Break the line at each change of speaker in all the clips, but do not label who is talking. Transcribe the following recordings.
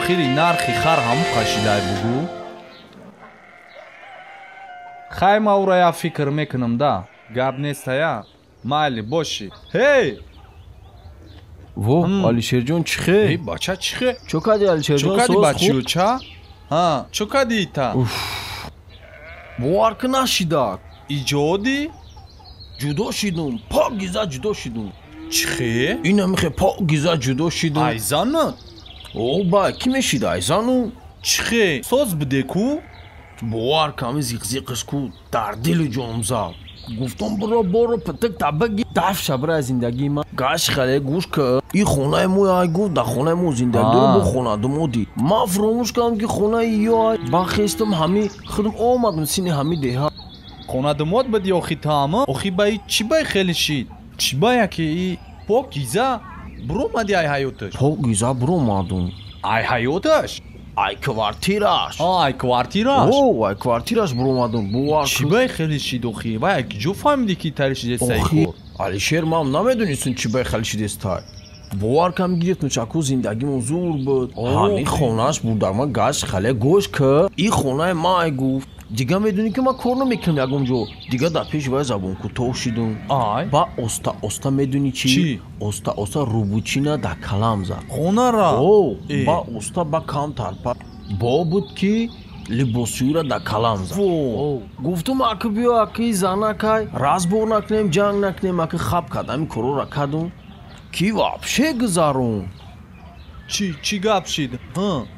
Охири нархи хар ҳаму қашидай бугу. Хай ма ура я фикр мекунам да. Гап нестая. Майли боши. Ҳей!
Во, Алишерҷон чӣ хе?
Эй, бача чӣ хе?
Чо кади Алишерҷон?
Чо кади бачиёча? Ҳа, чо кади ита?
Бовар ки нашидак.
Иҷодӣ?
Ҷудо шидум, пок гиза ҷудо шидум.
Чӣ хе?
Ина михе пок гиза ҷудо шидум.
Айзанат?
О, ба, кӣ мешида айзану?
Чӣ хе? Соз буде ку?
Бовар ками зиқзиқиш ку дар дили ҷоном зад. Гуфтам биро боро пытык табаги даф шабра аз зиндагии ман. Гаш хале гӯш ка. И хонаи мо ай гуфт дар хонаи мо зиндагӣ дорам бо хонадумодӣ. Ман фуромӯш кардам ки хонаи ё ай. Бахестам ҳами худам омадам сини ҳами деҳа.
Хонадумод буди охи таама? Охи ба и чӣ бай хеле шид? Чӣ бая ки и покиза буромади ай ҳаёташ?
Покиза буромадум.
Ай ҳаёташ?
Ай квартираш.
Ай квартираш?
О, ай квартираш буромадум. Бовар
чӣ бай хеле шид охи? Вай куҷо фаҳмидӣ ки тари шидестай кор?
Алишер ман намедонистум чӣ бай хеле шидестай. Бовар кам гирифтум чаку зиндагимон зур буд. Ҳами хонааш бурдама гашт хале гӯш ка. И хонаи ман ай гуфт. Дига медонӣ ки ман кор намекунам ягон ҷо. Дига дар пеши вай забонкӯтоҳ шидум. Ба оста оста медонӣ чӣ? Оста оста рубучина дар калам зад.
Хонара?
О, ба оста ба камтар бо буд ки либосшӯиро дар калам зад. Гуфтум аки биё аки занакай разбор накунем ҷанг накунем аки хаб кардам ин корора кардум ки вообще гузарум.
Чӣ гап шид?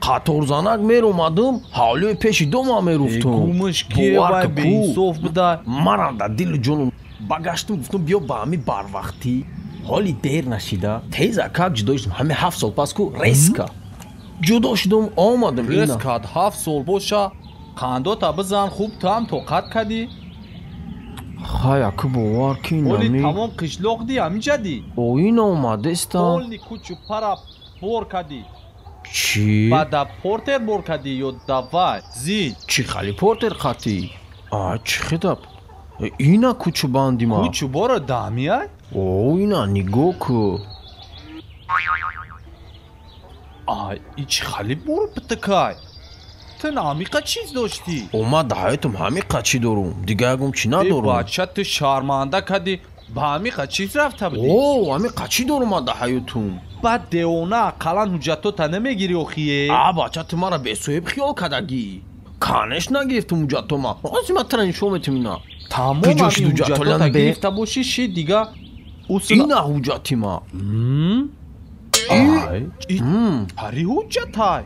Қаторзанак меромадум, ҳавлиёи пеши дома меруфтум.
Гумаш ки вай беинсоф буда.
Манам дар дилу ҷонум багаштум гуфтум биё ба ҳами барвақтӣ. Ҳоли дер нашида теза как ҷудо шудум. Ҳами 7 сол пас ку резка ҷудо шудум омадам.
Резка 7 сол боша қандота бизан хуб там тоқат кардӣ?
Хай аки бовар ки
ҳоли тамом қишлоқ ди ҳамиҷа ди?
Оина омадестам.
Ҳоли кучу пара бор кардӣ.
Чӣ?
Ба да портер бор кардӣ ё давай? Зид.
Чӣ хали портер қатӣ? А чӣ хедаб? Ина кучу банди ма.
Кучу боро дамияй?
О, ина нигоҳ ку.
Ай, и чӣ хали боро питакай? Ту ҳамиқа чиз доштӣ?
О, ман дар ҳаётам ҳамиқа чӣ дорум. Дига ягон чӣ надорум.
Э, бача ту шарманда кардӣ. Ба ҳамиқа чиз рафта будӣ?
О, ҳамиқа чӣ дорум ман дар ҳаётум?
Баъд девона ақаллан ҳуҷҷатота намегирӣ охие?
А, бача ту мара бесоҳиб хиёл кардагӣ. Канеш нагирифтум ҳуҷҷатома. Ҳозир ман тура нишон метим ина.
Тамом ҳуҷҷатота гирифта бошӣ ши дига
ина ҳуҷҷати ма.
Ай, пари ҳуҷҷатай.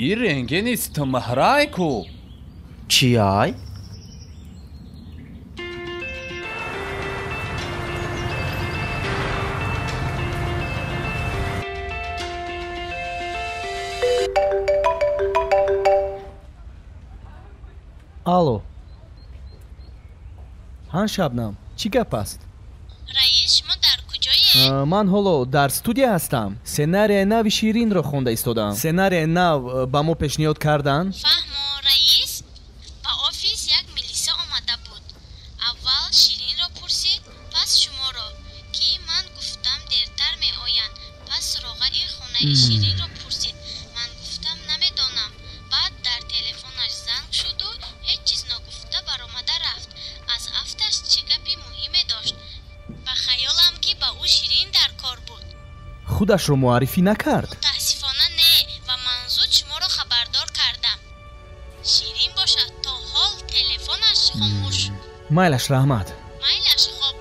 И рентгени стмҳрай ку.
Чиай?
Алло. Ҳан Шабнам, чӣ гап аст?
Раис, шумо дар куҷоед?
Ман ҳоло дар студия ҳастам. Сценарияи нави Ширинро хонда истодаам. Сценарияи нав ба мо пешниҳод карданд.
Фаҳмо, раис, ба офис як милиса омада буд. Аввал Ширинро пурсид, пас шуморо, ки ман гуфтам дертар меоянд. Пас суроғаи хонаи Ширинро пурсид. Ман гуфтам намедонам. Баъд дар телефонаш занг шуду ҳеҷ чиз ногуфта баромада рафт. Аз афташ чӣ гапи муҳиме дошт? Ба хаёлам ки ба ӯ Ширин дар кор буд.
Худашро муаррифӣ накард?
Мутаассифона не, ва ман зуд шуморо хабардор кардам. Ширин бошад то ҳол телефонаш хомӯш.
Майлаш раҳмат.
Майлаш хоб.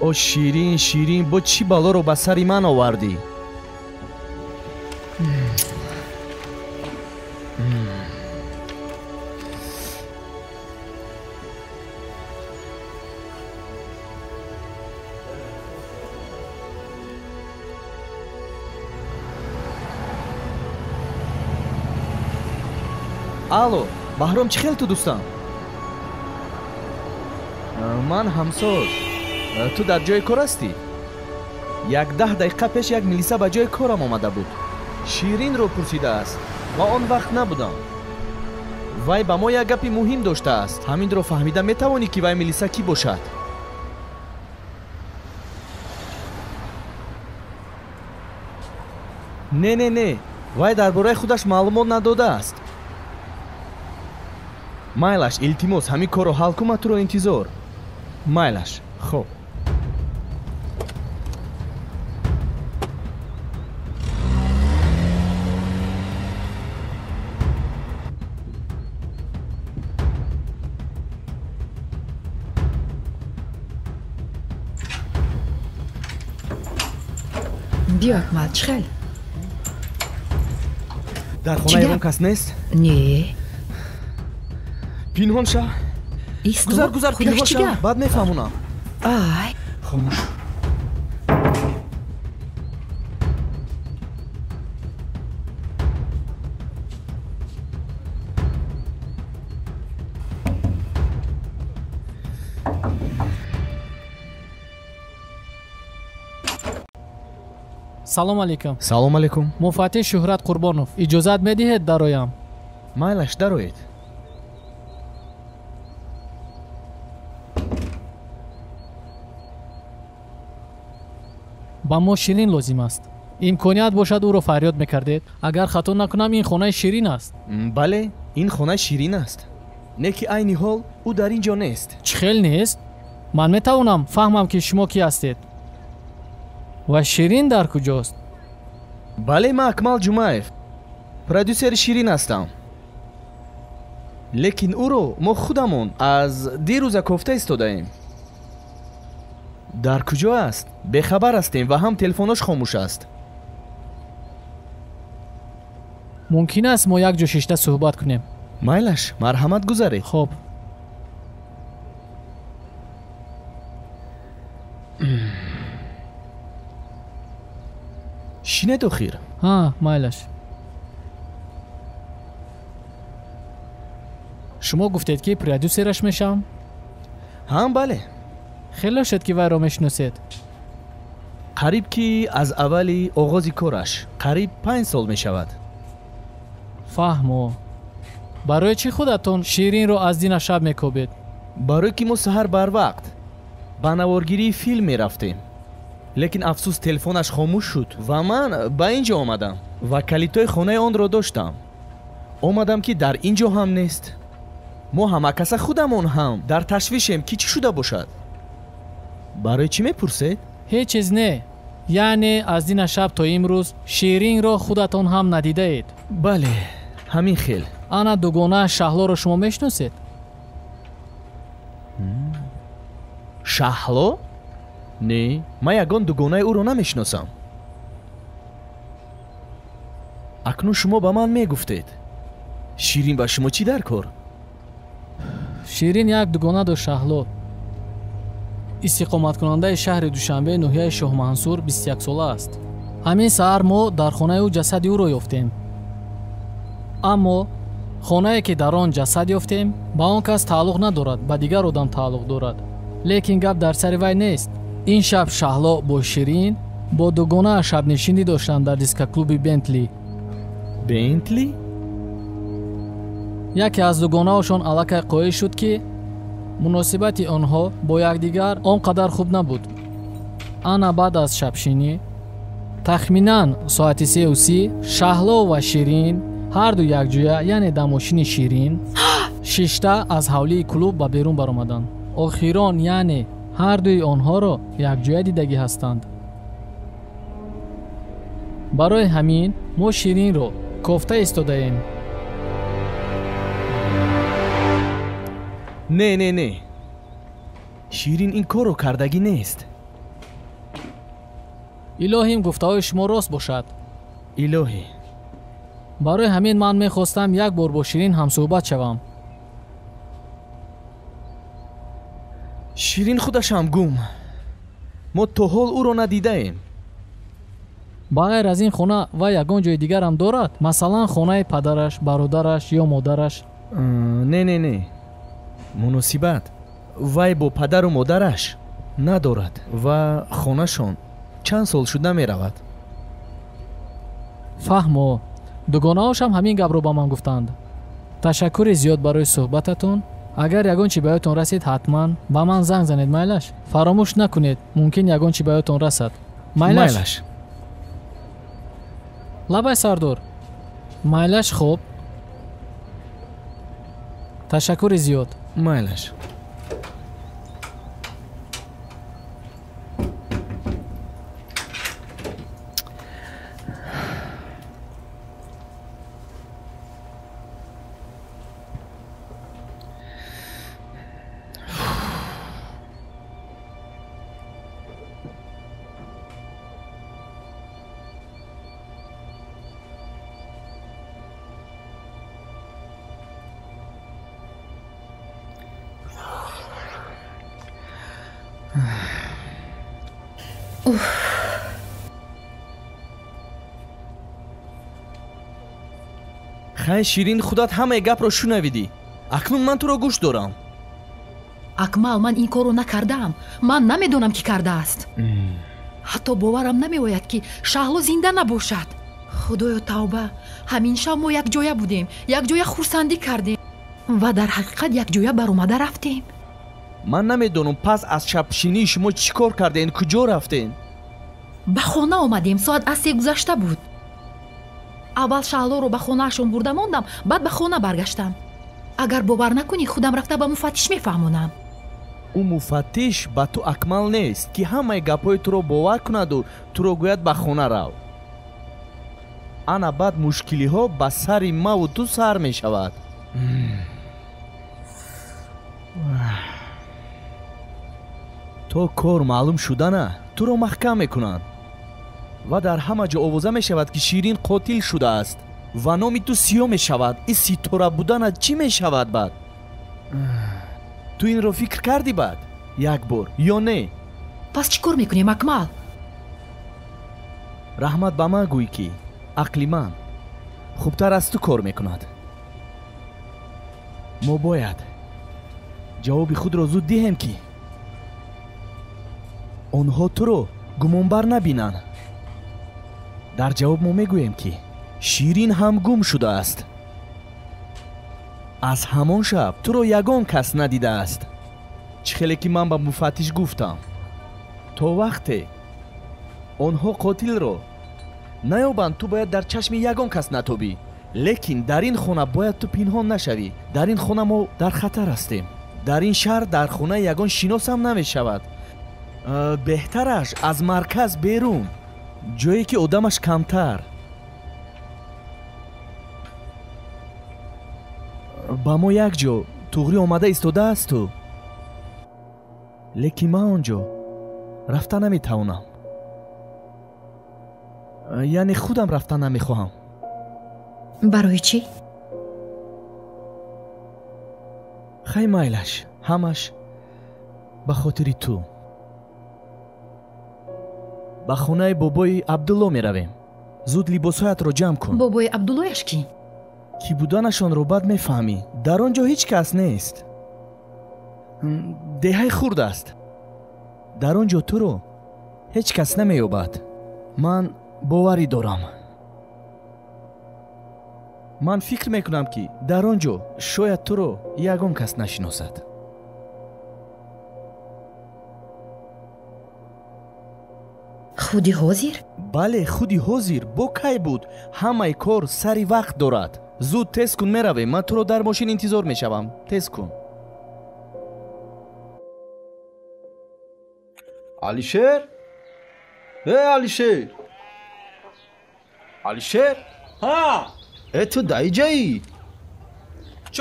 О Ширин, Ширин, бо чӣ балоро ба сари ман овардӣ? Алло, Баҳром, чӣ хел ту дӯстам? Ман ҳамсоз. Ту дар ҷои кор ҳастӣ? 10 дақиқа пеш як милиса ба ҷои корам омада буд. Ширинро пурсидааст ва он вақт набудам. Вай ба мо як гапи муҳим доштааст. Ҳаминро фаҳмида метавонӣ ки вай милиса кӣ бошад? Не, не, не. Вай дар бораи худаш маълумот надодааст. Майлаш, илтимос, ҳамин корро ҳал кун, ман туро интизор. Майлаш, хоб.
Биё, Акмал, чӣ хел?
Дар хона ягон кас нест?
Не.
Пинҳон ша. Гузар, гузар, пинҳон ша. Баъд мефаҳмонам.
Ай.
Хомӯш.
Салом алейкум.
Салом алейкум.
Муфаттиш Шуҳрат Қурбонов. Иҷозат медиҳед дароям?
Майлаш, дароед.
Ба мо Ширин лозим аст. Имконият бошад ӯро фарёд мекардед. Агар хато накунам, ин хонаи Ширин аст.
Бале, ин хонаи Ширин аст. Не ки айни ҳол ӯ дар ин ҷо нест.
Чӣ хел нест? Ман метавонам фаҳмам, ки шумо кӣ ҳастед. Ва Ширин дар куҷост?
Бале, ман Акмал Ҷумаев, продюсери Ширин ҳастам. Лекин ӯро мо худамон аз дирӯза кофта истодаем. Дар куҷо аст? Бехабар ҳастем ва ҳам телефонош хомӯш аст.
Мумкин аст мо як ҷо шишта суҳбат кунем?
Майлаш, марҳамат, гузаред.
Хоб.
Шинед охир.
Ҳа, майлаш. Шумо гуфтед, ки продюсераш мешавам?
Ҳам, бале.
Хеле шуд, ки вайро мешиносед.
Қариб ки аз аввали оғози кораш, қариб 5 сол мешавад.
Фаҳмо. Барои чӣ худатон Ширинро аз дина шаб мекобед?
Барое ки мо саҳар барвақт ба наворгирии филм мерафтем. Лекин афсӯс, телефонаш хомӯш шуд ва ман ба ин ҷо омадам ва калидҳои хонаи онро доштам. Омадам, ки дар ин ҷо ҳам нест. Мо ҳамакаса худамон ҳам дар ташвишем, ки чӣ шуда бошад. Барои чӣ мепурсед?
Ҳеҷ чиз не. Яъне аз дина шаб то имрӯз Ширинро худатон ҳам надидаед?
Бале, ҳамин хел.
Ана дугонааш Шаҳлоро шумо мешиносед?
Шаҳло? Не, ман ягон дугонаи ӯро намешиносам. Акнун шумо ба ман мегуфтед. Ширин ба шумо чӣ дар кор?
Ширин як дугона дошт, Шаҳло. Истиқоматкунандаи шаҳри Душанбе, ноҳияи Шоҳмансур, 21сола аст. Ҳамин саҳар мо дар хонаи ӯ ҷасади ӯро ёфтем. Аммо хонае, ки дар он ҷасад ёфтем, ба он кас тааллуқ надорад, ба дигар одам тааллуқ дорад. Лекин гап дар сари вай нест. Ин шаб Шаҳло бо Ширин бо дугонааш шабнишинӣ доштанд дар дискоклуби Бентли.
Бентли?
Яке аз дугонаашон аллакай қоил шуд, ки муносибати онҳо бо якдигар он қадар хуб набуд. Ана баъд аз шабшинӣ тахминан соати 3:30 Шаҳло ва Ширин ҳарду якҷоя, яъне дар мошини Ширин, шишта аз ҳавлии клуб ба берун баромаданд. Охирон, яъне ҳардуи онҳоро якҷоя дидагӣ ҳастанд. Барои ҳамин мо Ширинро кофта истодаем.
Не, не, не. Ширин ин корро кардагӣ нест.
Илоҳим гуфтаҳои шумо рост бошад.
Илоҳӣ.
Барои ҳамин ман мехостам як бор бо Ширин ҳамсӯҳбат шавам.
Ширин худашам гум. Мо то ҳол ӯро надидаем.
Ба ғайр аз ин хона вай ягон ҷои дигарам дорад? Масалан, хонаи падараш, бародараш ё модараш?
Не, не, не. Муносибат вай бо падару модараш надорад ва хонашон чанд сол шуд намеравад.
Фаҳмо. Дугонаҳошам ҳамин гапро ба ман гуфтанд. Ташаккури зиёд барои суҳбататон. Агар ягон чи ба ёдтон расид, ҳатман ба ман занг занед, майлаш? Фаромӯш накунед, мумкин ягон чи ба ёдтон расад. Майлаш? Лабай сардор. Майлаш хуб. Ташаккури зиёд.
Майлаш. Хай Ширин, худат ҳамаи гапро шунавидӣ. Акнун ман туро гӯш дорам.
Акмал, ман ин корро накардаам. Ман намедонам, ки кардааст. Ҳатто боварам намеояд, ки Шаҳло зинда набошад. Худоё тавба, ҳамин шаб мо якҷоя будем, якҷоя хурсандӣ кардем ва дар ҳақиқат якҷоя баромада рафтем.
Ман намедонам пас аз шабшинии шумо чӣ кор кардем, куҷо рафтем?
Ба хона омадем, соат аз 3 гузашта буд. Аввал Шаҳлоро ба хонаашон бурда мондам, баъд ба хона баргаштам. Агар бовар накунӣ, худам рафта ба муфаттиш мефаҳмонам.
Ӯ муфаттиш ба ту Акмал нест, ки ҳамаи гапҳои туро бовар кунаду туро гӯяд ба хона рав. Ана баъд мушкилиҳо ба сари маву ту сар мешавад. То кор маълум шудана туро маҳкам мекунанд ва дар ҳама ҷо овоза мешавад, ки Ширин қотил шудааст ва номи ту сиёҳ мешавад. Ин ситора буданат чӣ мешавад баъд? Ту инро фикр кардӣ баъд як бор ё не?
Пас чӣ кор мекунем, Акмал?
Раҳмат ба ман гӯй, ки ақли ман хубтар аз ту кор мекунад. Мо бояд ҷавоби худро зуд диҳем, ки онҳо туро гумонбар набинанд. Дар ҷавоб мо мегӯем, ки Ширин ҳам гум шудааст. Аз ҳамон шаб туро ягон кас надидааст. Чӣ хеле ки ман ба муфаттиш гуфтам, то вақте онҳо қотилро наёбанд, ту бояд дар чашми ягон кас натобӣ. Лекин дар ин хона бояд ту пинҳон нашавӣ. Дар ин хона мо дар хатар ҳастем. Дар ин шаҳр дар хонаи ягон шиносам намешавад. Беҳтараш аз марказ берун, ҷое ки одамаш камтар. Ба мо як ҷо туғрӣ омада истодаасту, лекин ман он ҷо рафта наметавонам. Яъне худам рафта намехоҳам.
Барои чӣ?
Хай майлаш, ҳамаш ба хотири ту. Ба хонаи бобои Абдулло меравем. Зуд либосҳоятро ҷамъ кун.
Бобои Абдуллояш кӣ?
Кӣ буданашонро бад мефаҳмӣ. Дар он ҷо ҳеҷ кас нест. Деҳаи хурд аст. Дар он ҷо туро ҳеҷ кас намеёбад. Ман боварӣ дорам. Ман фикр мекунам, ки дар он ҷо шояд туро ягон кас нашиносад.
Худи ҳозир?
Бале, худи ҳозир. Бо кай буд? Ҳамаи кор сари вақт дорад. Зуд тез кун, меравем. Ман туро дар мошин интизор мешавам. Тез кун.
Алишер? Э, Алишер! Алишер?
Ҳа!
Э, ту даиҷаӣ?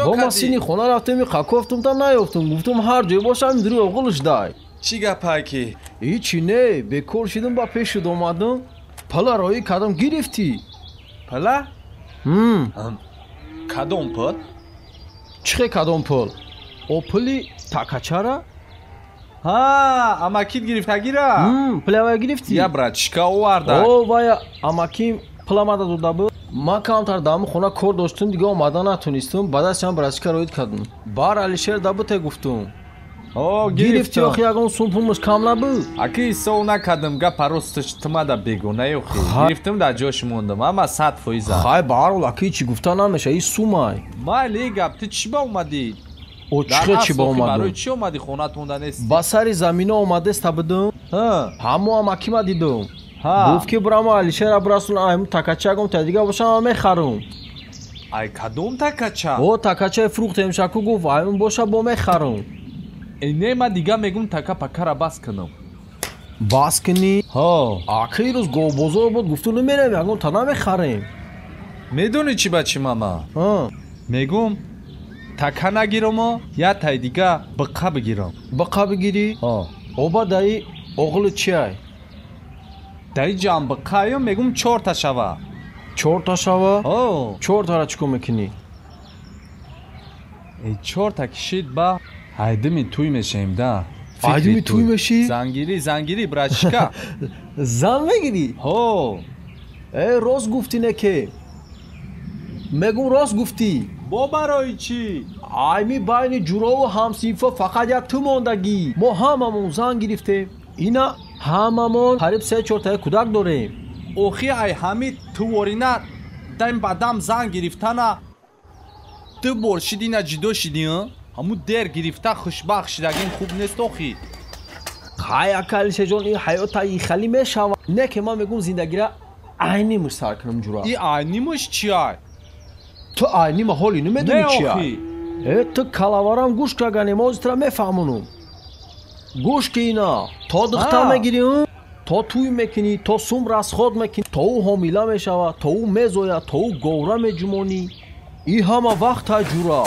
Бо ма сини хона рафтем, қакофтум та наёфтум. Гуфтум ҳар ҷое бошам, дурӯ оғилш дай.
Чӣ гапае ки?
Ҳичи не, бекор шидам, ба пешуд омадам. Пала роӣ кардам, гирифтӣ.
Пала? Кадом пул?
Чӣ хе кадом пул? О пули такачара?
Ҳа, амакит гирифтагира?
Пулавая гирифтӣ?
Я братишка оварда.
О, вая амаким пула мада дода буд. Ман камтар дар хона кор доштум, дига омада натонистум. Ба дастам братишка роид кардум. Бар Алишер дабуте гуфтум.
О,
гирифтӣ охи ягон сум пулмуш кам набуд?
Аки ҳисоб накардам, гапа росташ тумада бегона охи. Гирифтам, дар ҷош мондам, ама 100%.
Хай, ба ҳар ҳол аки чӣ гуфта намеша, ин сумай.
Майли гап, ту чӣ ба омадӣ?
О, чӣ хе чӣ ба омадум?
Барои чӣ омадӣ, хонатонда нестӣ?
Ба сари замина омадеста будум. Ҳамо амакима дидум. Гуфт ки бурама Алишера бирасун, ай такачагум та дига бошам ман мехарам.
Ай кадом такача?
О, такачаи фрухтем шаку гуфт, ай он боша бо мехарам.
Э не, ман дига мегум така пакара бас кунам.
Бас кунӣ?
Ҳо.
Аки рӯз говбозор буд, гуфту намерем, ягон та намехарем.
Медонӣ чӣ бачи мама?
Ҳа.
Мегум така нагирумо, я тай дига биқа бигирам.
Биқа бигирӣ?
Ҳо.
Оба даи оғли чиай?
Даи ҷам биқаё мегум чорта шава.
Чорта шава?
Ҳо.
Чортара чӣ кор мекунӣ?
Э чорта кишид ба ҳайдими туй мешавем да.
Ҳайдими туй мешӣ?
Зангирӣ, зангирӣ, братишка.
Зан мегирӣ?
Ҳо.
Э рост гуфтӣ не ке? Мегум рост гуфтӣ.
Бо барои чӣ?
Айми байни ҷурову ҳамсинфо фақат як ту мондагӣ. Мо ҳамамон зан гирифтем. Ина ҳамамон қариб се-чортаи кӯдак дорем.
Охи ай ҳами туворина дам ба дам зан гирифтана ду бор шидина ҷидо шидӣ, ҳаму дер гирифта хушбахт шидагин хуб нест охи.
Хай ака Алишерҷон, ин ҳаёта ихалӣ мешавад. Не ки ман мегум зиндагира айнимуш сар кунам ҷура.
И айнимуш чиай?
Ту айнима ҳоли намедонӣ чиай? Э ту калаварам гӯш кагане, мо озитра мефаҳмонум. Гӯш ки ина, то духтар мегирӣ, то туй мекунӣ, то сум расход мекунӣ, то ӯ ҳомила мешавад, то ӯ мезояд, то ӯ говра меҷумонӣ. И ҳама вақт ай ҷура.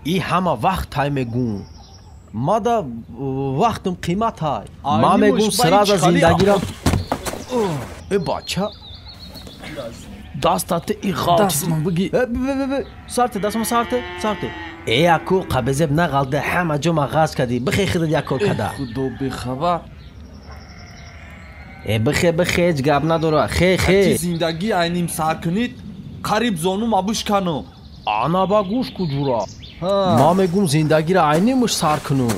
И ҳама вақт ай мегум. Мада вақтам қимат ай. Ман мегум сраза зиндагира. Э бача, дастате и ғалт.
Дастман биги.
Э, сарте, дастма сарте, сарте. Э аку қабезеб нағалде, ҳама ҷо ма ғаз кардӣ. Бихе худат як кор када.
Худо бехабар.
Э бихе, бихе, ҳеҷ гап надора. Хе, хе.
Ати зиндагӣ айним сар кунид, қариб зону мабуш канам.
Ана ба гӯш ку ҷура. Ман мегум зиндагиро айнимуш сар кунум.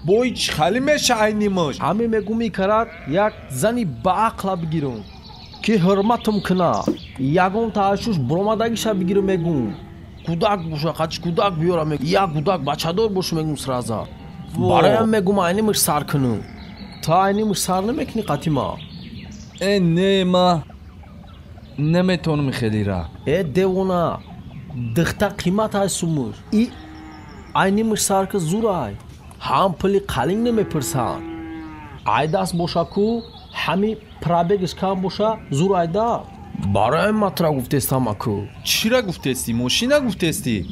Бо чӣ хали меша айнимуш?
Ҳаме мегум икарат як зани баақла бигирум, ки ҳурматам куна. Ягон таашшуш буромадагиша бигирум мегум. Кӯдак боша, қачи кӯдак биёра мегум. Як кӯдак бачадор боша мегум сраза. Бароям мегум айнимуш сар кунум. Ту айнимуш сар намекунӣ қатима?
Э не, ма наметонам хелира.
Э девона, духта қимат ай сумуш. И айнимуш сар ки зур ай. Ҳам пули қалинг намепурсанд. Ай даст боша ку, ҳами пробегаш кам боша, зур айда. Бароям ма тура гуфтестам аку.
Чира гуфтестӣ? Мошина гуфтестӣ?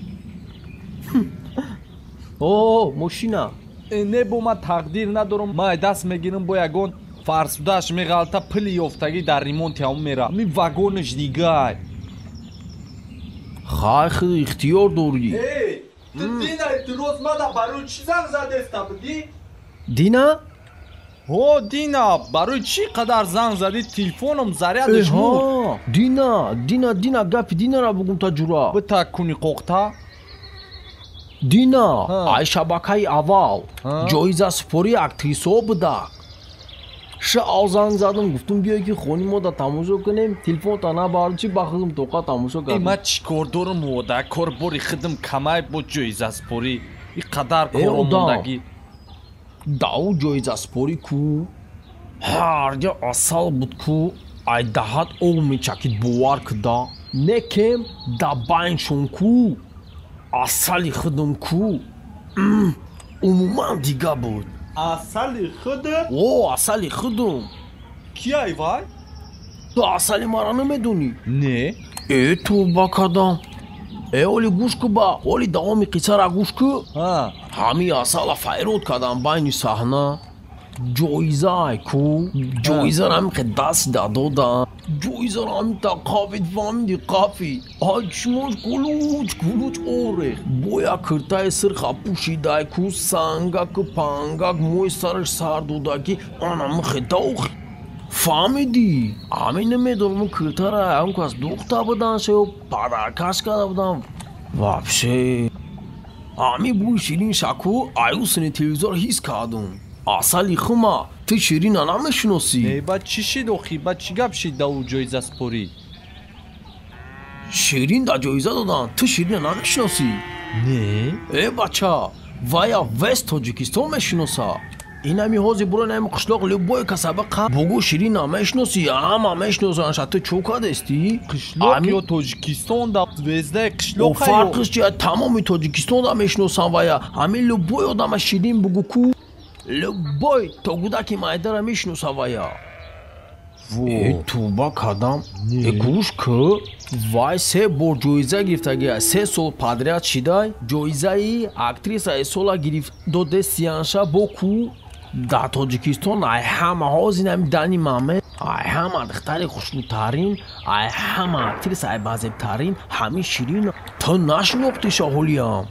О, мошина.
Э не, бо ман тақдир надорам. Ман ай даст мегирам, бо ягон фарсудааш меғалта, пули ёфтагӣ дар ремонти ҳамон мера. Ми вагонаш дигай.
Хай, худ ихтиёр дорӣ.
Эй, ту дина илтимос мада барои чӣ занг задеста будӣ?
Дина?
Ҳо, Дина, барои чӣ қадар занг задӣ? Телефоном зарядаш мурд.
Дина, Дина, Дина, гапи Динара бугум та ҷура.
Бита куни қоқта.
Дина, ай шабакаи аввал ҷоизасупории актрисаҳо будак. Шаав занг задам, гуфтум биёй ки хони мо да тамошо кунем, телефонта набар, чӣ ба худам тоқа тамошо кардам.
Э ман чӣ кор дорам ода? Кор бори худам камай бо ҷоизасупорӣ. И қадар коро мондагӣ.
Дау ҷоизасупорӣ ку, ҳар ҷо асал буд ку, ай даҳат об мечакид, бовар куда. Некем да байншон ку, асали худам ку, умуман дига буд.
Асали худат?
О, асали худам.
Ки ай вай?
Ту асали мара намедонӣ?
Не.
Э, тавба кардам. Э, оли гӯш ку ба, оли давоми қиссара гӯш ку. Ҳами асала файрод кардам байни саҳна. Ҷоиза ай ку, ҷоизаро ҳамиқе даст да додам. Ҷоизаро ҳамита қафид, фаҳмиди, қафид. Ай чишмош кулуч, кулуч орех. Бо як киртаи сирха пӯшидай ку, сангаку пангак мӯи сараш сар дода ки ана михе дохи. Фаҳмидӣ? Ҳамин намедонам киртара ягон кас духта буданша ё падаркаш карда будам. Вообще. Ҳамин бӯи ширин шаку аюсини телевизор ҳис кардум. Асали хума, ту ширина намешиносӣ?
Не, ба чӣ шид охи? Ба чӣ гап шид да ӯ ҷоизасупорӣ?
Ширин да ҷоиза додан, ту ширина намешиносӣ?
Не.
Э бача, вая весь Тоҷикистон мешиноса. Инами ҳози буро нами қишлоқ любой касаба қа бугу Ширина мешноси, ҳама мешносанша. Ту чӯ кадести?
Қишлоқ ё Тоҷикистон да звездаи қишлоқ?
Фарқиш чи? Тамоми Тоҷикистон да мешносам вая. Ҳамин любой одама Ширин бугу ку, любой то гудаки майдара мешноса вая. Э, туба кадам. Э, гӯш ку, вай се бор ҷоиза гирифтагия, 3 сол подряд шидай ҷоизаи актрисаи сола гирифт доде сиянша бо ку. Дар Тоҷикистон ай ҳама ҳозир ами дани маме, ай ҳама духтари хушрӯтарин, ай ҳама актриса ай базебтарин ҳамин Ширин. Ту нашинохтиша ҳолиям?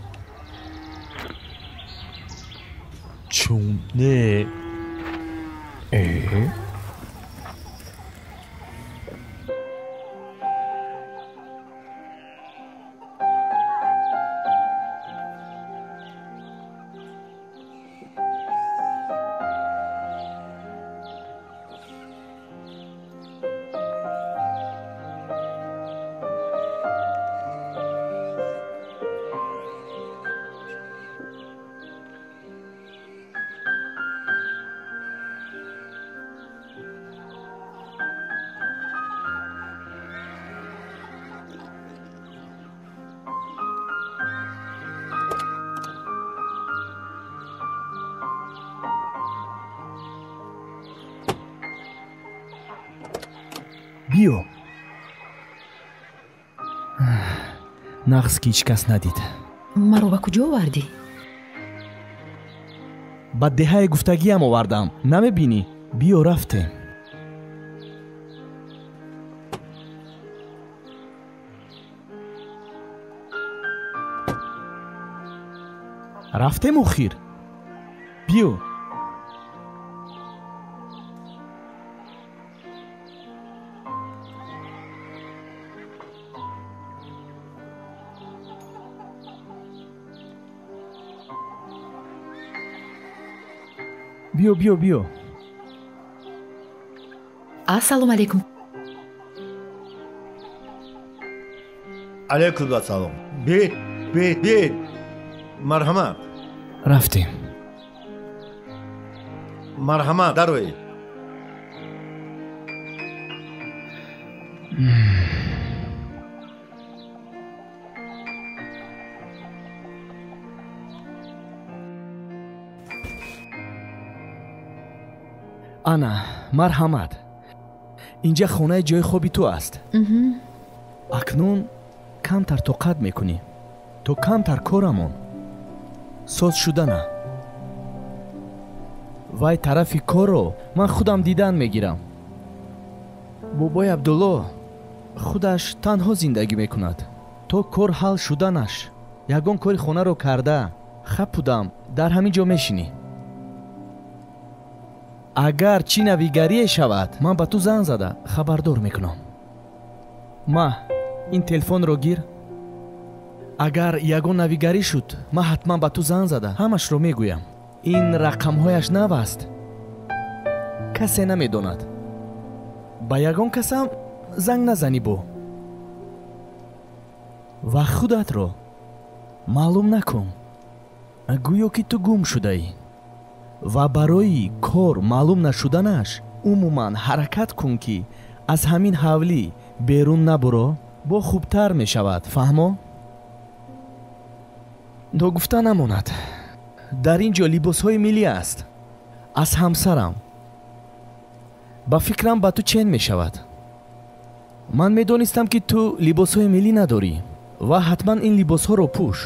Чун не.
Э?
Биё, нағз ки ҳеҷ кас надид.
Маро ба куҷо овардӣ?
Ба деҳаи гуфтагиам овардам, намебинӣ? Биё, рафтем. Рафтем охир, биё. Биё, биё, биё.
Ассалому алайкум.
Алайкум ассалом. Биед, биед, биед, марҳамат.
Рафтем.
Марҳамат, дароед.
Ана, марҳамат, инҷа хонаи ҷои хоби ту аст. Акнун камтар тоқат мекунӣ, то камтар корамон соз шудана. Вай тарафи корро ман худам дидан мегирам. Бобои Абдулло худаш танҳо зиндагӣ мекунад. То кор ҳал шуданаш ягон кори хонаро карда хапудам дар ҳамин ҷо мешинӣ. Агар чӣ навигарие шавад, ман ба ту занг зада хабардор мекунам. Ма, ин телефонро гир. Агар ягон навигарӣ шуд, ман ҳатман ба ту занг зада ҳамашро мегӯям. Ин рақамҳояш нав аст, касе намедонад. Ба ягон касам занг назанӣ бо ва худатро маълум накун, гӯё ки ту гум шудаӣ. Ва барои кор маълум нашуданаш умуман ҳаракат кун, ки аз ҳамин ҳавлӣ берун набуро, бо хубтар мешавад. Фаҳмо? Ногуфта намонад, дар ин ҷо либосҳои миллӣ аст аз ҳамсарам. Ба фикрам, ба ту чен мешавад. Ман медонистам, ки ту либосҳои миллӣ надорӣ ва ҳатман ин либосҳоро пӯш,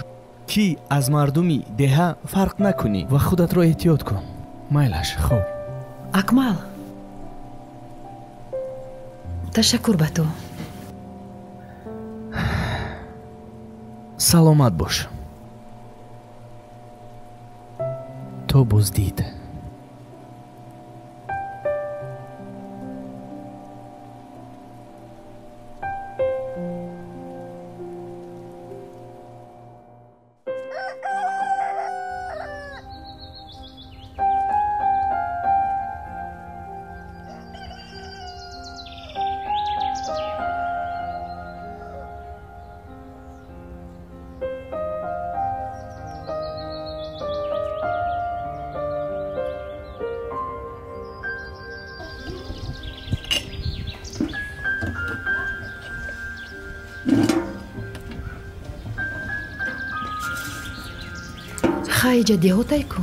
ки аз мардуми деҳа фарқ накунӣ, ва худатро эҳтиёт кун. Майлаш, хоб.
Акмал, ташаккур ба ту.
Саломат бош. То боздид.
Хайҷа деҳотай ку.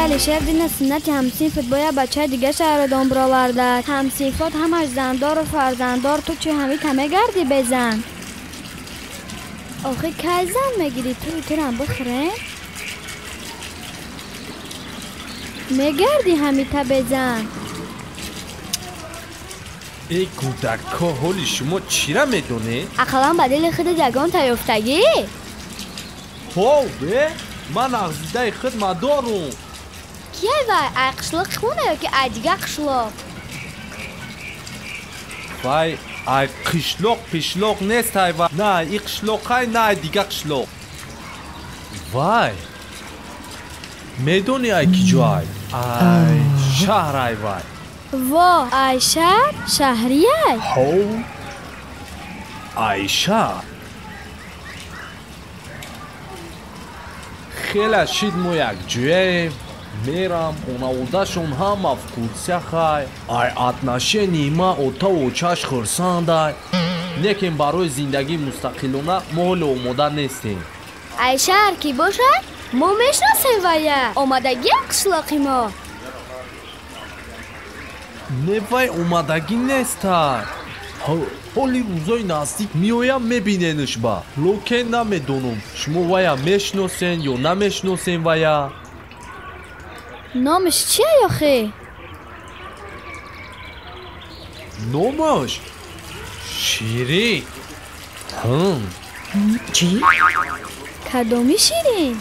Алишер дина суннати ҳамсинфат бояд бачаи дига шаҳродон бировардад. Ҳамсинфот ҳамаш зандору фарзанддор, ту чӣ ҳамита мегардӣ безан? Охи кай зан мегирӣ? Туи турам бихӯрем? Мегардӣ ҳамита безан?
Эй кӯдакҳо, ҳоли шумо чира медонед?
Ақаллан ба дили худат ягонта ёфтагӣ?
Ҳов, бе? Ман ағзидаи худ мадорум.
Кияй вай? Ай қишлоқи хона ё ки ай дига қишлоқ?
Вай ай қишлоқ пишлоқ нест ай вай. На и қишлоқай, на ай дига қишлоқ. Вай медони ай ки ҷо ай? Ай шаҳр ай вай.
Во, ай шаҳр? Шаҳрияй?
Ҳов, ай шаҳр. Хеле шид мо якҷояем, мерам, хонаводашон ҳама в курсияхай. Ай отношении ма отаву очаш хурсандай. Лекин барои зиндагии мустақилона мо ҳоло омода нестем.
Ай шаҳр ки бошад, мо мешиносем вая. Омадагиам қишлоқи мо.
Не, вай омадагӣ нестай. Ҳоли рӯзои наздик меоям, мебиненш ба. Лекин намедонам, шумо вая мешиносен ё намешиносен вая.
Номаш чия ёхе?
Номаш Ширин.
Чӣ?
Кадоми Ширин?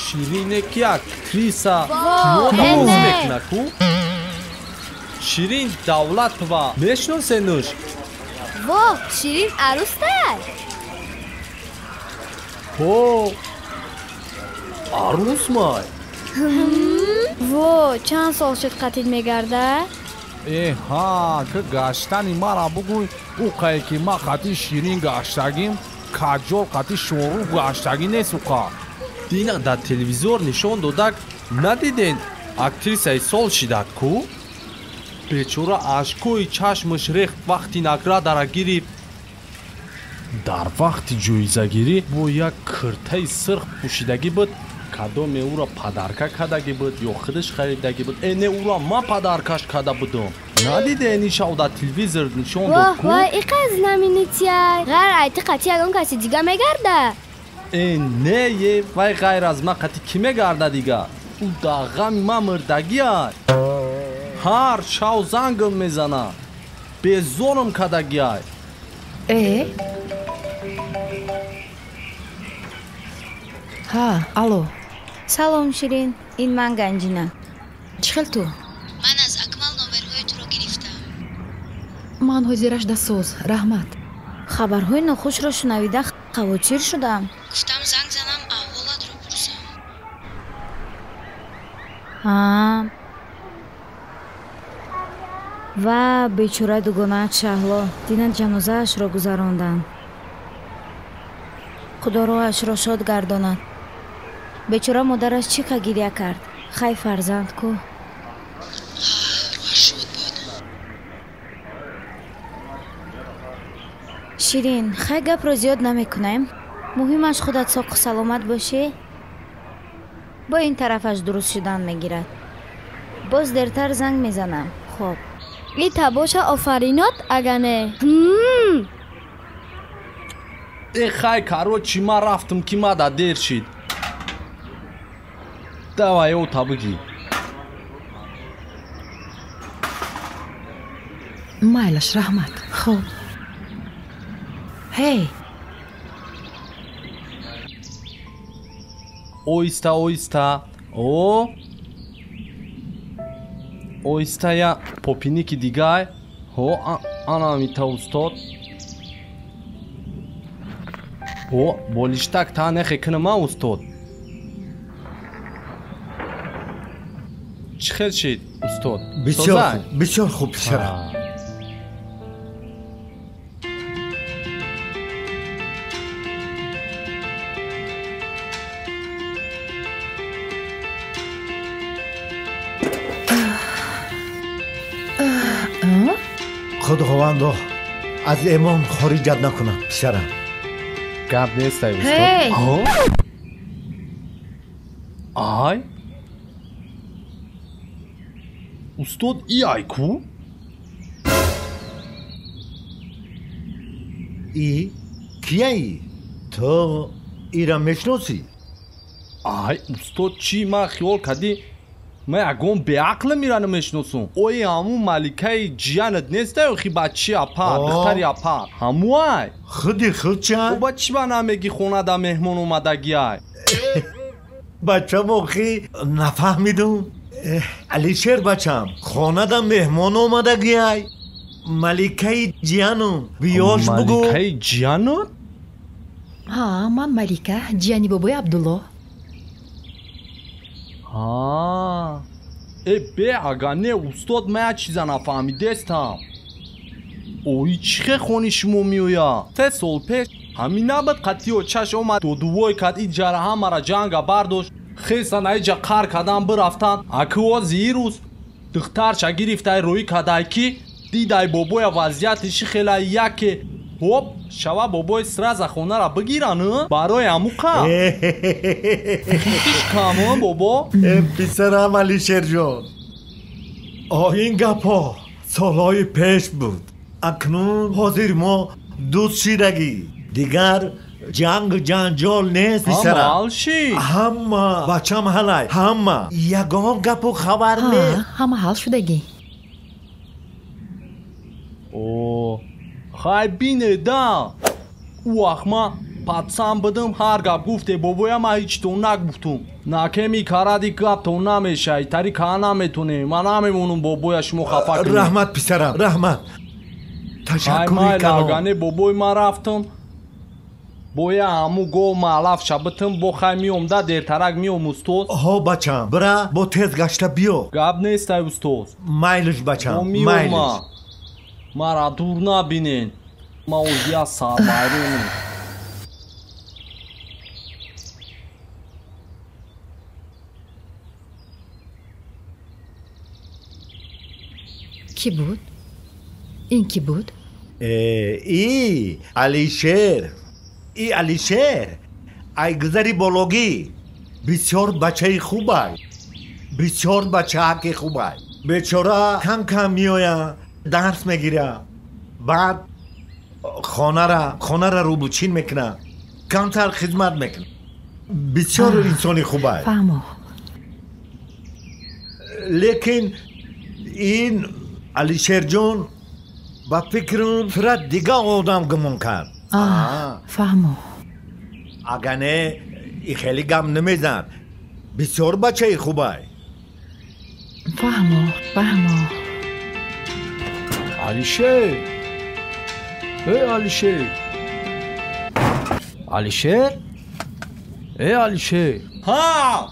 Ширине ки актриса кино боз мекунад ку? Ширин Давлатова. Мешиносенуш?
Во, Ширин арӯстай?
Ҳо, арӯс май.
Во, чанд сол шуд қатил мегардад?
Э, ҳа, ки гаштани мара бугӯй, уқае ки ма қати Ширин гаштагим, каҷол қати Шорух гаштагӣ нест уқа. Дина дар телевизор нишон додак, надиден актрисаи сол шидак ку? Бечора ашкои чашмаш рехт вақти наградара гирифт. Дар вақти ҷоизагирӣ бо як киртаи сирх пӯшидагӣ буд, кадоме ӯро падарка кардагӣ буд ё худаш харидагӣ буд. Э, не, ӯро ман падаркаш карда будам. Надиден ин шав дар телевизор нишон дод ку?
Вой, иқа знаменития. Ғайр айти қати ягон каси дига мегарда?
Э, не, е, вай ғайр аз ман қати кӣ мегарда дига? Ӯ дар ғами ман мурдагиай. Ҳар шав зангам мезанад. Безорам кардагиай.
Э?
Ҳа, алло.
Салом, Ширин, ин ман Ганҷина.
Чӣ хел ту?
Ман аз Акмал номерҳои туро гирифтам.
Ман ҳозираш дасоз, раҳмат.
Хабарҳои нохушро шунавида хавотир шудам.
Гуфтам занг занам, аҳволатро пурсам.
Ҳа, ва бечора дугонаат Шаҳло дина ҷанозаашро гузаронданд. Худо роҳашро шод гардонад. Бечора модараш чӣ қа гиря кард. Хай фарзанд ку.
Роҳаш шод бод.
Ширин, хай гапро зиёд намекунем. Муҳимаш худат соқу саломат бошӣ. Бо ин тарафаш дуруст шудан мегирад. Боз дертар занг мезанам. Хоб. Ита боша офаринот ага не.
Э, хай, короче, ман рафтам ки мада дер шид. Давай, ота бигӣ.
Майлаш, раҳмат.
Хоб.
Ҳей.
Оҳиста, оҳиста. О, оҳиста я попиники дигай. Ҳо, ана амита устод. О, болиштак та нехе кунама устод. Чӣ хел шид, устод?
Бисёр хуб, бисёр хуб, писарам. Худовандо, аз эмон хориҷат накунад, писарам.
Гап нестай, устод. Ай? Устод, и ай ку?
И? Кияи? Ту ира мешносӣ?
Ай, устод, чӣ ман хиёл кардӣ? Ман ягон беақлам ира намешносум. Ои ҳамун маликаи ҷиянат нестай, охи бачи апа, духтари апа. Ҳаму ай?
Худи худча?
Оба чӣ ба намегӣ хонада меҳмон омадагиай?
Бачам, охи нафаҳмидум. Алишер бачам, хонада меҳмон омадагиай. Маликаи ҷиянум. Биёш бугӯ.
Маликаи ҷиянут?
Ҳа, ман Малика, ҷияни бобои Абдулло.
Ҳа. Э, бе, ага не, устод, ман як чиза нафаҳмидестам. Ои чӣ хел хони шумо меояд? 3 сол пеш ҳамин набуд қатъи очаш омад, додувой кард, ин ҷара ҳамара ҷанга бардошт. Хесан аиҷа қар кардан бирафтанд. Аки ози ирӯз духтарша гирифтай рӯӣ кадай ки дидай бобоя вазъияти ши хела яке ҳоп шава бобои сраза хонара бигиран барои ҳамуқа. Иш кам бобо.
Писарам Алишерҷон, ин гапҳо солҳои пеш буд. Акнун ҳозир мо дӯст шидагӣ. Дигар ҷанг ҷанҷол нест, писарам.
Ҳама ҳал шид.
Ҳама бачам ҳалай, ҳама. Ягон гапу хабар нест.
Ҳама ҳал шудагӣ.
О, хай бинеда. Ӯ вақт ман патсан будам, ҳар гап гуфте бобоя ман ҳечтон нагуфтум. Накеми каради гаптон намешай, тари каа наметонем. Ман намемонам бобоя шумо хафа кунед.
Раҳмат, писарам, раҳмат. Ташаккури калон.
Агане бобои ман рафтам. Боя ҳаму гов маълаф шабитам, бо хай меомда, дертарак меом, устод.
Ҳо, бачам, бира, бо тез гашта биё.
Гап нестай, устод.
Майлиш, бачам, майлиш.
Мара дур набинен. Ман озия сарбайронам.
Кӣ буд? Ин кӣ буд?
И Алишер. И Алишер. Ай гузари бологӣ. Бисёр бачаи хубай. Бисёр бачааки хубай. Бечора кам кам меояд, дарс мегирад, баъд хонара рӯбучин мекунад, камтар хизмат мекунад. Бисёр инсони хубай.
Фаҳмо.
Лекин ин Алишерҷон ба фикрам фират дига одам гумон кард.
Фаҳмо.
Ага не, и хеле гап намезад. Бисёр бачаи хубай.
Фаҳмо, фаҳмо.
Алишер! Э, Алишер! Алишер? Э, Алишер!
Ҳа!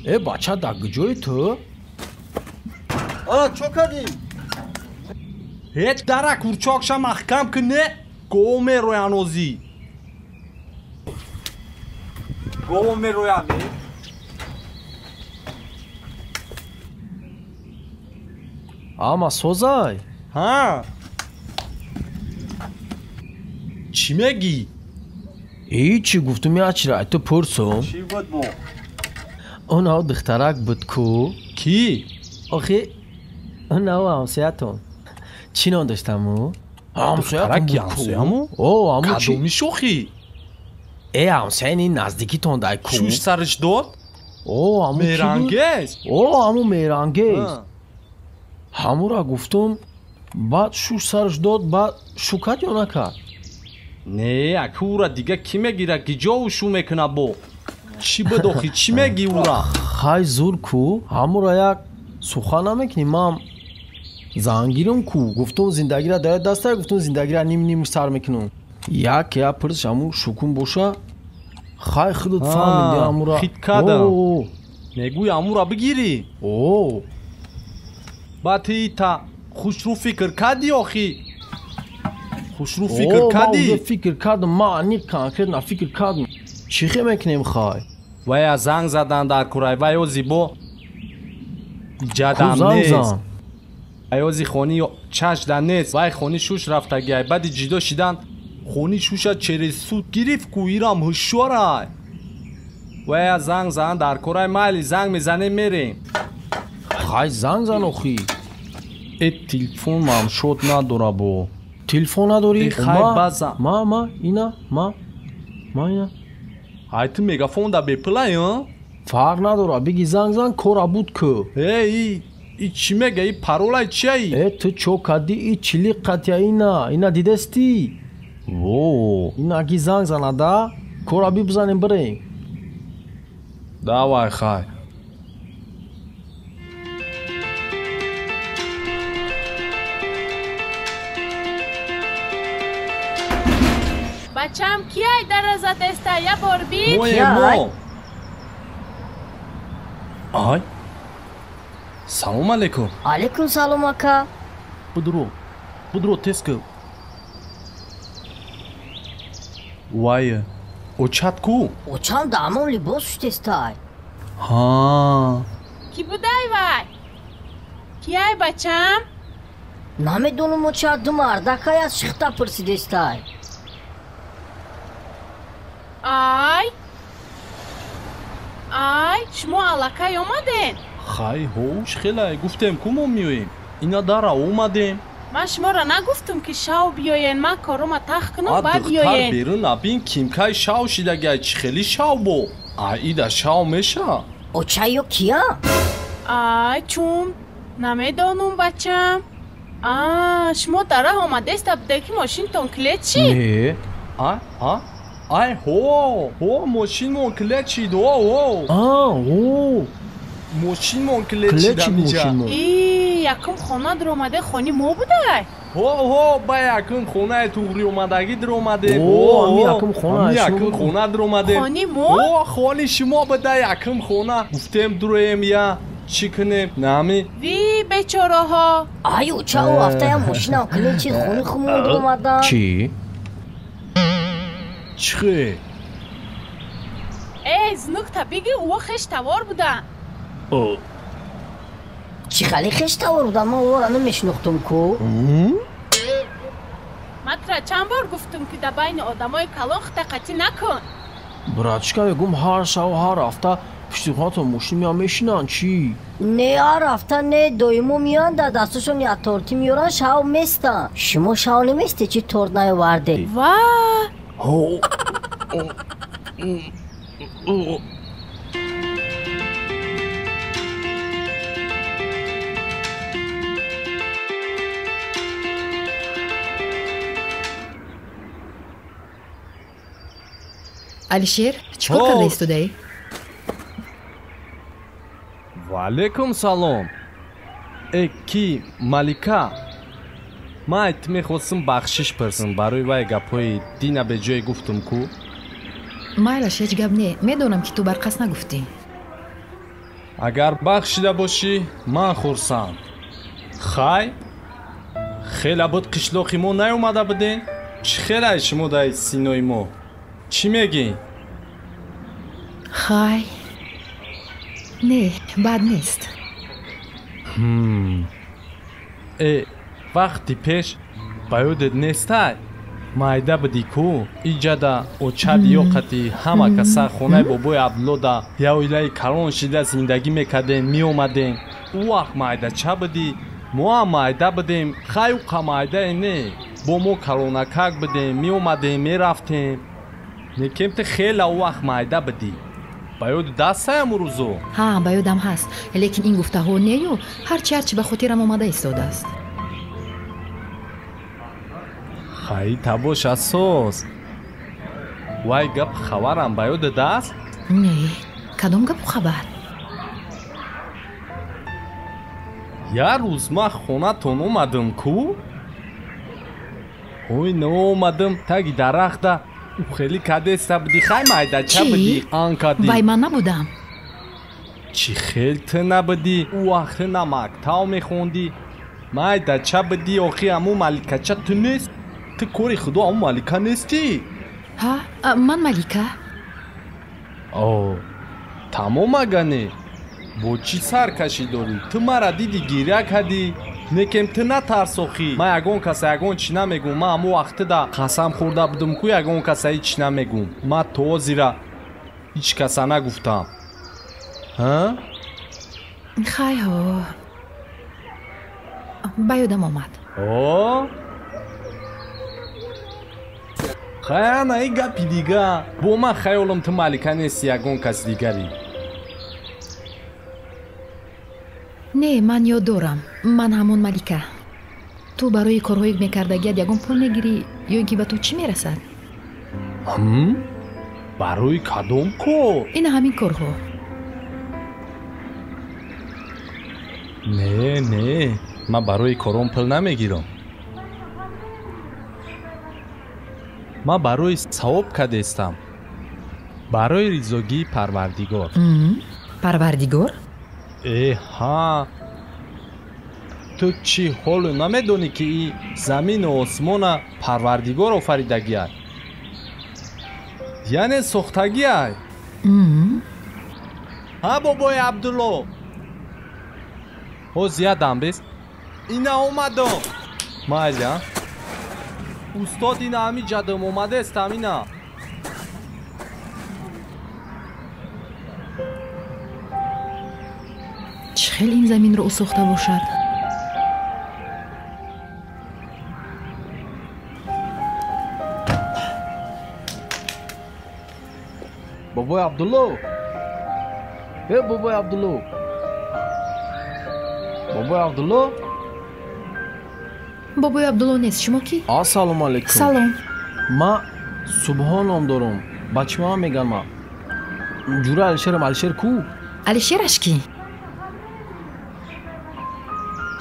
Э, бача, дар куҷои ту?
Ана, чо кардӣ?
Ҳеҷ дара курчокша маҳкам кун, не? Гово мероян озӣ. Гово мероян, не?
Ама созай?
Ҳа. Чӣ мегӣ?
Ҳечи, гуфтум як чиро ай ту пурсум.
Чӣ буд бо?
Онав духтарак буд ку?
Кӣ?
Охи, онав ҳамсоятон. Чӣ ном доштаму?
Духтараки ҳамсояму?
О, ҳаму чӣ?
Кадоми шохӣ?
Э, ҳамсояи ин наздикитон дай ку?
Шуш сариш дод?
О, ҳаму чӣ буд?
Меҳрангез?
О, ҳаму меҳрангез. Ҳамура гуфтум, баъд шуш сараш дод, баъд шу кард ё накард?
Не, аки ура дига кӣ мегирад, гиҷову шу мекунад бо? Чӣ буд охи, чӣ мегӣ ура?
Хай зур ку, ҳамура як сухан намекунӣ, ман зангирам ку. Гуфтум зиндагира дар даста, гуфтум зиндагира ним ним сар мекунам. Як я пурсиш ҳаму шукун боша, хай худат фаҳмиди ҳамура.
Хит кардам. Мегӯй ҳамура бигирӣ?
О.
Ба ти та хушрӯ фикр кардӣ охи? Хушрӯ фикр кардӣ?
Ман фикр кардам, ман аниқ конкретно фикр кардам. Чӣ хел мекунем хай?
Вая занг задан дар курай, вай ози бо ҷадам нест. Вай ози хони чашда нест, вай хони шуш рафтагиай. Баъди ҷидо шидан хони шуша через суд гирифт ку, ирам ҳушёрай. Вая занг задан дар курай, майли занг мезанем мерем.
Хай занг зан охи.
Э телефон мам шот надора бо.
Телефон надорӣ?
Хай база.
Ма ина ма ина.
Ай ту мегафон да бепулай, а?
Фарқ надора, биги занг зан, кора буд ку.
Эй, и чӣ мега, и паролай чиай?
Э, ту чо кардӣ, и чили қатя ина, ина дидестӣ?
Во,
ина аги занг занада, кора бибзанем бирем.
Давай хай.
Бачам кияй дароза теста, я бор би?
Мо. Ай. Салом алейкум.
Алейкум салом ака.
Будро. Будро теска. Вай, очат ку?
Очам да амон либос шутестай.
Ҳа.
Ки будай вай? Кияй бачам?
Намедонам оча, ду мардакай аз шихта пурсидестай.
Ай! Ай, шумо аллакай омадем?
Хай, ҳош хелай, гуфтем ку мо меоем. Ина дара омадем.
Ман шуморо нагуфтум ки шав биёен, ман корома тах кунам, баъд биёен.
Духтар берун абин кимкай шав шидагай, чӣ хели шав бо? Ай, ида шав меша.
Оча ё кия?
Ай, чун, намедонум бачам. А, шумо дара омадеста буде ки мошинтон клет шид?
Не. А, а? Ай, ҳо, ҳо, мошинмон клет шид, ҳо, ҳо.
А, ҳо.
Мошинмон клет шид амиҷа.
И, якум хона дуромаде хони мо будай?
Ҳо, ҳо, ба якум хонаи туғри омадагӣ дуромадем.
Ҳо, ами якум хона.
Ами якум хона дуромадем.
Хони мо?
Ҳо, хони шумо буда якум хона. Гуфтем дуроем я, чӣ кунем? Нами?
Ви, бечораҳо.
Ай, оча, о ҳафта я мошинам клет шид, хони хумон дуромадан.
Чӣ?
Чӣ?
Эй, знукта биги, ӯ хештавор буда.
Чӣ хали хештавор буда? Ман ӯро намешинохтум ку.
Ман тура чанд бор гуфтум ки дар байни одамои калон хитақатӣ накун.
Братчика, мегӯм ҳар шав, ҳар ҳафта пушти хонатон мошин меян мешинанд, чӣ?
Не, ҳар ҳафта не, доимо меянд, дар дасташон як тортӣ меёранд, шав местанд. Шумо шав наместед, чӣ торт наёвардед?
Ва!
Алишер, чӣ кор карда истодаӣ?
Ва алейкум салом. Э, ки Малика? Ман айт мехостам бахшиш пурсам барои вай гапҳои дина беҷое гуфтум ку.
Майлаш, ҳеҷ гап не. Медонам ки ту барқас нагуфтӣ.
Агар бахшида бошӣ, ман хурсанд. Хай, хела буд қишлоқи мо наёмада буден? Чӣ хелай шумо дар синои мо? Чӣ мегӣ?
Хай, не, бад нест.
Э, вақти пеш ба ёдет нестай? Майда будӣ ку, иҷада очади ёқати ҳама каса хонаи бобои Абдуллода я оилаи калон шида зиндагӣ мекардем, меомадем. Ӯ вақт майдача будӣ, мо ҳам майда будем, хай ӯ майдае не. Бо мо калонакак будем, меомадем, мерафтем. Некем ту хела ӯ вақт майда будӣ. Ба ёди дастаям рӯзо?
Ҳа, ба ёдам ҳаст, лекин ин гуфтаҳо нею ҳарчи ҳарчи ба хотирам омада истодааст.
Хай, табош асос. Вай гап хабарам ба ёдат аст?
Не, кадом гапу хабар?
Як рӯз ман хонатон омадам ку? Ой, наомадам, таги дарахта хеле кадеста будӣ, хай майдача будӣ, ан кадӣ.
Вай ман набудам.
Чӣ хел ту набудӣ? Ӯ вақт на мактаб мехондӣ. Майдача будӣ, охи ҳамун маликача ту нест. Ту кори худо ҳамун малика нестӣ?
Ҳа, ман малика.
О, тамом агане. Бо чӣ саркашӣ дорӣ? Ту мара дидӣ гиря кардӣ. Некем ту натарс охӣ. Ман ягон каса ягон чӣ намегӯм. Ман ҳамун вақтида қасам хӯрда будум ку ягон каса ҳеҷ намегӯм. Ман то ҳозира ҳеҷ каса нагуфтам. Ҳа?
Хай ҳо. Ба ёдам омад.
О? Хай ана и гапи дига. Бо ман хаёлам ту малика нести ягон каси дигарӣ.
Не, ман ёд дорам. Ман ҳамон малика. Ту барои корҳои мекардагият ягон пул мегирӣ ё ин ки ба ту чӣ мерасад?
Барои кадом кор?
Ина ҳамин корҳо.
Не, не, ман барои кором пул намегирам. Ман барои савоб кардестам. Барои ризогии Парвардигор.
Парвардигор?
Э, ҳа. Ту чӣ ҳолу намедонӣ ки и замину осмона Парвардигор офаридагиай? Яъне сохтагиай? Ҳа, бобои Абдулло. Ҳоз ядам бес. Ина омадам. Майли, а? Устод ина ҳами ҷадам омадестам ина.
Чӣ хел ин заминро ӯ сохта бошад?
Бобои Абдулло! Э, бобои Абдулло! Бобои Абдулло?
Бобои Абдулло нест, шумо кӣ?
Ассалому алайкум.
Салом.
Ман Субҳон ном дорам. Ба чӣ ман меган ман? Ҷура Алишерам, Алишер ку?
Алишераш кӣ?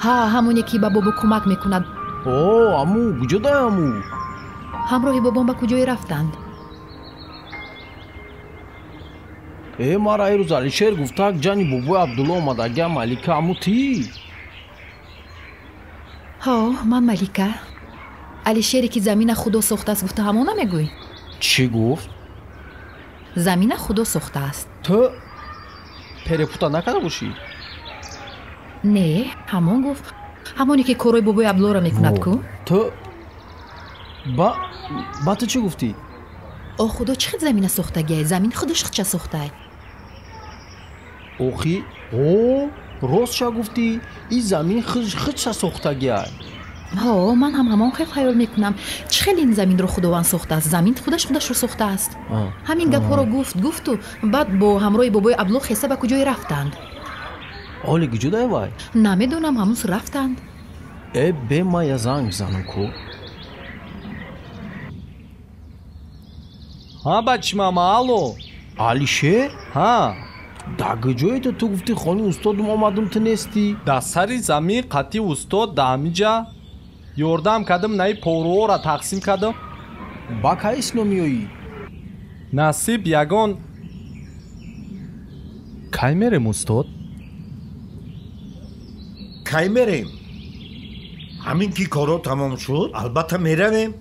Ҳа, ҳамоне ки ба бобо кӯмак мекунад.
О, аму, куҷо дай аму?
Ҳамроҳи бобом ба куҷое рафтанд?
Э, мара ирӯз Алишер гуфтак ҷани бобои Абдулло омадагиам малика, аму тӣ?
Ҳо, ман малика. Алишере ки замина худо сохтааст гуфта ҳамон намегӯй?
Чӣ гуфт?
Замина худо сохтааст.
Ту перепута накарда бошӣ?
Не, ҳамон гуфт. Ҳамоне ки корҳои бобои Абдуллоро мекунад ку?
Ту ба ту чӣ гуфтӣ?
О худо, чӣ хел замина сохтагиай? Замин худаш худша сохтай.
Охи, о, ростша гуфтӣ, ин замин худша сохтагиай.
Ҳо, ман ҳам ҳамон хел хаёл мекунам. Чӣ хел ин заминро худованд сохтааст? Замин худаш худашро сохтааст. Ҳамин гапҳоро гуфт, гуфту баъд бо ҳамроҳи бобои Абдулло хеса ба куҷое рафтанд.
Оли куҷо дай вай?
Намедонам, ҳамун рафтанд.
Э, бе ман я занг бизанам ку.
Ҳа, бачимама, алло.
Алишер?
Ҳа.
Дар куҷое ту? Ту гуфтӣ хони устодум омадум, ту нестӣ.
Дар сари замин қатъи устод дар ҳамиҷа ёрдам кардам, наи поруҳоро тақсим кардам.
Ба кай исно меоӣ?
Насиб ягон. Кай мерем, устод?
Кай мерем? Ҳамин ки корҳо тамом шуд, албатта меравем.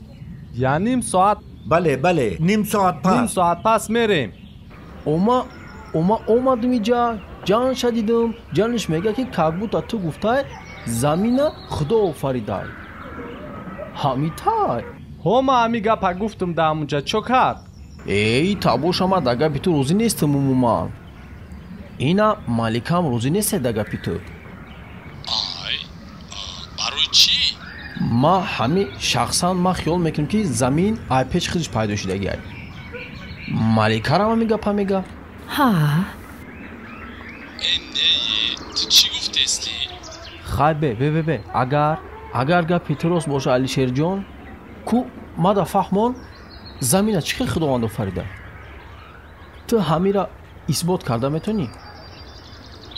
Я ним соат.
Бале, бале, ним соат пас.
Ним соат пас мерем.
Ома, ома омадум иҷа, ҷанша дидум, ҷанш мега ки как будто ту гуфтай замина худо офаридай. Ҳамитай.
Ҳо, ман ҳами гапа гуфтум дар ҳамунҷа, чо кард?
Эй, табоша, ман дар гапи ту розӣ нестам умуман. Ина маликаам розӣ несте дар гапи ту.
Ай, барои чӣ?
Ман ҳами шахсан ман хиёл мекунам ки замин ай пеш худаш пайдо шудагиай. Маликарам ҳами гапа мега.
Ҳа.
Э, не, ту чӣ гуфтестӣ?
Хай, бе, бе, бе, бе, агар гапи ту рост боша, Алишерҷон, ку мада фаҳмон замина чӣ хел худованд офарида? Ту ҳамира исбот карда метонӣ?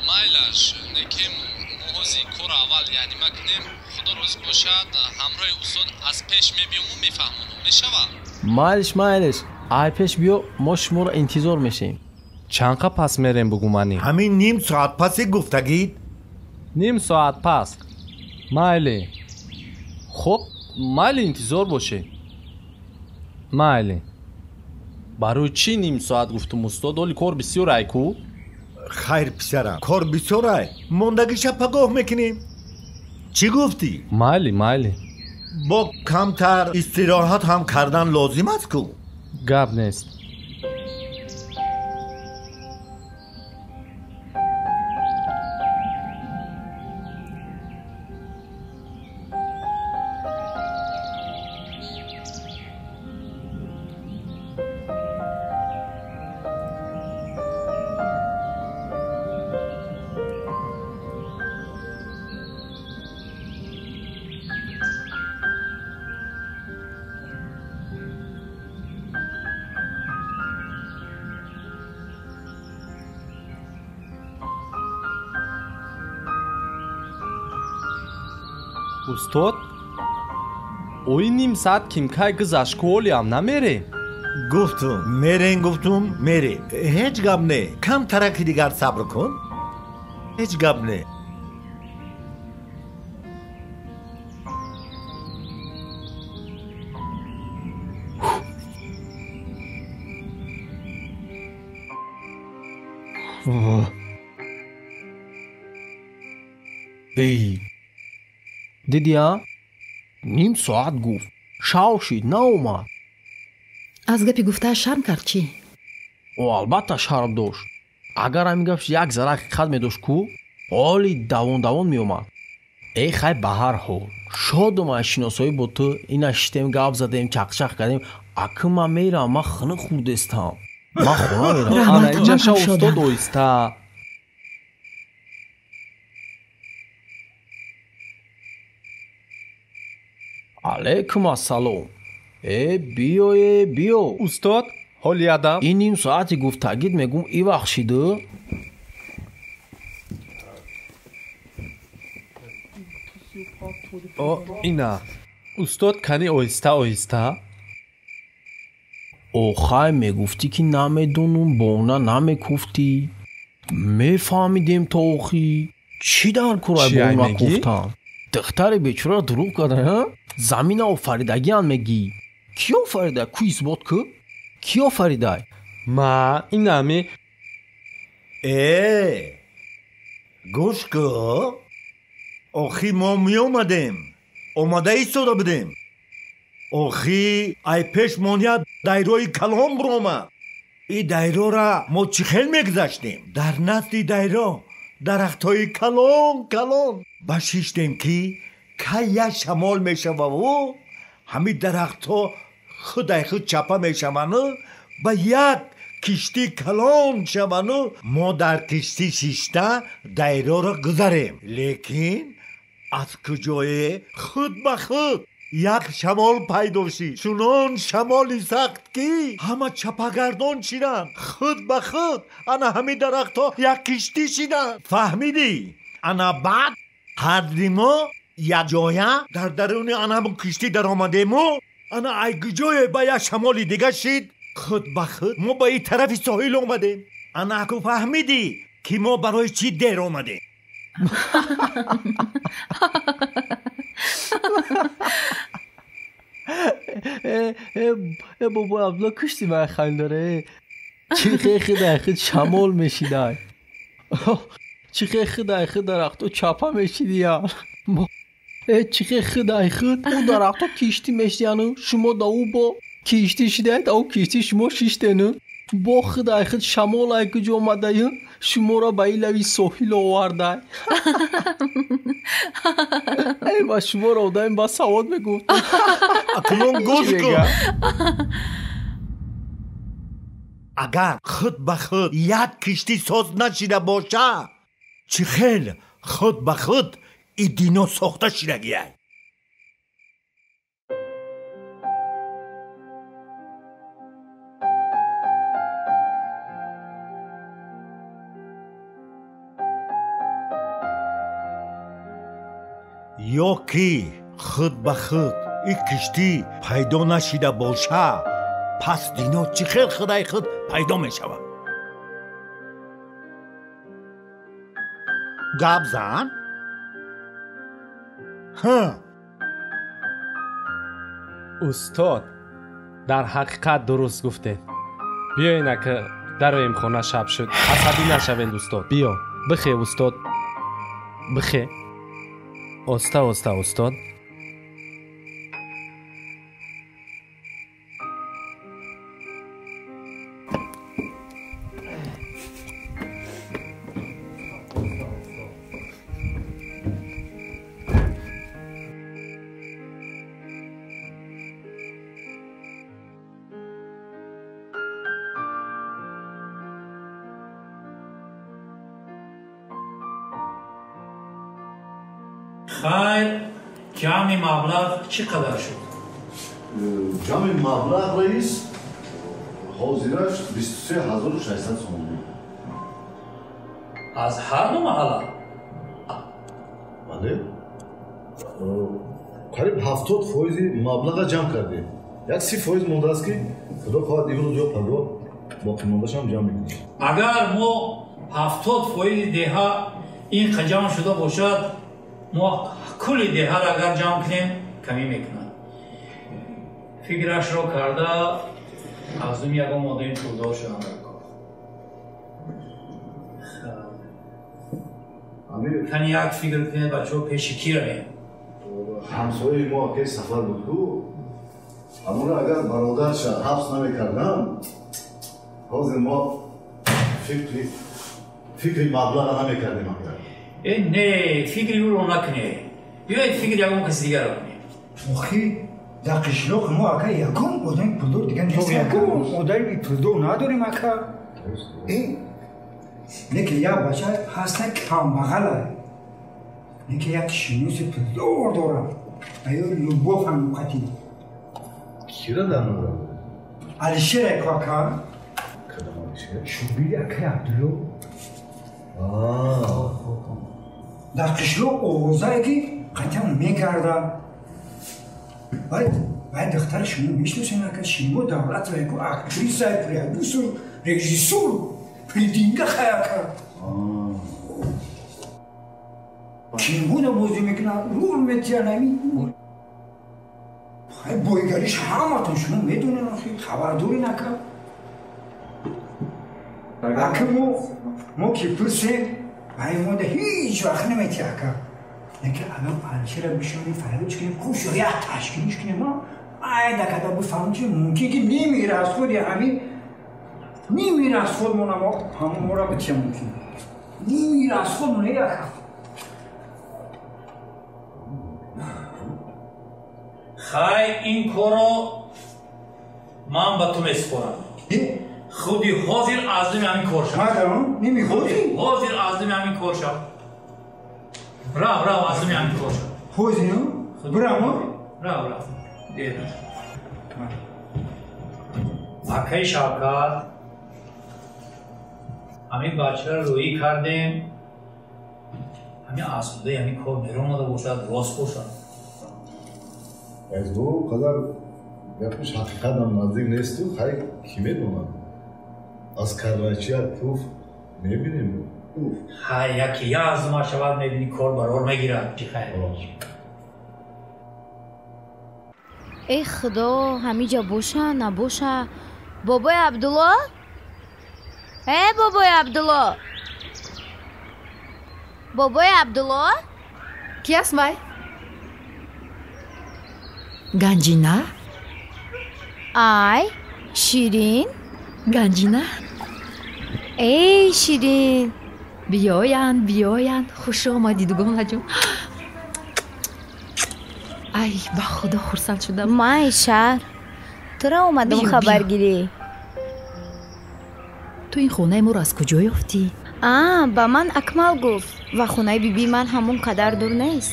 Майлаш, некем мо ҳози корро аввал яънима кунем, худо розӣ бошад, ҳамроҳи устод аз пеш мебиёму мефаҳмонам, мешавад?
Майлиш, майлиш, ай пеш биё, мо шуморо интизор мешавем.
Чанд қа пас мерем бугуманӣ?
Ҳамин ним соат паси гуфтагид.
Ним соат пас. Майли. Хуб, майли, интизор бошед. Майли. Барои чӣ ним соат гуфтум, устод? Оли кор бисёр ай ку?
Хайр, писарам, кор бисёр ай. Мондагиша пагоҳ мекунем. Чӣ гуфтӣ?
Майли, майли.
Бо камтар истироҳат ҳам кардан лозим аст ку?
Гап нест. Устод, ои ним соат кимкай гузашт ку, олиам намерем?
Гуфтум, мерем, гуфтум, мерем. Ҳеҷ гап не. Камтараки дигар сабр кун. Ҳеҷ гап не.
Эй, дидия? Ним соат гуфт. Шав шид, наомад.
Аз гапи гуфтааш шарм кард чӣ?
О, албатта шарм дошт. Агар ҳамин гапш як зарра ҳақиқат медошт ку, оли давон давон меомад. Эй хай, ба ҳар ҳол. Шодум аз шиносоӣ бо ту, ина шитем, гап задем, чақчақ кардем. Акы ман мерам, ман хунук хӯрдестам. Ман хона мерам.
Ана инҷа ша, устод, оҳиста.
Алейкум ассалом. Э, биё, э, биё.
Устод, ҳоли адам?
Ин ним соати гуфтагид мегум и вақт шиду?
О, ина. Устод, кани оҳиста, оҳиста.
Охай, мегуфтӣ ки намедонум, бона намекуфтӣ. Мефаҳмидем то охи. Чӣ дар курай
Чӣ ай
бона
мегӣ?
куфтам? Духтари бечора дурӯғ карда, ҳа? Замина офаридагиан мегӣ. Кӣ офарида? Ку исбот ку? Кӣ офаридай?
Ма, инами.
Э, гӯш ку. Охи мо меомадем. Омада истода будем. Охи ай пеш мония дайрои калон биромад. И дайрора мо чӣ хел мегузаштем? Дар назди дайро дарахтҳои калон калон. Ба шиштем ки кай як шамол мешававу ҳамин дарахтҳо худай худ чапа мешавану ба як киштӣ калон шавану мо дар киштӣ шишта дайроро гузарем. Лекин аз куҷое худ ба худ як шамол пайдо шид. Чунон шамоли сахт ки ҳама чапагардон шиданд. Худ ба худ ана ҳамин дарахтҳо як киштӣ шиданд. Фаҳмидӣ? Ана баъд ҳарди мо якҷоя дар даруни ана киштӣ даромадему ана ай куҷое ба як шамоли дига шид. Худ ба худ мо ба ин тарафи соҳил омадем. Ана аку фаҳмидӣ ки мо барои чӣ дер омадем.
Э, бобо Абдулло, кушти ман хандоре. Чӣ хе дай худ шамол мешидай. Чӣ хе дай худ дарахто чапа мешидия. Э, чӣ хе дай худ ӯ дарахто киштӣ мешидияну шумо да ӯ бо киштӣ шидай, да ӯ киштӣ шумо шиштену. Бо худай худ шамол ай куҷо омадаю шуморо ба ин лави соҳил овардай. Эй, ба шуморо одами ба савод мегуфт.
Акнун гӯш кун. Агар худ ба худ як киштӣ соз нашида боша, чӣ хел худ ба худ и дино сохта шидагиай? Ё ки худ ба худ ин киштӣ пайдо нашида боша, пас дино чӣ хел худай худ пайдо мешавад? Гап зан. Ҳа.
Устод, дар ҳақиқат дуруст гуфтед. Биёен ака дароем хона, шаб шуд. Асабӣ нашавед устод. Биё, бихе устод. Бихе. Оста оста устод.
Хайр, ҷамъи маблағ чӣ қадар шуд?
Ҷамъи маблағ раис ҳозираш 23600 сомонӣ.
Аз ҳар ду маҳалла?
Бале. Қариб 70% маблаға ҷамъ кардем. Як 30% мондааст ки худо хоҳад имрӯз ё пагоҳ боқимондаашам ҷамъ мекунем.
Агар мо 70% деҳа ин қа ҷамъ шуда бошад, мо кулли деҳаро агар ҷамъ кунем камӣ мекунад. Фикрашро карда аз думи ягон одами пулдор шудам дар кор. Кани як фикр кунед бачаҳо, пеши ки равем?
Ҳамсояи мо акаи Сафар буд ку, ҳамонро агар бародарша ҳабс намекардам, ҳозир мо фикри маблаға намекардем ака.
Э, не, фикри ӯро накунед. Биёед фикри ягон каси дигарро кунем.
Охи, дар қишлоқи мо ака ягон одами пулдор дигар нест. Ягон одами пулдор надорем ака. Э, лекин як бача ҳаста камбағала. Лекин як шиноси пулдор дорад. Аю Любов ҳам қатӣ.
Кира дар назар?
Алишер ака ака.
Кадом Алишер?
Шогирди акаи Абдулло. Дар қишлоқ овозае ки қатъан мекарда. Вай духтари шумо мешиносен ака, Шимо Давлатова яку актриса, продюсер, режиссёр, пулдинга хай ака. Кингуна бозӣ мекунад, рол метиҳад ами. Хай бойгариш ҳаматон шумо медонед охи, хабардорин ака. Ака мо ки пурсем, вай мода ҳеҷ вақт наметиҳад ака. Лекин агар Алишера бишонем, фарёдш кунем, хуш як ташкилиш кунем, айда када бифаҳмем ки мумкин ки нимира аз худи ҳамин нимира аз худмон ҳамон моро битиҳам мумкин. Нимира аз худмон ака.
Хай, ин корро ман ба ту месупорам. Худи ҳозир аз думи ҳамин кор шав. Ҳозир аз думи ҳамин кор шав. Рав, рав, аз думи ҳамин кор шав.
Ҳозир? Бирам?
Рав, рав. Дер. Акаи Шавкат, ҳамин бачаро рӯӣ кардем, ҳамин асудаи ҳамин кор беромада бошад, рост бошад.
Аз ду қадар гапиш ҳақиқатам наздик несту, хай ки медонад? Аз карвачия пуф мебинем.
Хай, яке язма шавад, мебини кор барор мегирад. Чи хайр?
Эй худо, ҳамиҷа боша, набоша. Бобои Абдулло? Э, бобои Абдулло? Бобои Абдулло?
Ки аст вай? Ганҷина?
Ай, Ширин?
Ганҷина?
Эй, Ширин!
Биёянд, биёянд. Хуш омадӣ, дугонаҷон. Ай, ба худо хурсанд шудам.
Май шаҳр. Тура омадам хабаргирӣ.
Ту ин хонаи моро аз куҷо ёфтӣ?
А, ба ман Акмал гуфт ва хонаи бибии ман ҳамон қадар дур нест.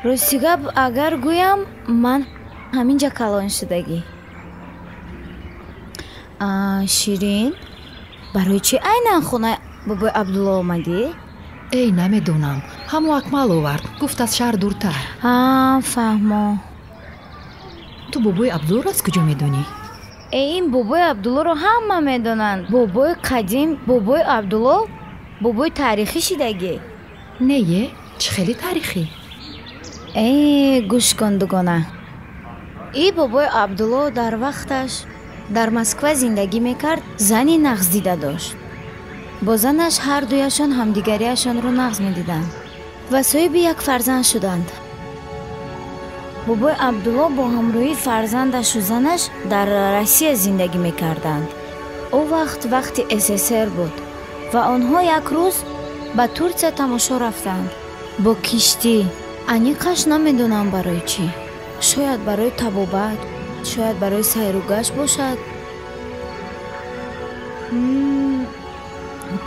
Рости гап, агар гӯям, ман ҳаминҷа калон шудагӣ. Ширин, барои чӣ айнан хонаи бобои Абдулло омадӣ?
Эй, намедонам. Ҳамо Акмал овард. Гуфт аз шаҳр дуртар.
А, фаҳмо.
Ту бобои Абдуллоро аз куҷо медонӣ?
Э, ин бобои Абдуллоро ҳама медонанд. Бобои қадим, бобои Абдулло Бобои таърихӣ шидагӣ.
Нее, чӣ хеле таърихӣ?
Э, гӯш кун, дугона. И бобои Абдулло дар вақташ дар Москва зиндагӣ мекард, зани нағз дида дошт. Бо занаш ҳар дуяшон ҳамдигариашонро нағз медиданд ва соҳиби як фарзанд шуданд. Бобои Абдулло бо ҳамроҳии фарзандашу занаш дар Россия зиндагӣ мекарданд. О вақт вақти СССР буд ва онҳо як рӯз ба Турсия тамошо рафтанд бо киштӣ. Аниқаш намедонам барои чӣ. Шояд барои табобат, шояд барои сайру гашт бошад.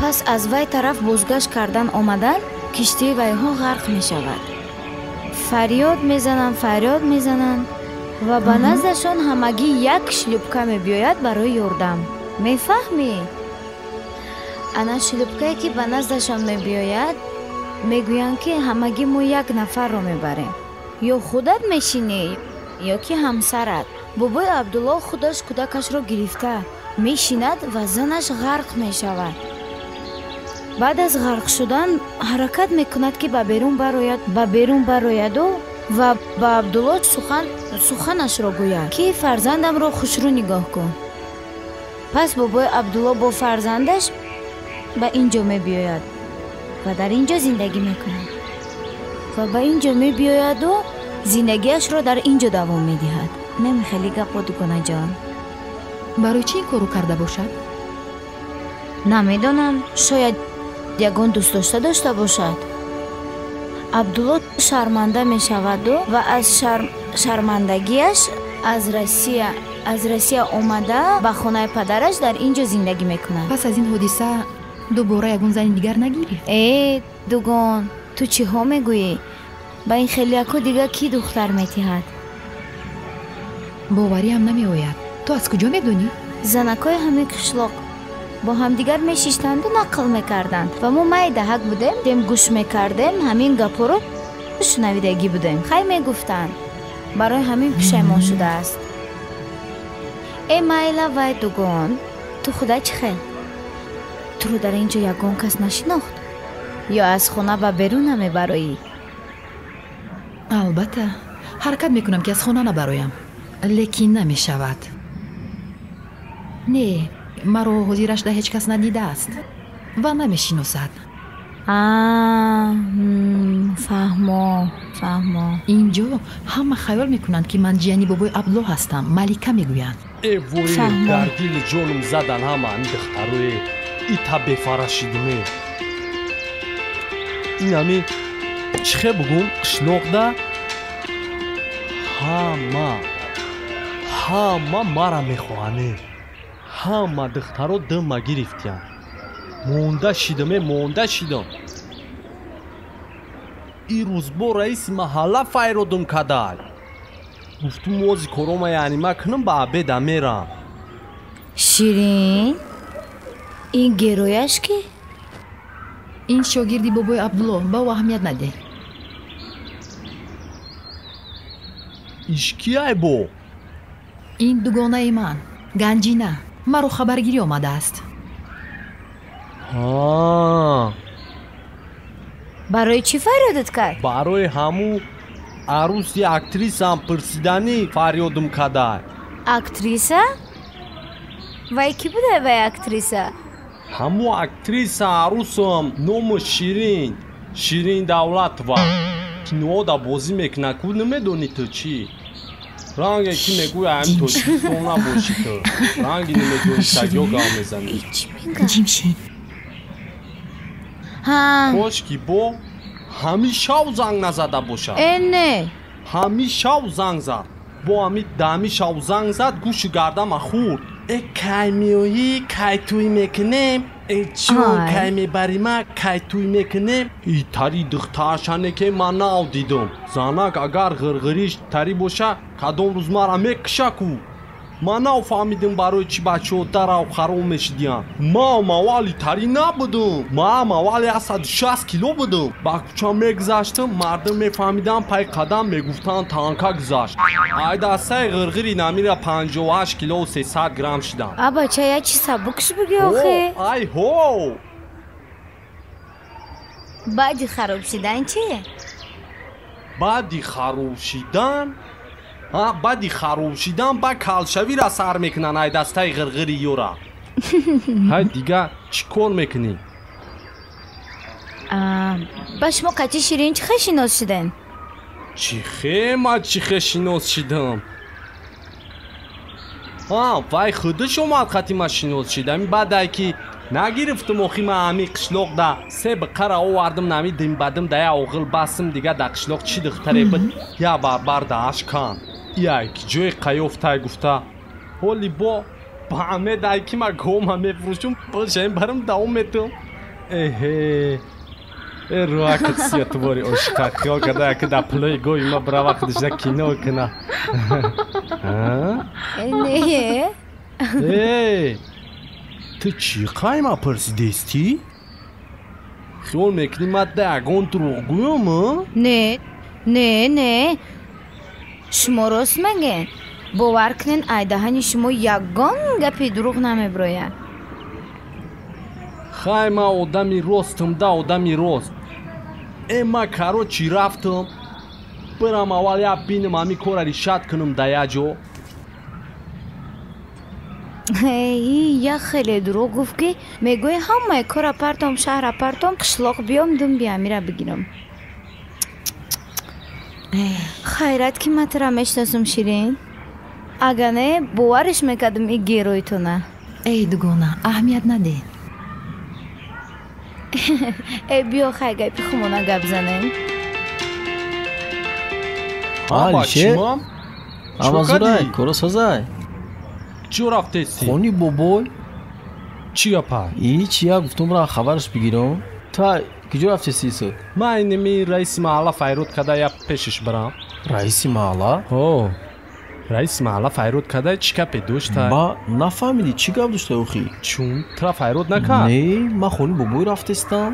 Пас аз вай тараф бозгашт кардан омадан, киштии вайҳо ғарқ мешавад. Фарёд мезананд, фарёд мезананд ва ба наздашон ҳамагӣ як шлюпка мебиёяд барои ёрдам. Мефаҳмӣ? Ана шлюпкае ки ба наздашон мебиёяд, мегӯянд ки ҳамагӣ мо як нафарро мебарем. Ё худат мешинӣ, ё ки ҳамсарат. Бобои Абдулло худаш кӯдакашро гирифта мешинад ва занаш ғарқ мешавад. Баъд аз ғарқ шудан ҳаракат мекунад ки ба берун барояд, ба берун барояду ва ба Абдулло суханашро гӯяд ки фарзандамро хушрӯ нигоҳ кун. Пас бобои Абдулло бо фарзандаш ба ин ҷо мебиёяд ва дар ин ҷо зиндагӣ мекунад. Ва ба ин ҷо мебиёяду зиндагиашро дар ин ҷо давом медиҳад. Намехелӣ гапо, дугонаҷон?
Барои чӣ ин корро карда бошад?
Намедонам, шояд ягон дӯстдошта дошта бошад. Абдулло шарманда мешаваду ва аз шармандагиаш аз Россия омада ба хонаи падараш дар ин ҷо зиндагӣ мекунад.
Пас аз ин ҳодиса дубора ягон зани дигар нагирифт?
Э, дугон, ту чиҳо мегӯӣ? Ба ин хелияко дигар кӣ духтар метиҳад?
Бовариам намеояд. Ту аз куҷо медонӣ?
Занакҳои ҳамин қишлоқ бо ҳамдигар мешиштанду нақл мекарданд ва мо майдаҳак будем, дем гӯш мекардем, ҳамин гапҳоро шунавидагӣ будем. Хай мегуфтанд. Барои ҳамин пушаймон шудааст. Э, майла вай, дугон, ту худа чӣ хел? Туро дар ин ҷо ягон кас нашинохт? Ё аз хона ба берун намебароӣ?
Албатта, ҳаракат мекунам ки аз хона набароям, лекин намешавад. Не, маро ҳозирашда ҳеҷ кас надидааст ва намешиносад.
Фаҳмо, фаҳмо.
Ин ҷо ҳама хаёл мекунанд ки ман ҷияни бобои Абдулло ҳастам, Малика мегӯянд.
Э, вой, дар дили ҷонум задан ҳама ҳамин духтароe. Ита бефара шидиме. Ин ҳами чӣ хел бугум, қишлоқда ҳама мара мехоҳане. Ҳама духтаро димма гирифтиянд. Монда шидам, монда шидам. Ин рӯз бо раиси маҳалла файродум кадай. Гуфтум ози корома яънима кунам, ба обеда мерам.
Ширин, ин герояш ки?
Ин шогирди бобои Абдулло, ба ӯ аҳамият надеҳ.
Иш кияй бо?
Ин дугонаи ман, Ганҷина. Маро хабаргирӣ омадааст.
Барои чӣ фарёдат кард?
Барои ҳамун арӯси актрисам пурсиданӣ фарёдум кадай.
Актриса? Вай кӣ буда вай актриса?
Ҳамун актриса арӯсам ному Ширин, Ширин Давлатова. Кинода бозӣ мекунад, ку намедонӣ ту чӣ? Ранге ки мегӯя ҳамин Тоҷикистон набошӣ ту. Ранги намедонӣ сагё гап мезанӣ.
Ҷимшид.
Кош ки бо ҳамин шав занг назада бошад.
Э, не.
Ҳамин шав занг зад. Бо ҳамин дами шав занг зад, гӯши гардама хӯрд. Э, кай меоӣ, кай тӯй мекунем? Э, чун кай мебарима, кай тӯй мекунем? И тари духтаршане ки ман нав дидам. Занак агар ғирғириш тари боша, кадом рӯз мара мекуша ку. Ман нав фаҳмидам барои чӣ бачаҳо дарав харом мешидиянд. Ман мавали тари набудам. Ман мавали 160 кило будам. Ба кӯча мегузаштам, мардум мефаҳмиданд, пай қадам мегуфтанд танка гузашт. Ай дастаи ғирғири намира 58 килову 300 грамм шидам.
А бача, я чӣ сабукш буги охе?
Ай ҳо!
Баъди хароб шидан чи?
Баъди хароб шидан? Баъди хароб шидан ба калшавира сар мекунанд ай дастаи ғирғири ёра. Ҳай дига чӣ кор мекунӣ?
Ба шумо қати Ширин чӣ хел шинос шудем?
Чӣ хе ма чӣ хел шинос шидам? Вай худаш омад қати ма шинос шид. Ами баъдай ки нагирифтум охи ма ами қишлоқ да се биқара овардым нами димбадим да я оғил басим дига да қишлоқ чӣ духтаре буд я барбар дааш кан. Яй ки ҷои қаёфтай гуфта. Ҳоли бо ба амедай ки ма гома мефурӯшум пулшаим барам давом метум. Эҳе руакат сиятубори ошиқа хиёл карда яки дар пулои гои ма бирава худашда кино куна.
Не.
Э, ту чӣ қайма пурсидестӣ? Хиёл мекунӣ ма да ягон дурӯғ гӯям?
Не, не, не. Шумо рост мегӯед. Бовар кунед, ай даҳани шумо ягон гапи дурӯғ намебирояд.
Хай ма одами ростам да одами рост. Ма короче рафтам. Бирам аввал я бинам ҳами кора решат кунам да як ҷо.
Як хеле дурӯғ гуфт ки мегӯӣ ҳамаи кора партом, шаҳра партом, қишлоқ биём, дум биамира бигирам. Хайрат ки ман тура мешиносам, Ширин. Агар не, бовариш мекардам и героитона.
Эй дугона, аҳамият надеҳ.
Э, биё хай гапи хумона гап занем.
Алишер, амазурай, коро созай.
Чӣ рафтести?
Хони бобой.
Чӣ гапа?
Ҳеч як гуфтум ра хабараш бигирам. Та киҷо рафтести исо?
Ман инами раиси маҳалла файрод карда я пешаш бирам.
Раиси маҳалла?
Ҳо. Раиси маҳалла файрод карда чӣ гапе дошта?
Ба нафаҳмидӣ чӣ гап дошта охи?
Чун тура файрод накард?
Не, ман хони бобой рафтестам.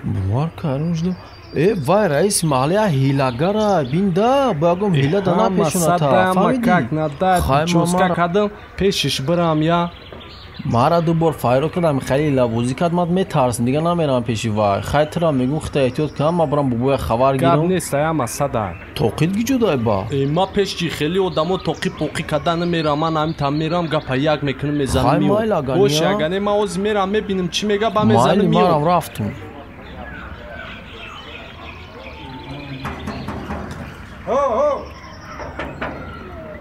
Бовар кардам шудам. Э, вай раиси маҳалла я ҳилагара, бинда, бо ягон ҳила да напешоната.
Фаҳмидӣ? Чоска кардам, пешиш бирам я.
Мара ду бор файрод кардам, хеле ҳилабозӣ кард, ман метарсам, дига намерам пеши вай. Хай тура мегӯм, хита эҳтиёт кунам, ман барам бобоя хабар гирам.
Гап нест, ая масада.
Тоқит гиҷо дай ба?
Ма пеши хеле одамо тоқи поқи карда намерам, ман ҳамин мерам, гапа як мекунам, мезанам миём. Бош, агар не, ман ҳозир мерам, мебинам чӣ мега, ба мезанам миём.
Майли, манам рафтум.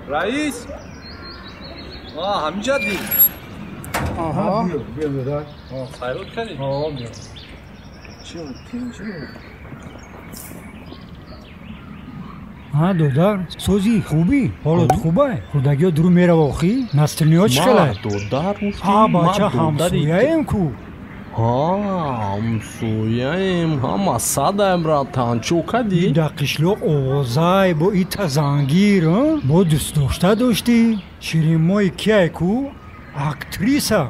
Раис? Ҳаминҷа дид.
Биё, биё, додар.
Файрод кардӣ?
Биё. Ҳа, додар, сози хубӣ? Ҳолот хубай? Хурдагиё дуру мерава охӣ? Настроениё чӣ хелай?
Додар гуфтӣ?
Ҳа, бача, ҳамсояем ку.
Ҳамсояем, ҳама садаем ратан. Чо кардӣ?
Дар қишлоқ овозай бо ита зангир, бо дӯстдошта доштӣ. Ширинмои кияй ку? Актриса.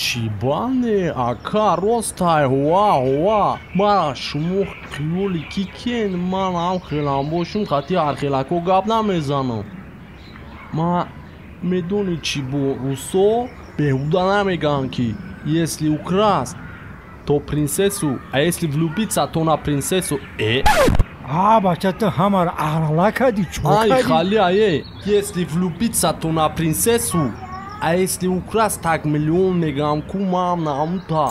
Чӣ бане, ака, ростай, ҳува, ҳува. Мара шумо хиёли ки кен, ман ҳам хелам бошум, хати ҳархелако гап намезанам. Ма медонӣ чӣ бо русо беҳуда намегӯянд ки если украсть, то принцессу, а если влюбиться, то на принцессу. Э?
А, бача, ту ҳамаро арала кардӣ, чо кардӣ?
Ай, хали, ае. Если влюбиться, то на принцессу, а если украсть, так миллион мегӯям ку ман намута.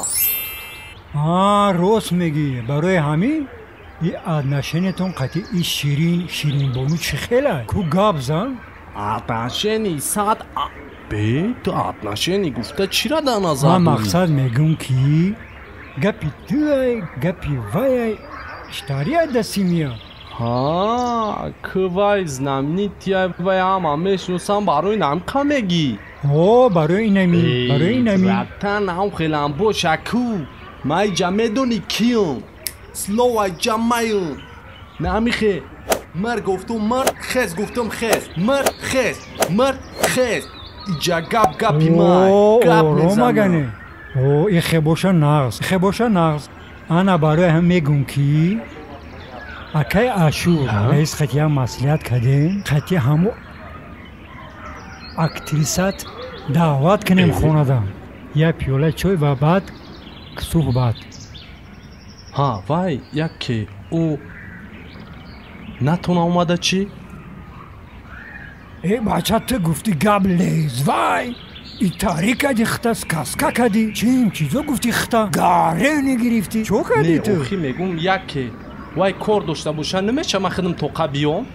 А, рост мегӣ. Барои ҳамин и отношениятон қатъи и Ширин, Ширинбону чӣ хелай? Ку гап зан?
Отношений сад бе, ту отношений гуфта чира дар назар
Ман
дорӣ?
мақсад мегӯм ки гапи туай, гапи ваяй, штария да семья.
Ҳа, ки вай знаменития, вай ҳама мешиносам, барои намқа мегӣ?
О, барои инами, барои инами.
Братан, ҳам хелам боша ку. Ман иҷа медонӣ киём? Слово иҷа маём. Намихе. Мар гуфтум мар, хез гуфтум хез. Мар хез, мар хез. Иҷа гап гапи май. Гап
Ором агане.
мезанам.
О, ихе боша нағз, ихе боша нағз. Ана барои ҳам мегӯм ки акай Ашур раис қатъи ҳам маслиҳат кардем, қатъи ҳамо актрисат даъват кунем хонада. Як пиёла чой ва баъд Суҳбат.
Ҳа, вай яке ӯ натона омада чӣ?
Э, бача, ту гуфтӣ гап лез, вай! Итари кади хта, сказка кади, чим чизо гуфтӣ хта, гаре нагирифтӣ. Чо кади ту?
Не, охи мегум яке вай кор дошта боша, намеша ман худам тоқа биём?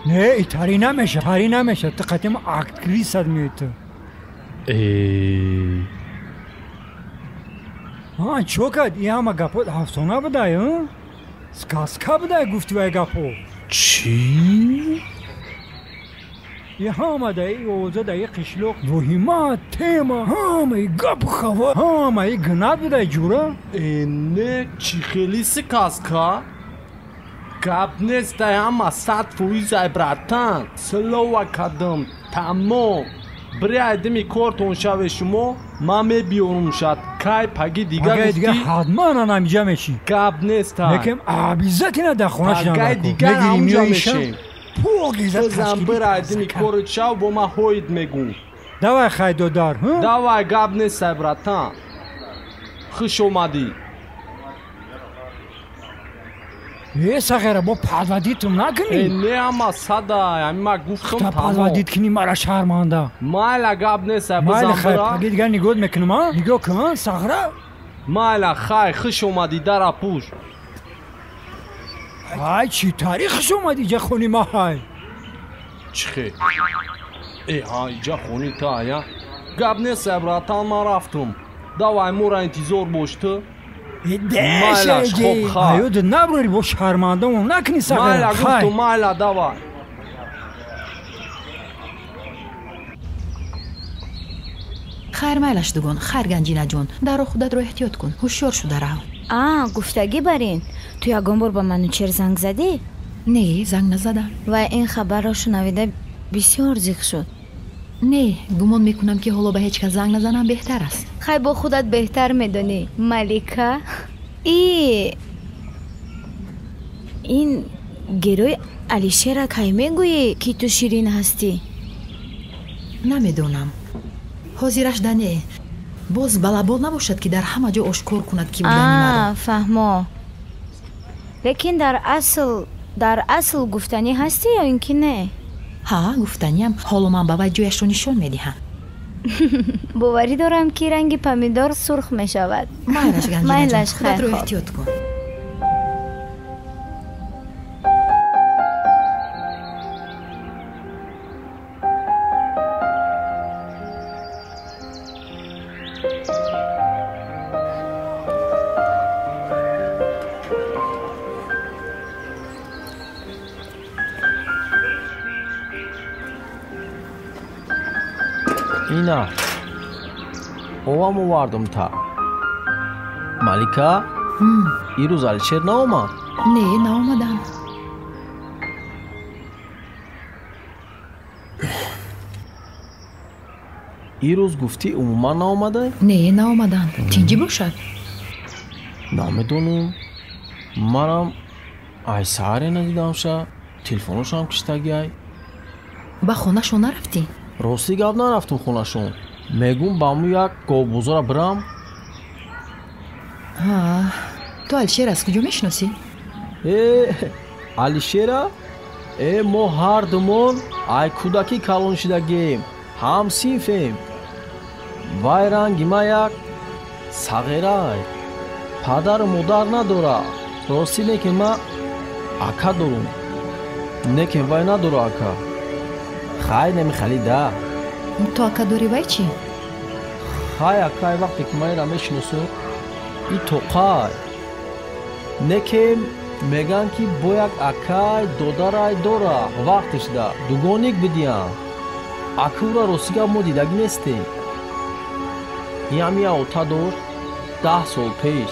Не, итари намеша, тари намеша, ту қатим актрисат меои ту.
Э.
Ҳа, чо кад? И ҳама гапот афсона будай, сказка будай гуфтӣ вай гапо.
Чӣ?
И ҳама даи овоза даи қишлоқ воҳима тема ҳамаи гапу хава ҳамаи гнат будай ҷура.
Э, не, чӣ хели сказка? Гап нестай, ҳама 100% ай братан. Слова кадам, тамом. Бирай дими кортон шаве шумо, ман мебиёрум шад. Кай паги дига
гуфтӣ? Дига ҳатман анамиҷа мешӣ.
Гап нестай.
Лекин обязательно дар хона шидан.
Пагай дигар ҳамҷа мешем. Бизан бирай дими корит шав, бо ман ҳоид мегӯм.
Давай хай додар.
Давай, гап нестай братан. Хуш омадӣ.
Э, сағира, бо подводитум накунӣ?
Э, не, ҳама садай, ҳами ман гуфтам тамом.
Подводит кунӣ мара шарманда.
Майла, гап нестай, бизан
Майла, хай,
бира.
Паги дигар нигоҳ мекунам, а? Нигоҳ кун, сағира.
Майла, хай, хуш омадӣ, дара пӯш.
Ай, чӣ тари хуш омадӣ иҷа хони ма ҳай?
Чӣ хел? Э, ҳа, иҷа хони та, я? Гап нестай, братан, ман рафтум. Давай, мора интизор бош ту. Майлаш, хоб, хай.
Аёд наброри, бо шармандамо накунӣ сағира.
Майла, гуфтум, майла, давай.
Хайр, майлаш дугон, хайр, Ганҷинаҷон, дарро худатро эҳтиёт кун, ҳушёр шуда рав.
А, гуфтагӣ бар ин, ту ягон бор ба Манучер занг задӣ?
Не, занг назадам.
Вай ин хабарро шунавида бисёр зиқ шуд.
Не, гумон мекунам ки ҳоло ба ҳеҷ кас занг назанам беҳтар аст.
Хай, бо худат беҳтар медонӣ, Малика. И ин герой Алишера кай мегӯӣ, ки ту ширин ҳастӣ?
Намедонам. Ҳозираш да не. Боз балабол набошад, ки дар ҳама ҷо ошкор кунад ки будани маро.
А, фаҳмо. Лекин дар асл гуфтанӣ ҳастӣ ё ин ки не?
Ҳа, гуфтаниям. Ҳоло ман ба вай ҷояшро нишон медиҳам.
Боварӣ дорам, ки ранги помидор сурх мешавад.
Майлаш, Ганҷинаҷон,
Майлаш, хай,
худатро
хоб.
эҳтиёт кун.
Ина, овам овардум та. Малика, ирӯз Алишер наомад?
Не, наомадам.
Ирӯз гуфтӣ умуман наомада?
Не, наомадам. Тинҷӣ бошад?
Намедонам. Манам ай саҳаре надидамша, телефоношам киштагиай.
Ба хонашон нарафтӣ?
Рости гап, нарафтум хонашон. Мегум ба ҳамун як говбозора бирам.
Ҳа, ту Алишер аз куҷо мешиносӣ?
Э, Алишера? Э, мо ҳардумон ай кӯдакӣ калон шидагием, ҳамсинфем. Вай ранги ма як сағирай. Падару модар надора. Ростӣ не ки ма ака дорум. Не ки вай надора ака. Хай намехали да.
Ту ака дорӣ, вай чӣ?
Хай акай, вақте ки ман инра мешиносам, и тоқай. Не ки мегӯянд, ки бо як акай додарай дора, вақташда дугоник бидиям. Ака ура рости гап мо дидагӣ нестем. Ин я ота дошт 10 сол пеш.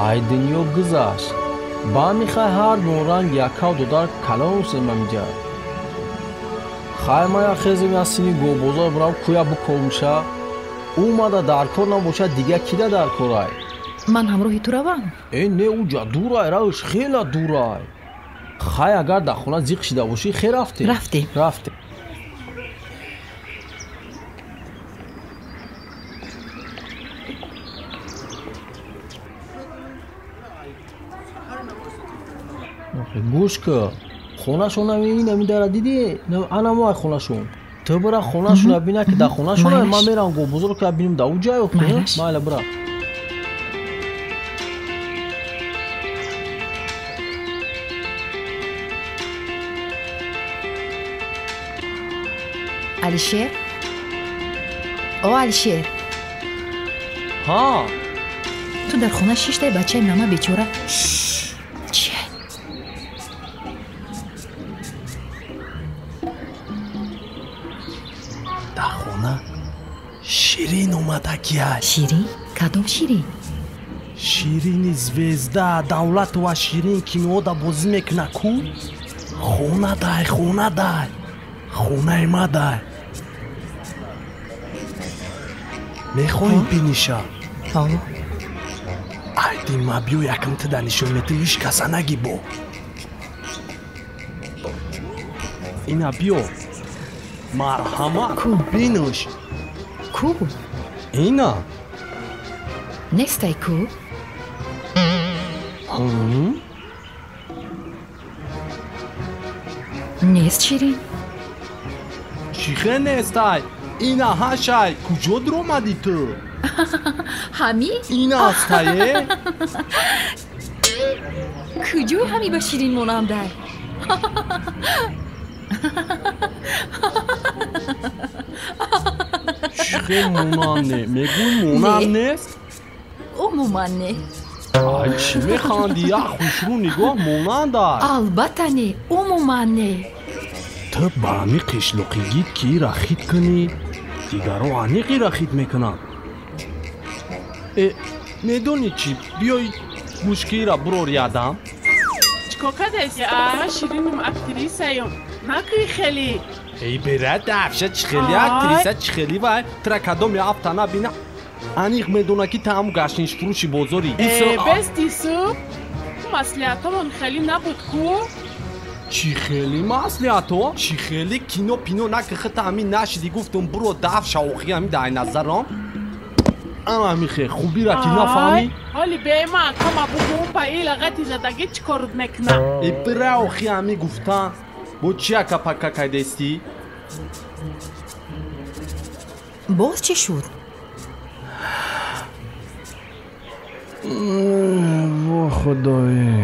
Ай дунё гузашт. Ба михай ҳар ранги акав додар калон шудем амиҷа. Хай ман як хезем я сини говбозор бирам кӯя бикобумша. Ӯ мада дар кор набошад, дига кида дар корай?
Ман ҳамроҳи ту равам?
Э, не, уҷа дурай, равиш хела дурай. Хай агар дар хона зиқ шида бошӣ, хе рафтем.
Рафтем.
Рафтем. Гӯш ка. Хонашон ин ами дара дидӣ? Ана мо ай хонашон. Ту бира хонашона бина ки дар хонашона ман мерам го бозор ка бинем да уҷа ё майла бира.
Алишер? О, Алишер.
Ҳа.
Ту дар хона шиштай бачаи мама бечора. Чи?
Дар хона Ширин омадагиай.
Ширин? Кадом Ширин?
Ширини звезда, Давлатова Ширин кинода бозӣ мекуна ку? Хона дай, хона дай. Хонаи ма дай. Мехоҳӣ биниша? Айди ма биё якам тида нишон метӣ, ҳеҷ каса наги бо. Ина биё. Марҳамат, бинуш.
Ку?
Ина.
Нестай ку? Нест Ширин?
Чихе нестай? Ина ҳашай, куҷо дуромадӣ ту?
Ҳами?
Ина астае?
Куҷо ҳами ба Ширин монандай?
Чихе монанд не? Мегӯй монанд нест?
Умуман не.
Ай, чӣ механди? Як хушрӯ нигоҳ монандай.
Албатта не, умуман не.
Ту ба ҳами қишлоқигит ки ира хит кунӣ, дигаро аниқ ира хит мекунанд. Э, медонӣ чӣ? Биёй гӯшки ира бурор ядам.
Чӣ кор кардааст? А, Ширинум актрисаём. Накӯй хеле.
Эй, бера дафша чӣ хели актриса, чӣ хели вай. Тра кадом я афта набина. Аниқ медона ки таам гаштнишфурӯши бозорӣ.
Э, бести суб. Маслиҳатомон хеле набуд ку?
Чӣ хели маслиҳато? Чӣ хели кино пино наки хита ҳамин нашиди гуфтум буро дафша охи ҳамин дар назарам. Ама ҳамихе хубира ки нафаҳмӣ?
Ҳоли бема акама бугум ба ин лағати задагӣ чӣ корут мекунам?
Э бира охи ҳамин гуфтан. Бо чи ака пака кайдестӣ?
Боз чӣ шуд?
Во худое.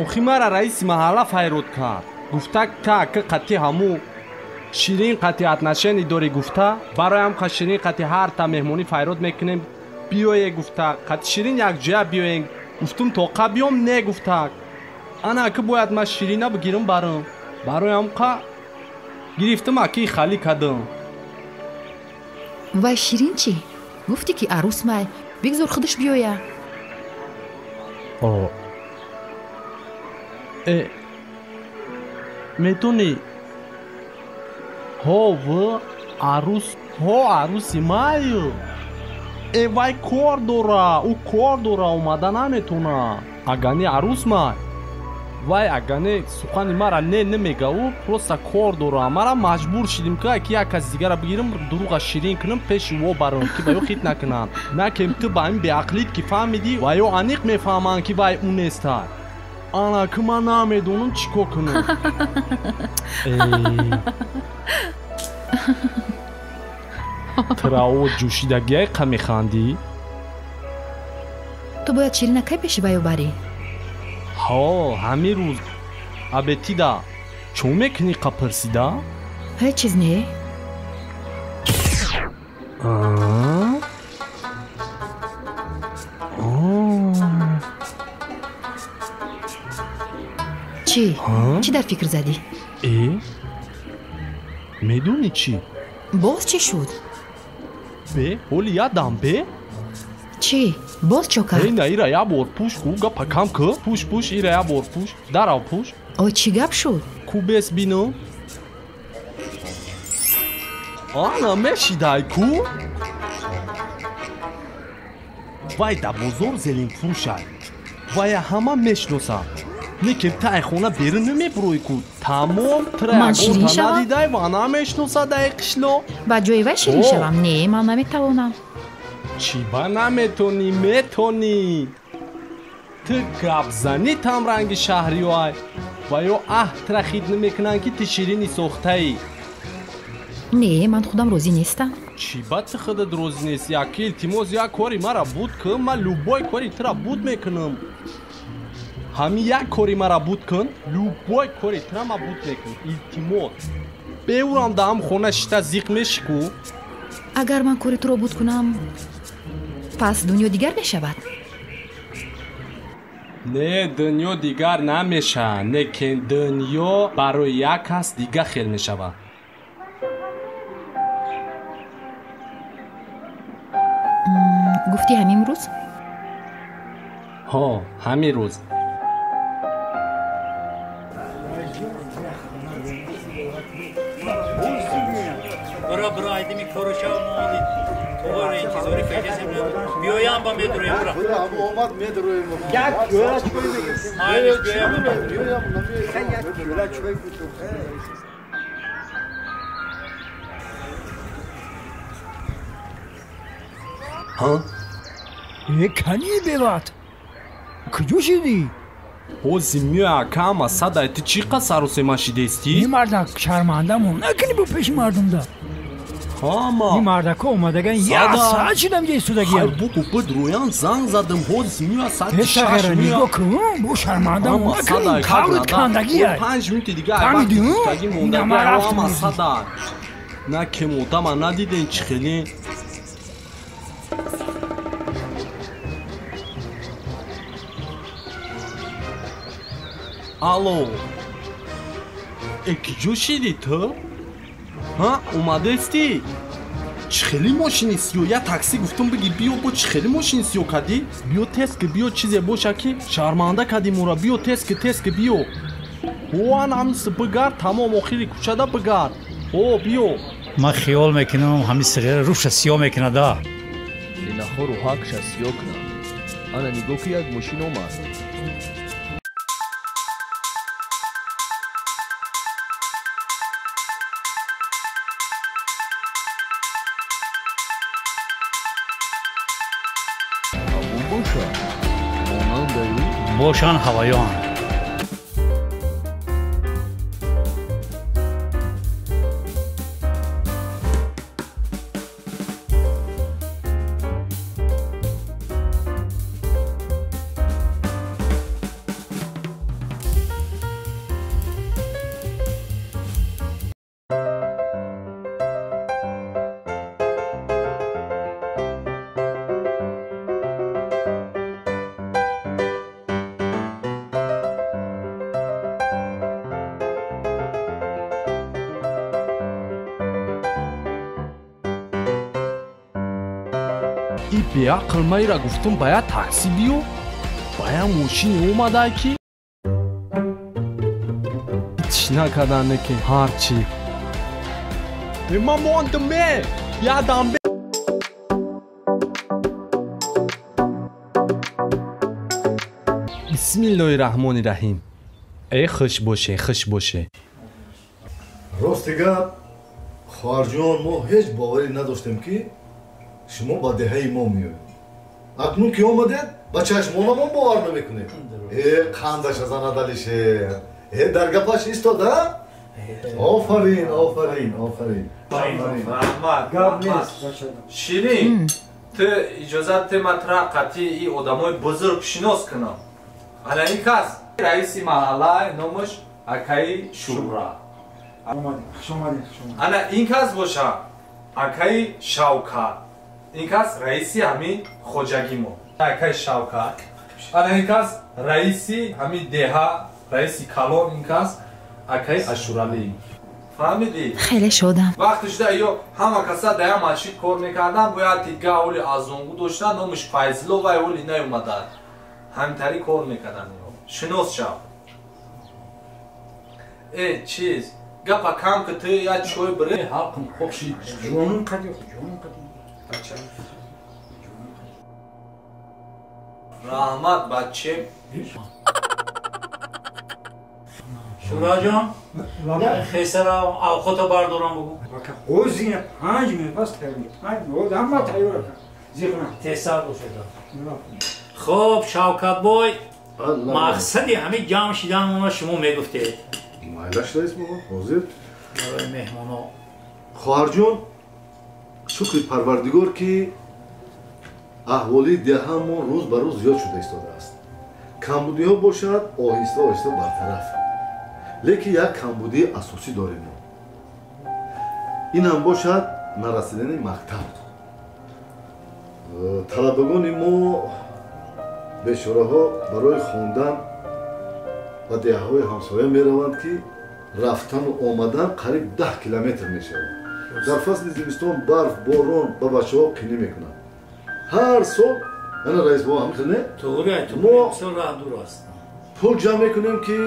Охи мара раиси маҳалла файрод кард. Гуфта та ки қатъи ҳаму Ширин қатъи отношение дорӣ гуфта, бароям қа Ширин қатъи ҳарта меҳмонӣ файрод мекунем, биёе гуфта, қатъи Ширин якҷоя биёем. Гуфтум тоқа биём, не гуфта. Ана ки бояд ман Ширина бигирам барам. Бароям қа гирифтам аки халӣ кардам.
Вай Ширин чӣ? Гуфтӣ ки арӯс май, бигзор худаш биёя.
О. Э, медонӣ, ҳов арӯс, ҳо арӯси маю. Э, вай кор дора, ӯ кор дора, омада наметона. Агар не арӯс май, вай агар не сухани мара не намега, ӯ просто кор дора. Мара маҷбур шидим ки як каси дигара бигирам, дурӯға ширин кунам, пеши во барам ки ба ё хит накунанд. Накем ту ба ин беақлит ки фаҳмидӣ, ва ё аниқ мефаҳманд ки вай ӯ нестад. Ана ки ман намедонам чӣ кор кунам. Трао ҷӯшидагиай қа механдӣ?
Ту бояд Ширина кай пеши ваё барӣ?
Ҳо, ҳамин рӯз абетида. Чо мекунӣ қа пурсида?
Ҳеҷ чиз не. Чӣ? Чӣ дар фикр задӣ?
Э? Медонӣ чӣ?
Боз чӣ шуд?
Бе, ҳоли ядам бе?
Чӣ? Боз чо кард?
Э, на ира як бор пӯш ку, гапа кам ку. Пӯш, пӯш, ира як бор пӯш. Дарав пӯш.
О, чӣ гап шуд?
Ку бес бинам. Ана мешидай ку? Вай дар бозор зелинфурӯшай. Вая ҳама мешиносанд. Некем та ай хона берун намебурӯй ку. Тамом тра
Ман ширин
ягонта
шавам?
надидай ва намешиносад ай қишлоқ.
Ба ҷои вай ширин
О.
шавам? Не, ман наметавонам.
Чӣ ба наметонӣ, метонӣ. Ту гапзанӣ там ранги шаҳриёай ва ё аҳтра хид намекунанд, ки ту ширини сохтаӣ.
Не, ман худам розӣ нестам.
Чӣ ба ту худат розӣ нестӣ? Аки илтимос, як кори мара буд кун, ман любой кори тура буд мекунам. Ҳамин як кори мара буд кун, любой кори тура ман буд мекунам. Илтимос. Беурам да ҳам хона шита зиқ мешӣ ку?
Агар ман кори туро буд кунам, пас дунё дигар мешавад.
Не, дунё дигар намешавад, лекин дунё барои як кас дига хел мешавад.
Гуфтӣ ҳамин рӯз?
Ҳо, ҳамин рӯз.
Бра, бра, айдими корушав моли. Тоғора интизори фекесем. Биёям ба медуроем, бра.
Бра, ҳаму омад медуроем.
Як пиёла чой мегирем.
Майлиш биёям ба
медуроем.
Як пиёла чой бутур.
Ҳа?
Э, кани беват? Куҷо шидӣ?
Ҳози миёя акама садай, ту чӣ қа сарусема шидестӣ?
Ин мардак шармандамон накунӣ бо пеши мардумда.
Ҳама.
Ин мардако омадаган як саат шидам ҷа истодагиям.
Ҳай бугу бидроян занг задам, ҳози миёя саати шаш миёя.
Нигоҳ кун, бо шармандамон накунӣ, қаврит кандагия.
5 минути дига ай вақти гуфтагӣ мондаги ҳама садай. На кем одама надиден чӣ хеле? Алло. Э, киҷо шидӣ ту? Ҳа, омадестӣ? Чӣ хели мошини сиё? Я такси гуфтум биги биё, бо чӣ хели мошини сиё кадӣ? Биё тез ки биё, чизе боша ки шарманда кадӣ мора, биё тез ки, тез ки биё. О, ан ҳамис бигард, тамом охири кӯчада бигард. О, биё.
Ман хиёл мекунам ҳамин сиғира рӯша сиё мекунада.
Линахо рӯҳакша сиё кунад. Ана нигоҳ ки як мошин омад.
Бошан ҳавоён.
И беақл майра гуфтум ба я такси биё, ба я мошини омадай ки ҳеч накардане ки ҳарчи. Э, ман мондам э, ядам бе. Бисмиллоҳи раҳмони раҳим. Э, хуш боше, хуш боше.
Рости гап, хоҳарҷон, мо ҳеҷ боварӣ надоштем ки шумо ба деҳаи мо меоед. Акнун ки омадед, ба чашмонамон бовар намекунед. Э, қандаша занад Алишер. Э, дар гапаш истода? Офарин, офарин, офарин.
Раҳмат,
гап нест.
Ширин, ту иҷозат те ман тура қатъи и одамои бузург шинос кунам. Ана ин кас раиси маҳалла, номаш акаи Шура. Ана ин кас боша акаи Шавкат. Ин кас раиси ҳамин хоҷагимо. Акаи Шавкат. Ана ин кас раиси ҳамин деҳа, раиси калон ин кас акаи Ашуралӣ. Фаҳмидӣ?
Хеле шодам.
Вақте шуда ё ҳама каса дар як масҷид кор мекардан, бояд дига оли азонгу доштан, номаш Файзло ва оли наёмадад. Ҳаминтари кор мекардан. Шинос шав. Э, чиз, гапа кам ки ту як чой бирӣ, ҳалқим хокши.
Ҷонум қади, ҷонум қади.
Раҳмат, баче.
Шураҷон, хесара авқото бардорам бугу.
Ҳозир 5 минут пас тайёр. 5 минут ҳама тайёр ака.
Тезтар бошед. Хоб, Шавкатбой, мақсади ҳамин ҷамъ шиданмонро шумо мегуфтед.
Майлаш раис бобо, ҳозир.
Барои меҳмоно.
Хоҳарҷон, шукри Парвардигор ки аҳволии деҳамон рӯз ба рӯз зиёд шуда истодааст. Камбудиҳо бошад оҳиста оҳиста бартараф. Лекин як камбудии асосӣ дорем мо. Инам бошад нарасидани мактаб. Талабагони мо бечораҳо барои хондан ба деҳаҳои ҳамсоя мераванд ки рафтану омадан қариб 10 километр мешавад. Дар фасли зимистон барф, борон ба бачаҳо қинӣ мекунад. Ҳар сол ана раис бобо ҳамин хел не?
Тоғри,
мо
бисёр раҳ дур аст.
Пул ҷамъ мекунем ки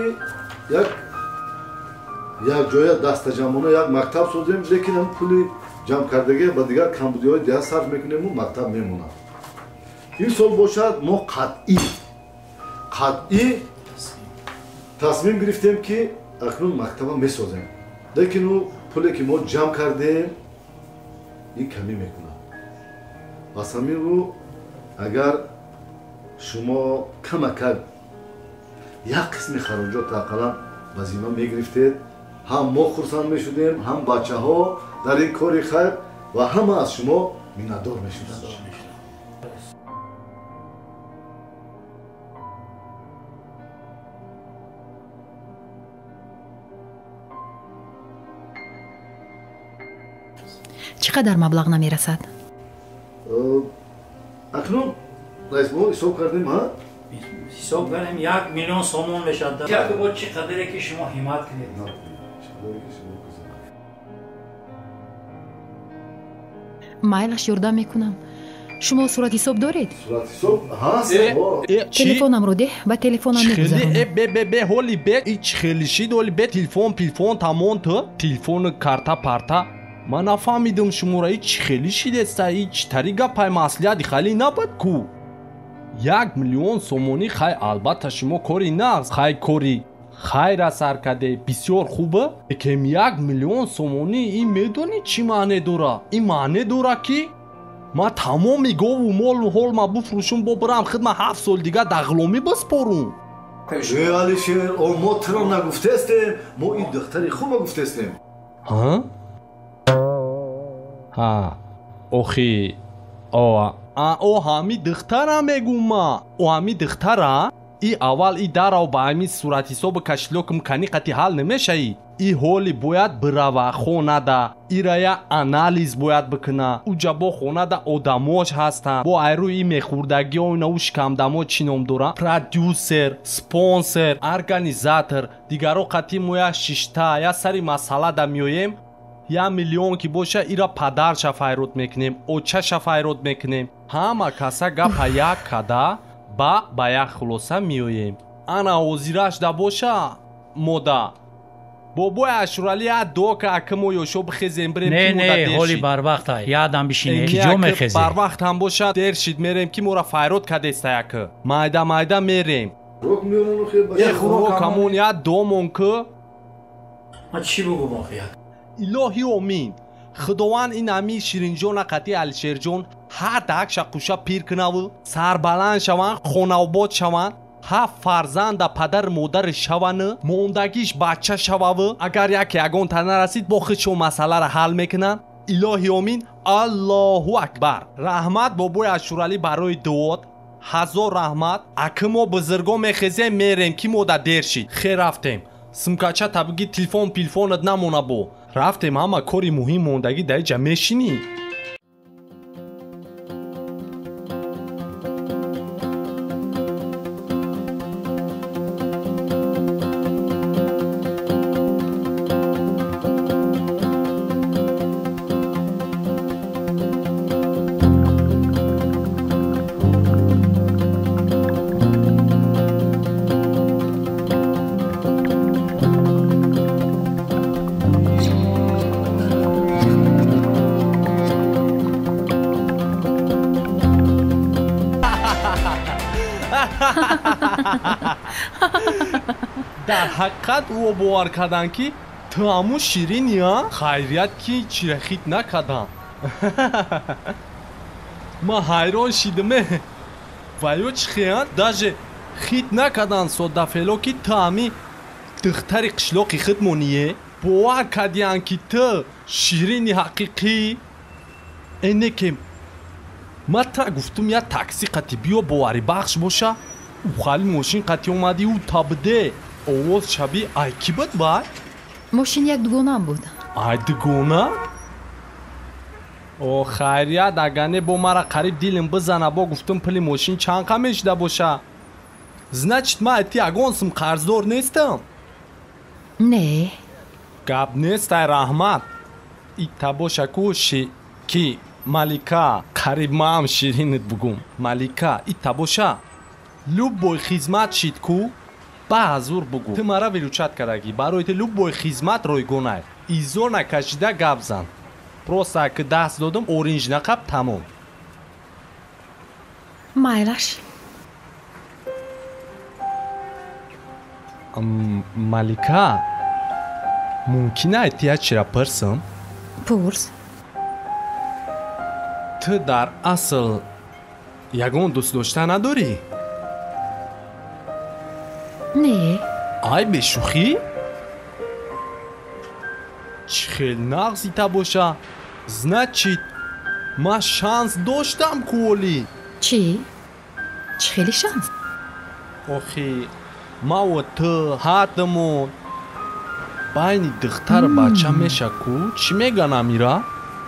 як ҷоя дастаҷамъона як мактаб созем, лекин ҳам пули ҷамъкардагӣ ба дигар камбудиҳои деҳа сарф мекунему мактаб мемонад. Ин сол бошад мо қатъӣ тасмим гирифтем ки акнун мактаба месозем. Лекин ӯ пуле ки мо ҷамъ кардем ин камӣ мекунад. Аз ҳамин рӯ агар шумо камакак як қисми хароҷот ақаллан ба зимма мегирифтед, ҳам мо хурсанд мешудем, ҳам бачаҳо дар ин кори хайр ва ҳама аз шумо миннатдор мешуданд.
Чӣ қадар маблағ намерасад?
Акнун раис мо ҳисоб кардем, ҳа?
Ҳисоб кардем 1 миллион сомон мешавад. Як бо чӣ қадаре ки шумо ҳиммат кунед.
Майлаш ёрдам мекунам. Шумо суратҳисоб доред?
Суратҳисоб ҳаст.
Телефонамро деҳ, ба телефонам мегузаронам.
Бе бе бе ҳоли бе ич хелишид ҳоли бе телефон пилфон тамон ту телефону карта парта. Ман нафаҳмидам шуморо ич хели шидеста ич тари гапай маслиҳати хали набад ку. 1 миллион сомонӣ хай албатта шумо кори нағз хай кори хайра сар каде бисёр хуба, лекин 1 миллион сомонӣ ин медонӣ чӣ маъне дора? Ин маъне дора ки ман тамоми гову молу ҳолма буфурӯшум бо бирам хидма 7 сол дига дар ғуломӣ биспорум.
Э Алишер, о мо туро нагуфтестем, мо ин духтари хуба гуфтестем.
Ҳа? Ҳа, охи, о, о ҳами духтара мегум ма. О ҳами духтара и аввал и дарав ба ҳамин суратҳисобу кашилокум кани қати ҳал намешаӣ. И ҳоли бояд бирава хонада, ира я анализ бояд бикуна. Уҷа бо хонада одамош ҳастанд, бо айрӯи и мехӯрдагиҳо ина ӯ шикамдамо чӣ ном доранд, продюсер, спонсор, организатор, дигаро қати мо я шишта я сари масъалада меоем. 1 миллион ки боша ира падарша файрод мекунем, очаша файрод мекунем. Ҳама каса гапа як када ба як хулоса меоем. Ана ҳозираш да боша мода. Бобои Ашуралӣ я дуо ка ака мо ёшо бихезем бирем ки мода
Не,
дер
ҳоли
шид.
барвақт ай. Ядам бишинем.
Не,
Ки ҷо
ака
мехезем?
Барвақт ҳам бошад дер шид мерем ки мора файрод кадеста яка. Майда майда мерем.
Хӯрок меоран охе
Е хӯрок ҳамон я домон ку.
Ма чӣ бугум охе як?
Илоҳи омин. Худованд ин ҳами Ширинҷона қатъи Алишерҷон ҳар дакша қуша пир кунаву сарбаланд шаванд, хонаобод шаванд, ҳафт фарзанда падар модари шавану мондагиш бача шававу агар яке ягонта нарасид бо худшон масъаларо ҳал мекунанд. Илоҳи омин. Аллоҳу акбар. Раҳмат бобои Ашуралӣ барои дуот. 1000 раҳмат. Аки мо бузургон мехезем мерем ки мода дер шид. Хе рафтем. Сумкача табиги телефон пилфонат намона бо. Рафтем ҳама кори муҳим мондагӣ дар иҷа мешинӣ. Дар ҳақиқат ӯ бовар карданд ки ту ҳамун ширини, а? Хайрият ки чирахит накардам.
Ман ҳайрон шидиме. Ва ё чӣ хеянд? Даже хит накардан содафело ки ту ҳами духтари қишлоқи худмоние. Бовар кардиянд ки ту ширини ҳақиқӣ. Э не ки ман та гуфтум як такси қати биё боварибахш боша. Ӯ хали мошин қати омадӣ ӯ табде. Овоз шаби ай кӣ буд вай?
Мошин як дугонаам буд.
Ай дугона? О хайрият агар не бо мара қариб дилим бизана бо гуфтум пули мошин чанд қа мешида боша. Значит ман ти ягон сум қарздор нестам?
Не.
Гап нест ай раҳмат. Ита боша ку ши ки Малика қариб маам ширинит бугум. Малика ита боша любой хизмат шид ку ба ҳазур бугу. Ту мара виручат кардагӣ. Барои ту любой хизмат ройгонай. Изо накашида гап зан. Просто ки даст додум оринҷ нақаб тамом.
Майлаш.
Малика, мумкин ай ти як чира пурсам?
Пурс.
Ту дар асл ягон дӯст дошта надорӣ?
Не.
Ай бешӯхӣ? Чӣ хел нағзита боша? Значит, ман шанс доштам ку оли.
Чӣ? Чӣ хели шанс?
Охи, маву ту ҳардумон байни духтару бача меша ку? Чӣ меган амира?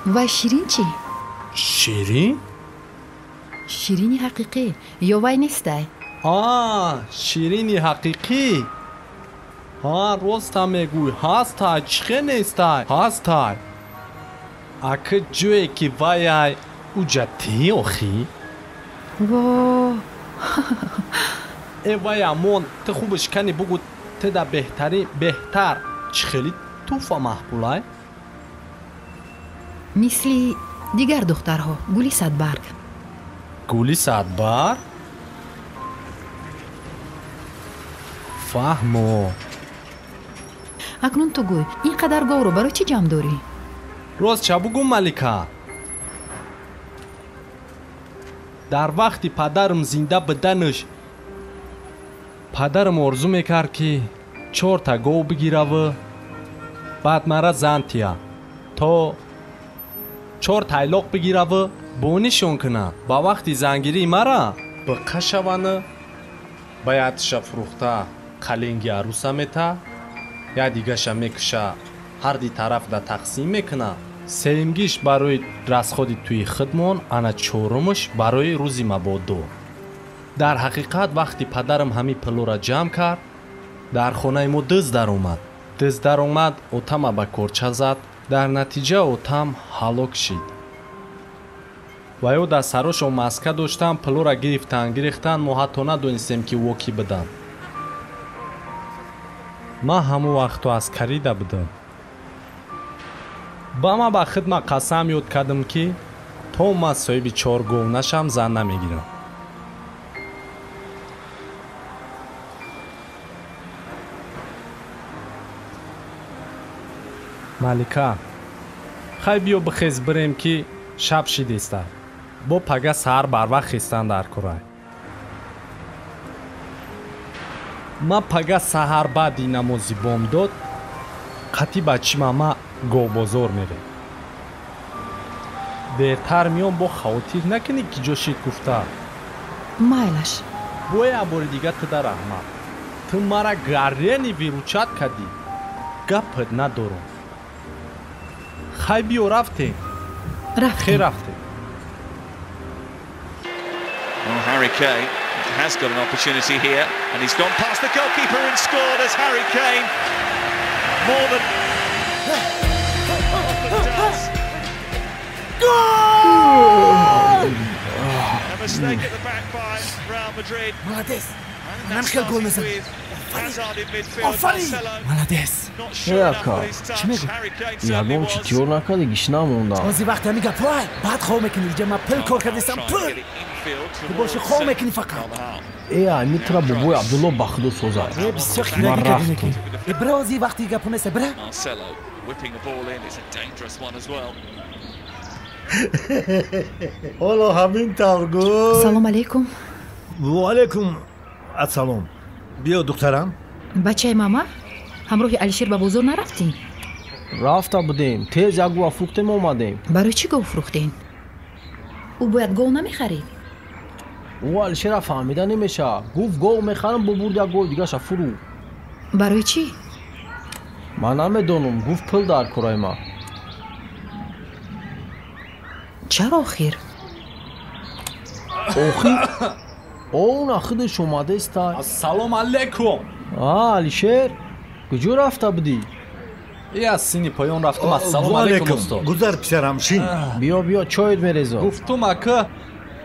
Вай ширин чӣ?
Ширин?
Ширини ҳақиқӣ ё вай нестай?
А, ширини ҳақиқӣ. Ҳа, роста мегӯй, ҳастай, чӣ хел нестай? Ҳастай. Аки ҷое ки ваяй, уҷа тӣ охӣ?
Во.
Э вай амон, ту хубаш кани бугӯ, ту да беҳтарин беҳтар чӣ хели туфа маъқулай?
Мисли дигар духтарҳо, гули садбарг.
Гули садбарг? Фаҳмо.
Акнун ту гӯй, ин қадар говро барои чӣ ҷамъ дорӣ?
Рост ча бугӯ, Малика. Дар вақти падарам зинда буданаш падарам орзу мекард ки чорта гов бигираву баъд мара зан тия то чор тайлоқ бигираву бонишон кунад. Ба вақти зангирии мара биқа шавану ба ятиша фурӯхта қалинги арӯса мета, як дигаша мекуша ҳарди тараф да тақсим мекуна. Сеюмгиш барои расходи тӯи худмон, ана чорумаш барои рӯзи мабодо. Дар ҳақиқат вақти падарам ҳамин пулоро ҷамъ кард, дар хонаи мо дизд даромад. Дизд даромад, отама ба корча зад. Дар натиҷа отам ҳалок шид. Ва ё дар сарошон маска доштан, пулоро гирифтан, гирифтан, мо ҳатто надонистем ки во кӣ буданд. Ман ҳамон вақто аз карида будам. Ба ман ба хидмат қасам ёд кардам ки то ман соҳиби чор гов нашам зан намегирам. Малика, хай биё бихез бирем ки шаб шидеста. Бо пага саҳар барвақт хестан дар курай. Ман пага саҳар баъди намози бомдод қати бачима ма говбозор мерем. Дертар миём, бо хавотир накунӣ ки ҷо шид гуфта.
Майлаш.
Бо як бори дига ту да раҳмат. Ту мара гаррени виручат кардӣ. Гапат надорам. Хай биё рафтем.
Рафтем.
Хе рафтем.
Well, Harry Kane has got an opportunity here, and he's gone past the goalkeeper and scored as Harry Kane more than often does.
Goal!
A mistake at the back by Real Madrid.
Молодец!
And
Манам
that
хел гол
started
мезанам.
with Hazard in midfield.
Офарин!
Marcelo
Молодец!
not
Э,
sure enough
ака,
with his
Чӣ
touch.
мегӯ?
Harry Kane certainly
ягон чӣ
was.
тиёр накарди, гиш намондам.
Ози вақти ҳамин гапҳоай баъд хоб мекунӣ. Иҷа ман пул кор кардистам,
Trying to
пул!
get it infield
Ту боши
towards,
хоб мекунӣ фақат.
Carvajal.
Э, ами тура бобои Абдулло ба худо созад.
Э, бисёр
Ман
хирагӣ кардӣ
рафтам.
некӣ. Э, бира ози вақти гапҳо нест, бира.
Marcelo whipping the ball in. It's a dangerous one as well.
Ҳоло ҳамин тавр гуфт.
Салом алейкум.
Ва алейкум ассалом. Биё духтарам.
Бачаи мама, ҳамроҳи Алишер ба бозор нарафтӣ?
Рафта будем, тез як гова фурӯхтем, омадем.
Барои чӣ гов фурӯхтем? Ӯ бояд гов намехарид.
Ӯ Алишера фаҳмида намешавад. Гуфт гов мехарам, бо бурд як гови дигаша фурӯхт.
Барои чӣ?
Ман намедонам, гуфт пул дар кораи ман.
Чаро охир?
Охир она худаш омадеста.
Ассалому алайкум.
А, Алишер, куҷо рафта будӣ?
Я аз синни поён рафтам. Ассалому алайкум, устод.
Гузар, писарам, шин.
Биё, биё, чойт мерезам.
Гуфтум, ака,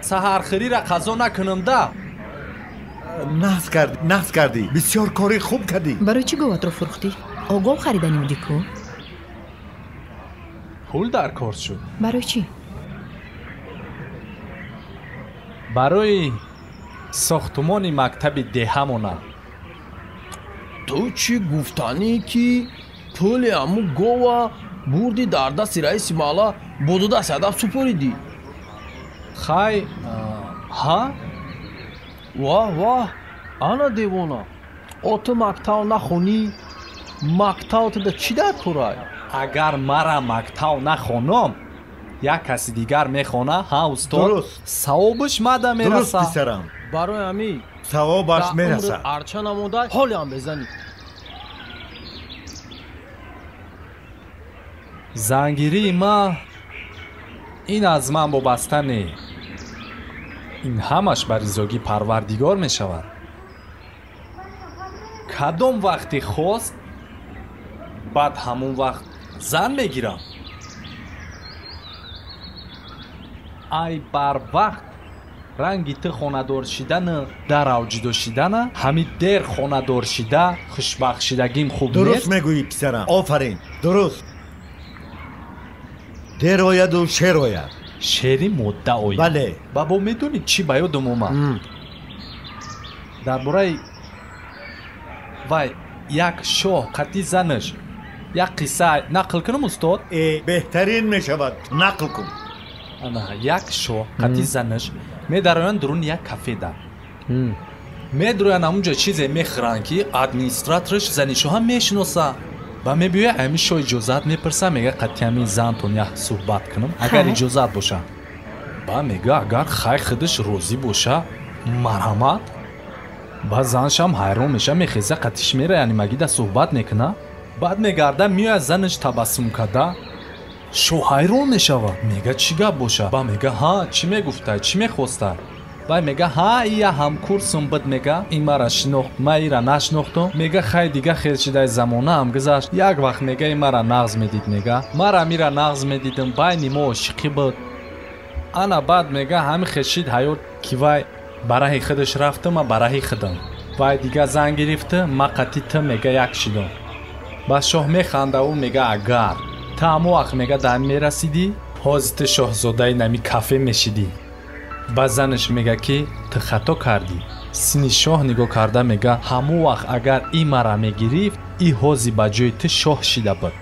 саҳархӯриро қазо накунам да.
Нағз кардӣ, нағз кардӣ, бисёр кори хуб кардӣ.
Барои чӣ говатро фурӯхтӣ? О, гов хариданӣ будӣ ку?
Пул дар кор шуд.
Барои чӣ?
Барои сохтумони мактаби деҳамона.
Ту чӣ гуфтанӣ, ки пули ҳамун гова бурди, дар дасти раиси маҳалла бо додасти адаб супоридӣ?
Хай, ҳа?
Ваҳ, ваҳ, ана девона! О, ту мактаб нахонӣ, мактаб туда чӣ дар корай?
Агар мара мактаб нахонам, як каси дигар мехона, ҳа, устод?
Дуруст.
Савобаш мада мераса.
Дуруст, писарам.
Барои ҳамин
савобаш мераса.
Арча намонда, ҳолиам безанӣ.
Зангирии ма ин аз ман вобаста не, ин ҳамаш ба ризогии Парвардигор мешавад. Кадом вақте хост, баъд ҳамон вақт зан мегирам. Ай барвақт ранги ту хонадор шидану дар авҷидо шидана, ҳамин дер хонадор шида хушбахт шидагим хуб нест.
Дуруст мегӯӣ, писарам, офарин, дуруст. Дер ояду шер ояд.
Шери модда ояд.
Бале.
Бабо, медонӣ чӣ ба ёдам омад? Дар бораи вай як шоҳ қатъи занаш як қисса нақл кунам, устод?
Э, беҳтарин мешавад, нақл кун.
Ана, як шоҳ қатъи занаш медароянд дуруни як кафеда. Медароянд, ҳамунҷо чизе мехӯранд, ки администратораш зани шоҳам мешиноса. Ба мебиёя, ҳамин шоҳ иҷозат мепурса, мега, қатъи ҳамин зантон як суҳбат кунам, агар иҷозат боша. Ба мега, агар хай худаш розӣ боша, марҳамат. Ба заншам ҳайрон меша, мехеза, қатиш мера, яъне магида суҳбат мекуна. Баъд мегарда, меояд, занаш табассум карда. Шоҳ ҳайрон мешавад, мега, чӣ гап боша? Ба мега, ҳа, чӣ мегуфтай, чӣ мехостай? Вай мега, ҳа, ия ҳамкурсум буд, мега, ин мара шинохт, ма ира нашинохтум. Мега, хай, дига хел шидай, замонаам гузашт. Як вақт, мега, ин мара нағз медид, мега, марам ира нағз медидим, байни мо ошиқӣ буд. Ана баъд, мега, ҳамин хел шид ҳаёт, ки вай ба раҳи худаш рафту, ма ба раҳи худам. Вай дига зан гирифту, ма қатъи ту, мега, як шидам. Ба шоҳ механда, ӯ мега, агар ту ҳамон вақт, мега, дар мерасидӣ, ҳозир ту шоҳзодаи нами кафе мешидӣ. Ба занаш мега, ки ту хато кардӣ. Сини шоҳ нигоҳ карда мега, ҳамон вақт агар и мара мегирифт, и ҳозир ба ҷои ту шоҳ шида буд.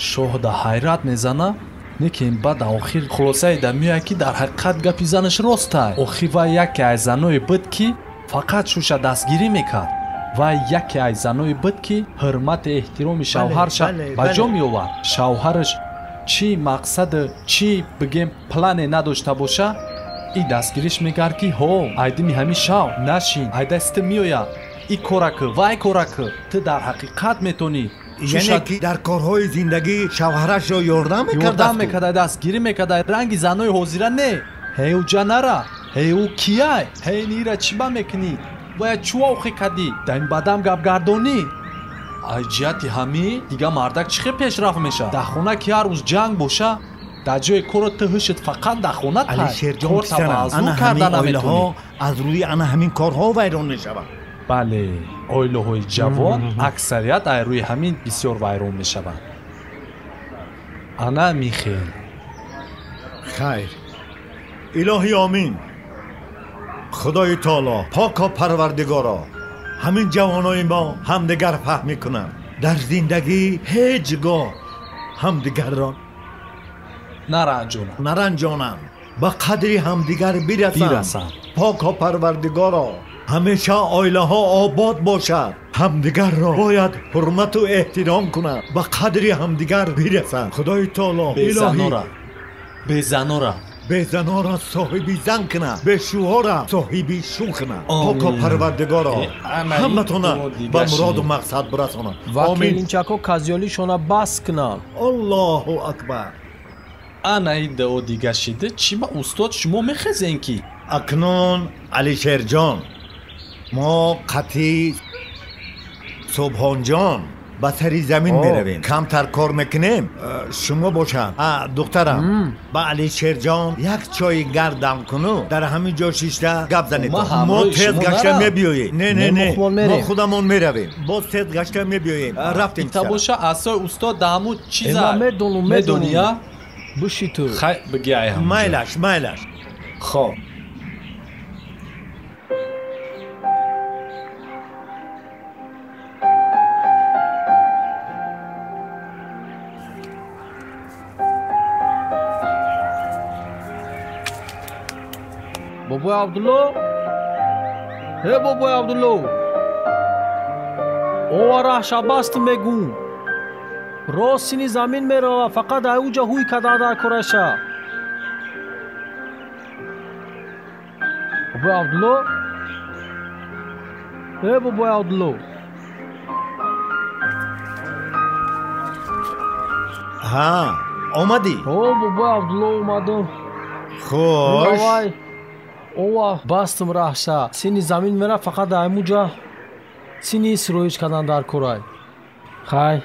Шоҳ да ҳайрат мезана, лекин баъд охир хулосае да меояд, ки дар ҳақиқат гапи занаш ростай. Охир вай яке аз заное буд, ки фақат шуша дастгирӣ мекард. Вай яке аз заное буд, ки ҳурмату эҳтироми шавҳарша ба ҷо меовард. Шавҳараш чӣ мақсаду чӣ бигем плане надошта боша, и дастгириш мекард, ки ҳо, айдими ҳамин шав нашин, ай дасти ту меояд, и кора кӯ, вай кора кӯ, ту дар ҳақиқат метонӣ.
Яъне ки дар корҳои зиндагӣ шавҳарашро ёрдам мекард?
Ёрдам мекард, дастгирӣ мекард. Ранги занои ҳозира не, ҳей, ӯ ҷа нара, ҳей, ӯ кияй, ҳей, ира чӣ ба мекунӣ, бояд чӯ охӣ кардӣ, дар ин бадам гапгардонӣ. Аз ҷиҳати ҳамин дига мардак чӣ хел пешрафт мешавад? Дар хона ки ҳар рӯз ҷанг боша, дар ҷои корро ту ҳушт фақат дар хона
Алишерҷон, писарам, ана ҳамин оилаҳо аз рӯи ана ҳамин корҳо вайрон мешаванд.
Бале, оилаҳои ҷавон аксарият аз рӯи ҳамин бисёр вайрон мешаванд. Ана михел.
Хайр, илоҳи омин. Худои таоло, поко Парвардигоро, ҳамин ҷавонои мо ҳамдигар фаҳм мекунанд, дар зиндагӣ ҳеҷ гоҳ ҳамдигарро
Наранҷонанд.
Наранҷонанд. Ба қадри ҳамдигар бирасанд. Поко Парвардигоро, ҳамеша оилаҳо обод бошад. Ҳамдигарро бояд ҳурмату эҳтиром кунанд. Ба қадри ҳамдигар бирасанд. Худои таоло илоҳӣ безанора соҳиби зан кунад, бешӯҳора соҳиби шӯ кунад. Поко Парвардигоро, ҳаматона ба муроду мақсад бирасонад.
Ва келинчако казёлишона бас кунанд.
Аллоҳу акбар.
Ана ин дуо дига шида. Чӣ ба устод шумо мехезен ки?
Акнун Алишерҷон, мо қатъи Субҳонҷон ба сари замин меравем. Камтар кор мекунем. Шумо бошанд. Духтарам, ба Алишерҷон як чойи гардам куну дар ҳамин ҷо шишта гап занед. Мо тез гашта мебиёем. Не, не, не, мо худамон меравем. Боз тез гашта мебиёем. Рафтем.
Ита боша асои устод да ҳамун чиза.
Медонум,
медонӣ, а?
Буши ту.
Хай, бигӣ ай ҳамун.
Майлаш, майлаш.
Хоб.
Бобои Абдулло? Э, бобои Абдулло! Ова раҳшабаст мегӯм. Рост сини замин мерава, фақат ай уҷа ҳуй када дар кораша. Бобои Абдулло? Э, бобои Абдулло!
Ҳа, омадӣ?
О, бобои Абдулло, омадам.
Хуш.
Ова бастам раҳша. Сини замин мера, фақат аймуҷа сини сироиш кардан дар корай. Хай.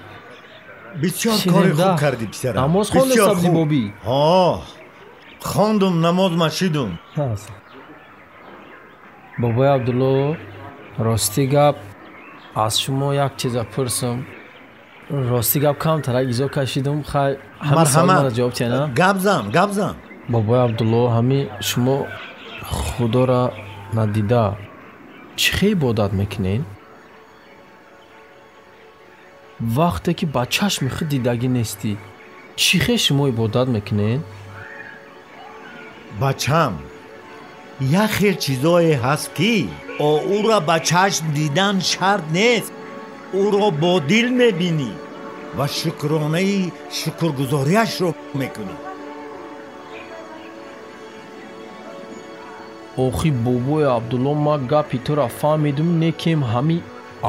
Бисёр кори хуб кардӣ, писарам.
Намоз хондеста будӣ, бобӣ?
Ҳо, хондум, намоз машидум.
Бобои Абдулло, рости гап аз шумо як чиза пурсам. Рости гап камтарак изо кашидум. Хай, ҳамин савол мара ҷавоб тия, на?
Гап зан, гап зан.
Бобои Абдулло, ҳамин шумо худоро надида чӣ хел ибодат мекунед? Вақте ки ба чашми худ дидагӣ нестӣ, чӣ хел шумо ибодат мекунед?
Бачам, як хел чизое ҳаст ки ӯро ба чашм дидан шарт нест. Ӯро бо дил мебинӣ ва шукронаи шукргузориашро мекунӣ.
Охи бобои Абдулло, ман гапи тура фаҳмидум, некем ҳами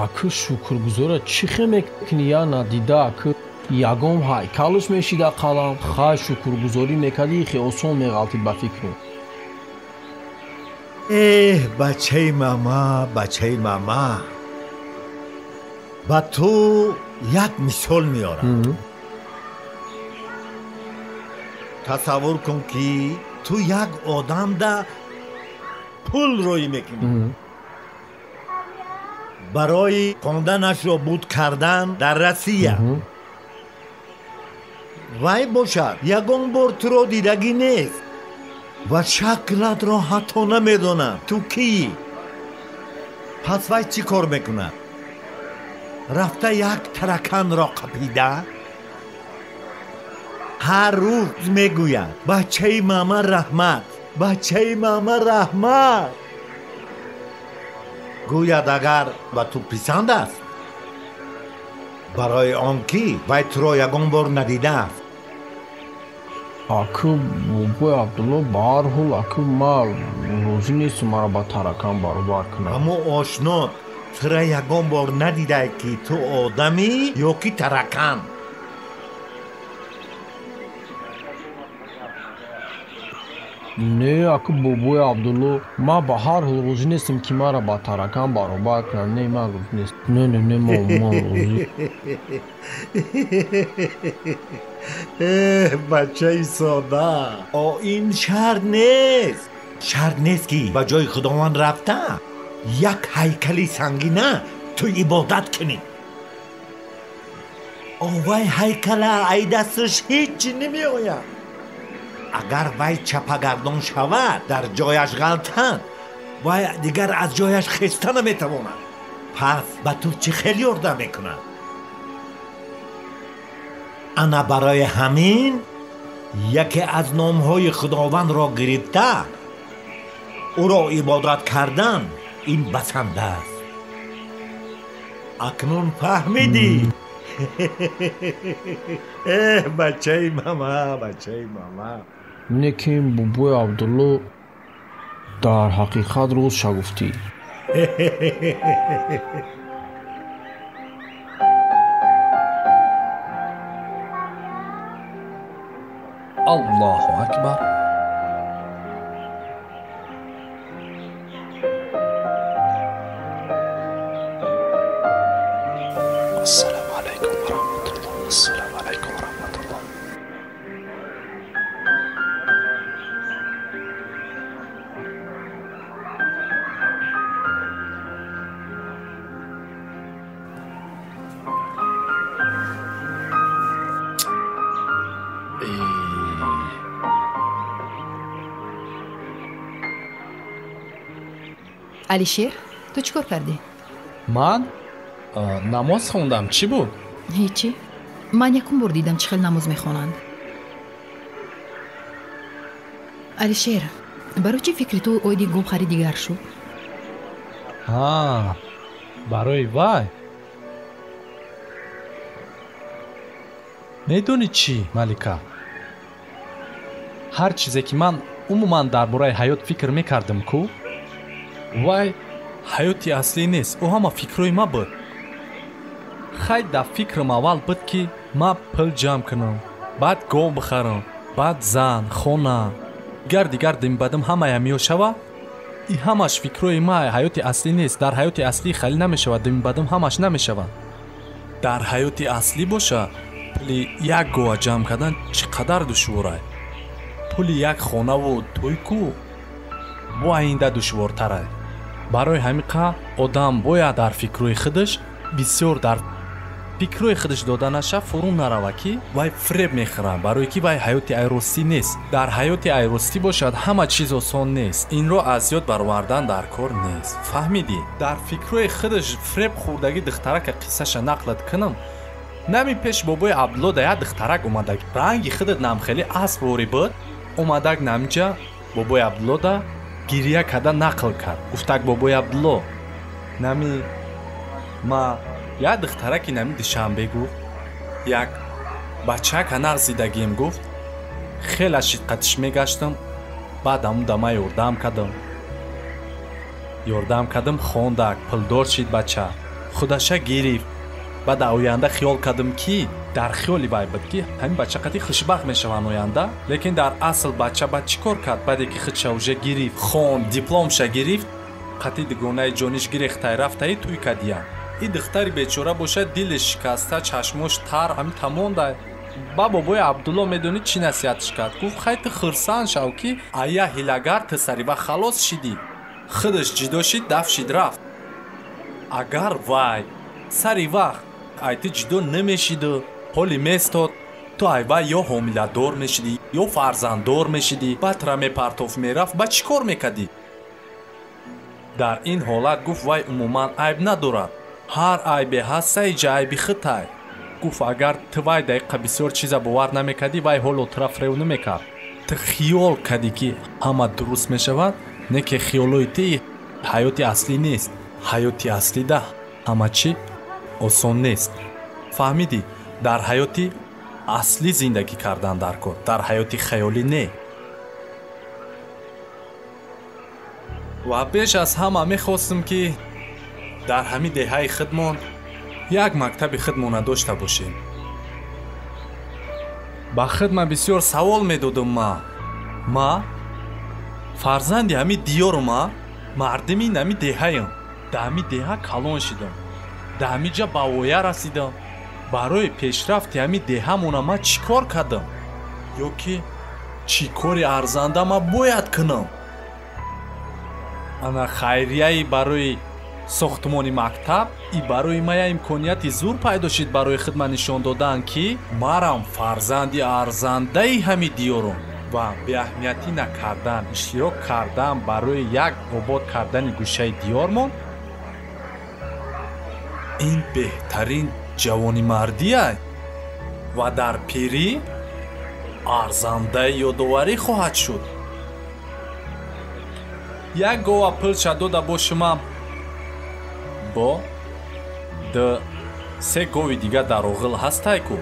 акы шукргузора чӣ хел мекунӣ? Я надида акы ягон ҳайкалш мешида қалам. Хай, шукргузорӣ мекардӣ, хе осон меғалтид ба фикру.
Эҳ, бачаи мама, бачаи мама, ба ту як мисол меорам. Тасаввур кун ки ту як одамда пул рӯй мекунӣ барои хонданашро буд кардан дар Россия. Вай бошад ягон бор туро дидагӣ нест ва шаклатро ҳатто намедонад ту кӣ. Пас вай чӣ кор мекунад? Рафта як тараканро қапида ҳар рӯз мегӯяд: бачаи мама раҳмат, бачаи мама раҳмат. Гӯяд агар ба ту писанд аст, барои он ки вай туро ягон бор надидааст.
Акы бобои Абдулло, ба ҳар ҳол акы ман розӣ нестам маро ба таракан баробар кунад.
Аммо ошно тура ягон бор надидай ки ту одамӣ ё ки таракан.
Не, акы бобои Абдулло, ман ба ҳар ҳол розӣ нестам ки маро ба таракан баробар кунад. Не, ман розӣ нестам. Не, не, не, ман розӣ.
Эҳ, бачаи сода, о ин шарт нест. Шарт нест ки ба ҷои Худованд рафта як ҳайкали сангина ту ибодат кунӣ. О вай ҳайкала ай дасташ ҳеҷ чӣ намеояд. Агар вай чапагардон шавад, дар ҷояш ғалтад, вай дигар аз ҷояш хеста наметавонад. Пас ба ту чӣ хел ёрдам мекунад? Ана барои ҳамин Яке аз номҳои Худовандро гирифта ӯро ибодат кардан ин басанда аст. Акнун фаҳмидӣ? Эҳ, бачаи мама, бачаи мама.
Лекин бобои Абдулло дар ҳақиқат ростша гуфтӣ.
Аллоҳу акбар. Ассалому алайкум ва раҳматуллоҳ. Ассалому алайкум ва раҳматуллоҳ.
Алишер, ту чӣ кор кардӣ?
Ман намоз хондам. Чӣ буд?
Ҳечи. Ман якум бор дидам чӣ хел намоз мехонанд. Алишер, барои чӣ фикри ту оиди говхари дигар шуд?
Ҳа, барои вай. Медонӣ чӣ, Малика? Ҳар чизе ки ман умуман дар бораи ҳаёт фикр мекардам ку, вай ҳаёти аслӣ нест, ӯ ҳама фикрҳои ма буд. Хай дар фикрам аввал буд ки ман пул ҷамъ кунам, баъд гов бихарам, баъд зан, хона, дигар дигар димбадим ҳамая меошава. И ҳамаш фикрҳои ма ҳаёти аслӣ нест. Дар ҳаёти аслӣ халӣ намешавад, димбадим ҳамаш намешавад. Дар ҳаёти аслӣ боша пули як гова ҷамъ кардан чӣ қадар душворай. Пули як хонаву тӯй ку бо оинда душвортарай. Барои ҳамин қа одам бояд дар фикрҳои худаш бисёр дар фикрҳои худаш дода наша, фурӯ нарава ки вай фиреб мехӯрад, барое ки вай ҳаёти айростӣ нест. Дар ҳаёти айростӣ бошад ҳама чиз осон нест. Инро аз ёд баровардан дар кор нест. Фаҳмидӣ? Дар фикрҳои худаш фиреб хӯрдагӣ духтарака қиссаша нақлат кунам. Нами пеш бобои Абдулло да як духтарак омадаг, ранги худат намхелӣ асп ворӣ буд. Омадаг намҷа бобои Абдулло да гирия карда нақл кард. Гуфтак бобои Абдулло, нами ма як духтараки нами Душанбе гуфт, як бачака нағз зидагием гуфт, хела шидқатиш мегаштам, баъд ҳамун да ма ёрдам кардам. Ёрдам кардам, хондак, пулдор шид бача, худаша гирифт. Баъд оянда хиёл кардам ки дар хиёли вай буд ки ҳамин бача қати хушбахт мешаванд оянда, лекин дар асл бача баъд чӣ кор кард? Баъде ки худша уже гирифт, хонд, дипломша гирифт, қати дугонаи ҷониш гирехтай рафтаи тӯй кардиян. И духтари бечора бошад, дилеш шикаста, чашмош тар, ҳамин тамондай. Ба бобои Абдулло медонӣ чӣ насиҳатш кард? Гуфт хай ту хурсанд шав ки ая ҳилагар ту сари вақт халос шидӣ. Худаш ҷидо шид, даф шид рафт. Агар вай сари вақт ай ту ҷидо намешиду ҳоли местод, ту ай вай ё ҳомиладор мешидӣ, ё фарзанддор мешидӣ, баъд тра мепартофт мерафт, ба чӣ кор мекардӣ? Дар ин ҳолат гуфт вай умуман айб надорад. Ҳар айбе ҳаст саиҷа айби худтай. Гуфт агар ту вай дақиқа бисёр чиза бовар намекардӣ, вай ҳоло тура фирев намекард. Ту хиёл кардӣ ки ҳама дуруст мешавад, не ки хиёлои ти ҳаёти аслӣ нест. Ҳаёти аслида ҳама чӣ осон нест. Фаҳмидӣ? Дар ҳаёти аслӣ зиндагӣ кардан дар кор, дар ҳаёти хаёлӣ не. Ва пеш аз ҳама мехостам ки дар ҳамин деҳаи худмон як мактаби худмона дошта бошем. Ба худ ман бисёр савол медодам. Ма фарзанди ҳамин диёрум, мардими ҳамин деҳаям. Дар ҳамин деҳа калон шидам, дар ҳамин ҷа ба воя расидам. Барои пешрафти ҳамин деҳамона ман чӣ кор кардам? Ё ки чӣ кори арзанда ман бояд кунам? Ана хайрияи барои сохтмони мактаб и барои ма я имконияти зур пайдо шид барои худ ман нишон додан ки марам фарзанди арзандаи ҳамин диёрум ва беаҳамиятӣ накардан, иштирок кардан барои як обод кардани гӯшаи диёрмон ин беҳтарин ҷавонимардия ва дар пирӣ
Арзандаи ёдоварӣ хоҳад шуд. Як гова пулша дода бошумам бо д се гови дига дар оғил ҳастай ку.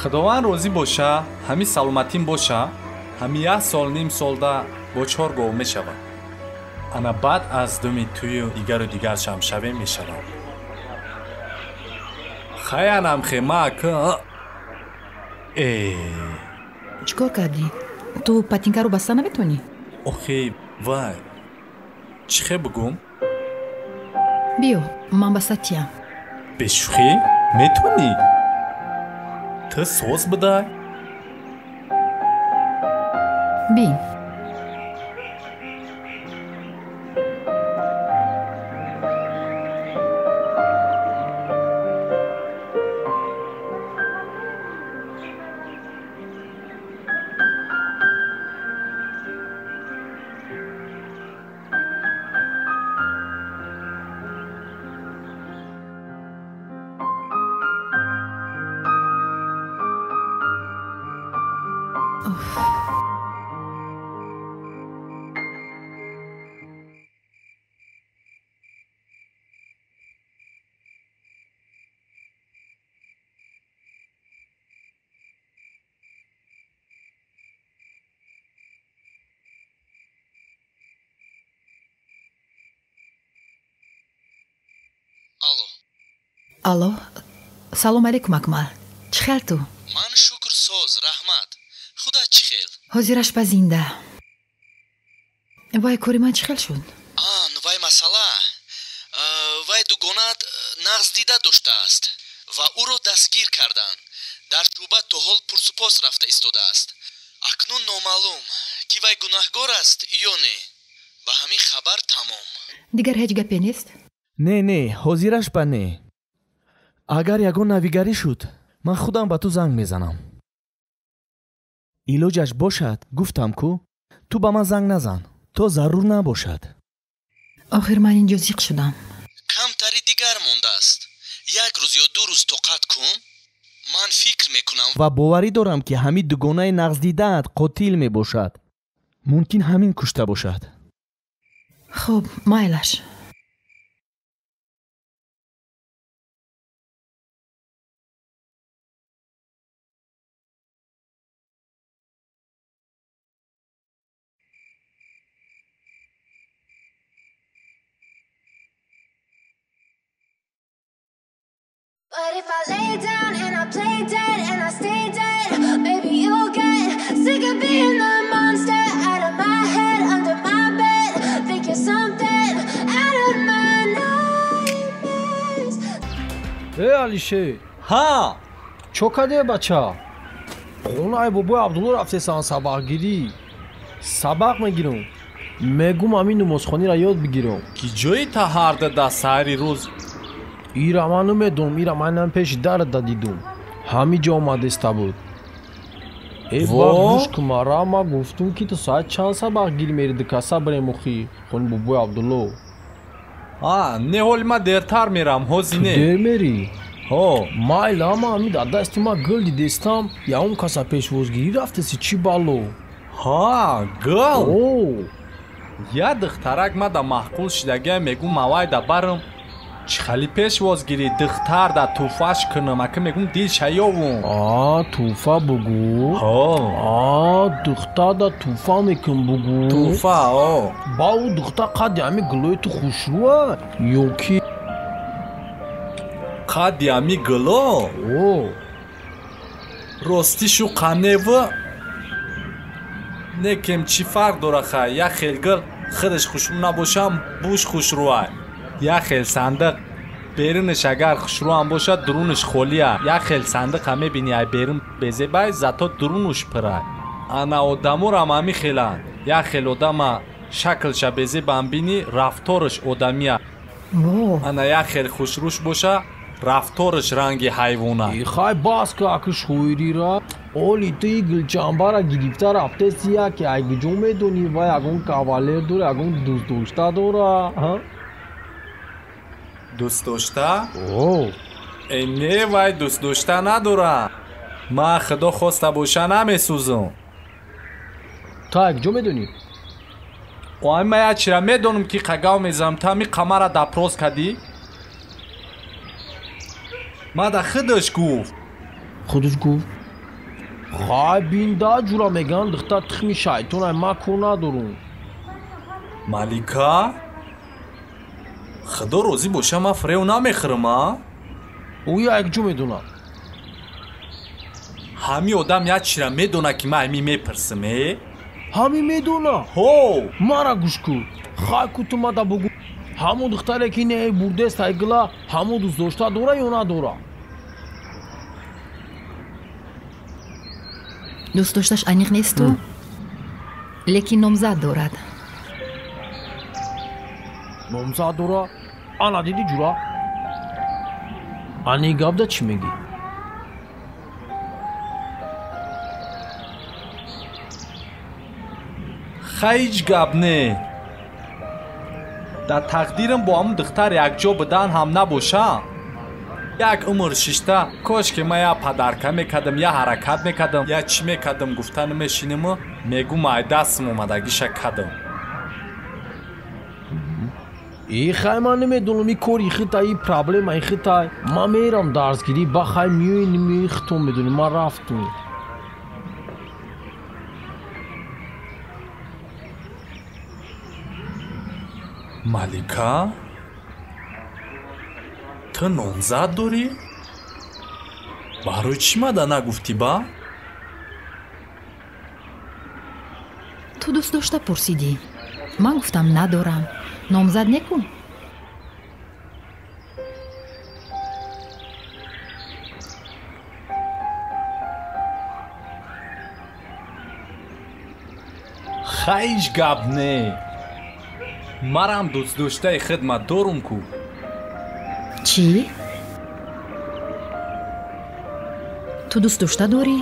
Худованд розӣ боша, ҳами саломатим боша, ҳами як сол ним солда бо 4 гов мешавад. Ана баъд аз думи тӯю дигару дигар шамшаве мешавад. Хаянам хема ка. Э.
Чӣ кор кардӣ? Ту патинкаро баста наметавонӣ?
Охи, вай. Чӣ хе бугум?
Биё, ман баста тиям.
Бешӯхӣ? Метавонӣ? Ту соз бидай?
Бин. Алло, салом алейкум, Акмал. Чӣ хел ту?
Ман шукр соз, раҳмат. Худо чӣ хел?
Ҳозираш ба зинда. Вай кори ман чӣ хел шуд?
Ан, вай масъала. Вай дугонаат нағз дида доштааст ва ӯро дастгир карданд. Дар шӯъба то ҳол пурсупос рафта истодааст. Акнун номаълум, ки вай гунаҳгор аст ё не. Ба ҳамин хабар тамом.
Дигар ҳеҷ гапе нест?
Не, не, ҳозираш ба не. Агар ягон навигарӣ шуд, ман худам ба ту занг мезанам. Илоҷаш бошад, гуфтам ку, ту ба ман занг назан, то зарур набошад.
Охир ман инҷо зиқ шудам.
Камтари дигар мондааст. Як рӯз ё 2 рӯз тоқат кун, ман фикр мекунам.
Ва боварӣ дорам, ки ҳамин дугонаи нағздидаат қотил мебошад. Мумкин ҳамин кушта бошад.
Хуб, майлаш.
But if I lay down and I play dead and I stay dead, maybe you'll get sick of being the monster. Out of my head, under my bed, think you're something out of my nightmares.
Эй, Алишер!
Ҳа!
Чо кардӣ, бача? Хонаи бобои Абдулло рафтесан сабақгирӣ. Сабақ мегирам. Мегум ҳамин намозхониро ёд бигирам.
Ки ҷои таҳарда дар саҳари рӯз?
Ира ман намедонам, ира манам пеши дарда дидум. Ҳами ҷо омадеста буд. Э, ба гӯш кун мара, ма гуфтум ки ту соат чанд сабақ гирӣ мери дукаса бирем охи хони бобои Абдулло.
А, не ҳоли ма дертар мерам, ҳози не.
Ту дер мерӣ?
Ҳо.
Майла, ама ҳами дар дасти ма гул дидестам, ягон каса пешвозгирӣ рафтеси, чӣ бало?
Ҳа, гул?
О.
Я духтарак ма да маъқул шидагия мегум мавайда барам. Чӣ хали пешвозгирӣ духтар да тӯҳфаш кунам, ака мегум дил шаёвум.
А, тӯҳфа бугӯ?
Ҳо.
А, духтар да тӯҳфа мекун бугӯ.
Тӯҳфа, о.
Ба ӯ духтар қадди ҳами гулои ту хушрӯа ё ки?
Қадди ҳами гуло?
О.
Ростишу қаневу некем чӣ фарқ дора хай, як хел гул худаш хушрӯ набошам, буш хушрӯай. Як хел сандиқ берунаш агар хушрӯам бошад, дурунаш холия. Як хел сандиқа мебини, ай берун безебай, зато дурунуш пирай. Ана одаморам ҳами хеланд. Як хел одама шаклша безебам бини, рафтораш одамия. Ана як хел хушрӯш боша, рафтораш ранги ҳайвона.
Хай бас ка аки шоирира. Оли ту и гулчанбара гирифта рафтеси яке, ай куҷо медонӣ ва ягон кавалер дора, ягон дӯстдошта дора?
Дӯстдошта? Э, не, вай дӯстдошта надора. Ман худо хоста боша намесӯзам.
Ту як ҷо медонӣ?
Ой, ман як чира медонам ки қагав мезанам. Ту ҳами қамара допрос кардӣ? Мада худаш гуфт.
Худаш гуфт? Хай бинда ҷура мегӯянд духтар тухми шайтонай, ман кор надорум.
Малика? Худо розӣ боша, ман фирев намехӯрам, а?
Ӯ як ҷо медонад.
Ҳами одам як чира медона ки ман ҳами мепурсам, э?
Ҳами медона?
Ҳо!
Мара гӯш кун. Хай ку ту мада бугӯ. Ҳамон духтаре ки не бурдест ай гила, ҳамон дӯстдошта дора ё надора?
Дӯстдошташ аниқ несту, лекин номзад дорад.
Номзад дора? Ана диди ҷура? Ани гапда чӣ мегӣ?
Ҳеҷ гап не. Дар тақдирам бо ҳамун духтар якҷо будан ҳам набоша. Як умр шишта, кош ки ман я падарка мекардам, я ҳаракат мекардам, я чӣ мекардам гуфта намешинаму мегӯм ай дастам омадагиша кардам.
И хай ман намедонам, и кори хитай, и проблемаи хитай. Ман мерам дарсгирӣ, ба хай миёи намиёи хитон медонӣ, ман рафтум.
Малика? Ту номзад дорӣ? Барои чӣ мада нагуфтӣ ба?
Ту дӯст дошта пурсидӣ. Ман гуфтам надорам. Номзад некун.
Ҳеҷ гап не. Марам дӯстдоштаи хидмат дорум ку.
Чӣ? Ту дӯстдошта дорӣ?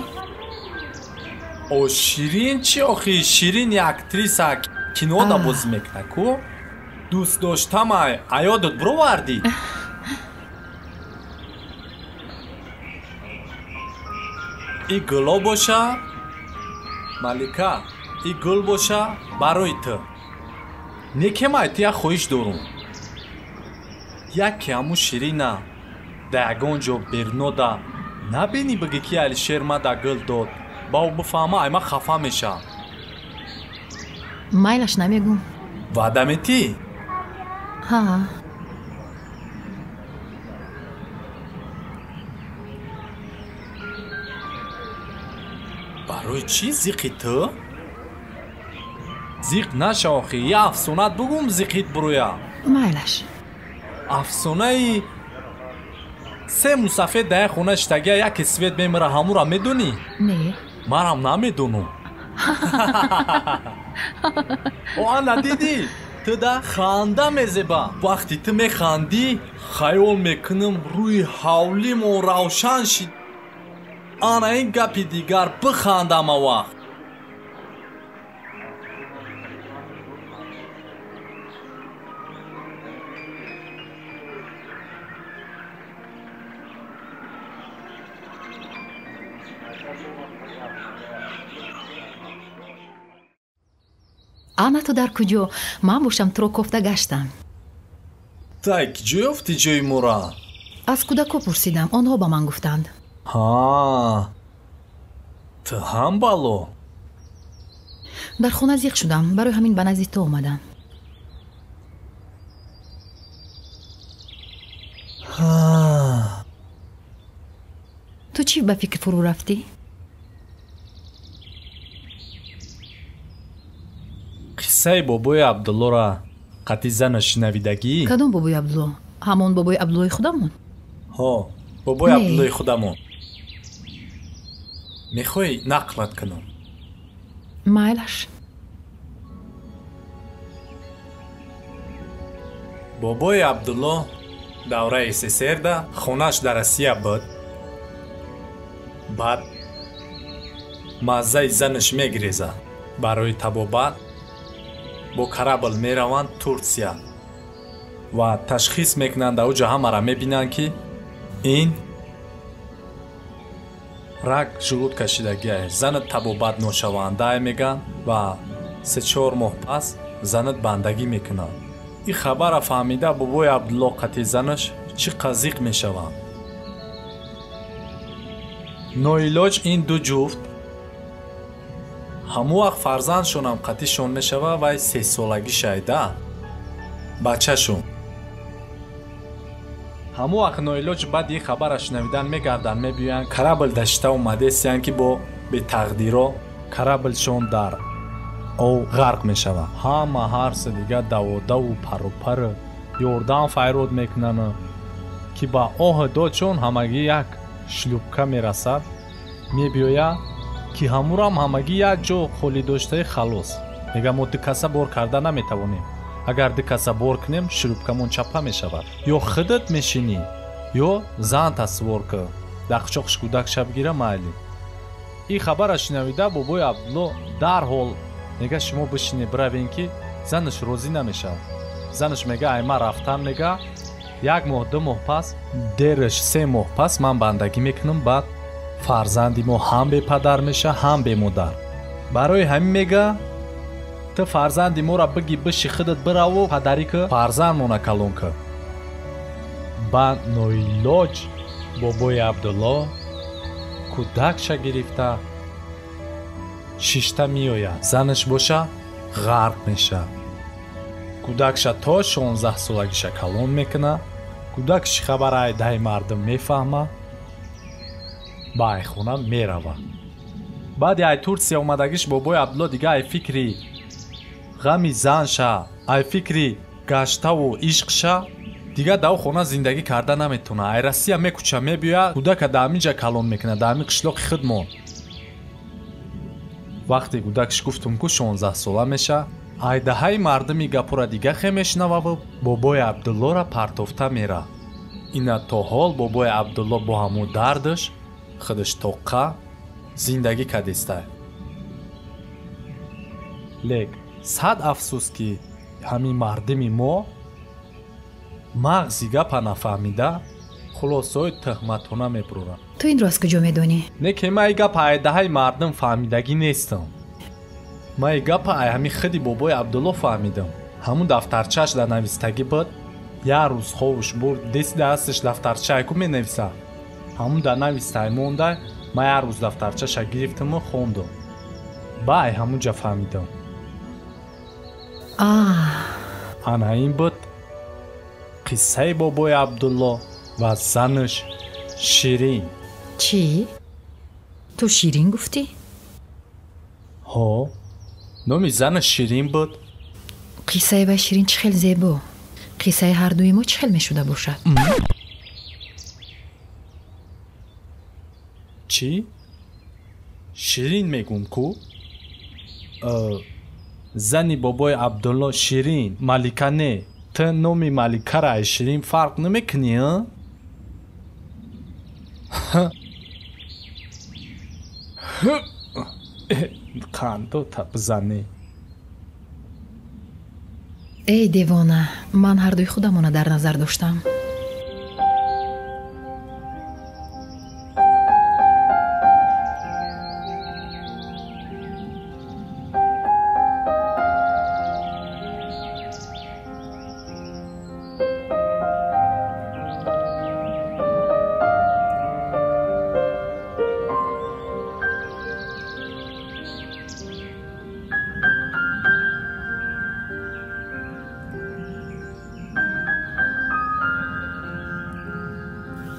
О, Ширин чӣ охи? Ширин як актриса кинода бозӣ мекунад ку? Дӯстдоштамай, аёдат бировардӣ? И гуло боша, Малика, и гул боша барои ту. Некемай, ту як хоҳиш дорум. Яке ҳамун Ширина дар ягон ҷо бернода набинӣ бигӣ ки Алишер мада гул дод. Ба ӯ бифаҳма, ай ман хафа мешавам.
Майлаш намегӯм.
Ваъда метӣ?
Ҳа.
Барои чӣ зиқи ту? Зиқ наша охи, я афсонат бугум зиқит буроя.
Майлаш.
Афсонаи се мусафед дар як хона шитагия, яке свет мемира, ҳамура медонӣ?
Не.
Манам намедонам. О, ана дидӣ? Ту да ханда мезеба. Вақти ту механдӣ, хаёл мекунам рӯи ҳавлимон равшан шид. Ана ин гапи дигар, бихандам аввақт.
Ана ту дар куҷо? Ман бошам туро кофта гаштам.
Тай куҷо ёфтӣ ҷои мора?
Аз кӯдако пурсидам, онҳо ба ман гуфтанд.
Ҳа, ту ҳам бало?
Дар хона зиқ шудам, барои ҳамин ба назди ту омадам. Ту чӣ ба фикр фурӯ рафтӣ?
Қиссаи бобои Абдуллоро қатъи занаш шунавидагӣ?
Кадом бобои Абдулло? Ҳамон бобои Абдуллои худамон?
Ҳо, бобои Абдуллои худамон. Мехоҳӣ нақлат кунам?
Майлаш.
Бобои Абдулло давраи СССРда хонаш дар Россия буд. Баъд маззаи занаш мегирезад. Барои табобат бо корабль мераванд Турсия ва ташхис мекунанд. Дар оҷа ҳамаро мебинанд, ки ин
Рак желудка шидагиай. Занат табобат ношавандай меган ва 3-4 моҳ пас занат бандагӣ мекунад. Ин хабара фаҳмида бобои Абдулло қати занаш чӣ қазиқ мешаванд. Ноилоҷ ин ду ҷуфт ҳамон вақт фарзандшонам қатишон мешава вай 3-солагӣ шайда бачашон. Ҳамон вақт ноилоҷ баъди ин хабара шунавидан мегарданд, мебиёянд карабл дашта омадесиянд ки бо бетақдиро караблшон дар ов ғарқ мешавад. Ҳама ҳарсе дига даводаву парупару ёрдам файрод мекунанд, ки ба оҳи додшон ҳамагӣ як шлюпка мерасад, мебиёяд ки ҳамурам ҳамагӣ як ҷо холӣ доштаи халос. Мега мо ду каса бор карда наметавонем. Агар ду каса бор кунем, шлюпкамон чапа мешавад. Ё худат мешинӣ, ё зан тасвор кӣ. Дақчоқш кӯдак шабгира майли. Ин хабара шунавида бобои Абдулло дарҳол мега шумо бишине биравем, ки занаш розӣ намешавад. Занаш мега ай ман рафтан, мега 1 моҳ 2 моҳ пас, дераш 3 моҳ пас ман бандагӣ мекунам, баъд фарзанди мо ҳам бепадар меша, ҳам бемодар. Барои ҳамин мега ту фарзанди моро биги биши худат бираву падарӣ ки фарзандмона калон кӣ. Ба ноилоҷ бобои Абдулло кӯдакша гирифта шишта меояд. Занаш боша ғарқ меша. Кӯдакша то 16 солагиша калон мекунад. Кӯдак чӣ хабар айдаи мардум мефаҳма, ба айхона мерава. Баъди ай Турсия омадагиш бобои Абдулло дига ай фикри ғами занша, ай фикри гаштаву ишқша дига дар хона зиндагӣ карда наметавонад. Ай Россия мекуча мебиёяд, кӯдака дар ҳамин ҷа калон мекунад, дар ҳамин қишлоқи худмон. Вақте кӯдакш гуфтум ку 16 сола меша, айдаҳаи мардуми гапура дига хе мешунававу бобои Абдуллора партофта мера. Ина то ҳол бобои Абдулло бо ҳамун дардаш худаш тоққа зиндагӣ кардеста. Лек сад афсӯс, ки ҳамин мардуми мо мағзи гапа нафаҳмида хулосаҳои тӯҳматона мебуранд.
Ту инро аз куҷо медонӣ?
Не ки ман ин гапа айдаҳаи мардум фаҳмидагӣ нестам. Ман ин гапа ай ҳамин худи бобои Абдулло фаҳмидам. Ҳамун дафтарчааш дар навистагӣ буд. Як рӯз ховуш бурд, деси дасташ дафтарчае ку менависа. Ҳамун дар навистаи монда, ман як рӯз дафтарчаша гирифтаму хондам. Ба ай ҳамун ҷа фаҳмидам. Ана ин буд қиссаи бобои Абдулло ва занаш Ширин.
Чӣ? Ту Ширин гуфтӣ?
Ҳо, номи занаш Ширин буд.
Қиссаи вай Ширин чӣ хел зебо. Қиссаи ҳардуи мо чӣ хел мешуда бошад?
Чӣ? Ширин мегум ку? Зани бобои Абдулло Ширин, Малика не. Ту номи Маликара ай Ширин фарқ намекунӣ, а? Қандота бизанӣ.
Эй девона, ман ҳардуи худамона дар назар доштам.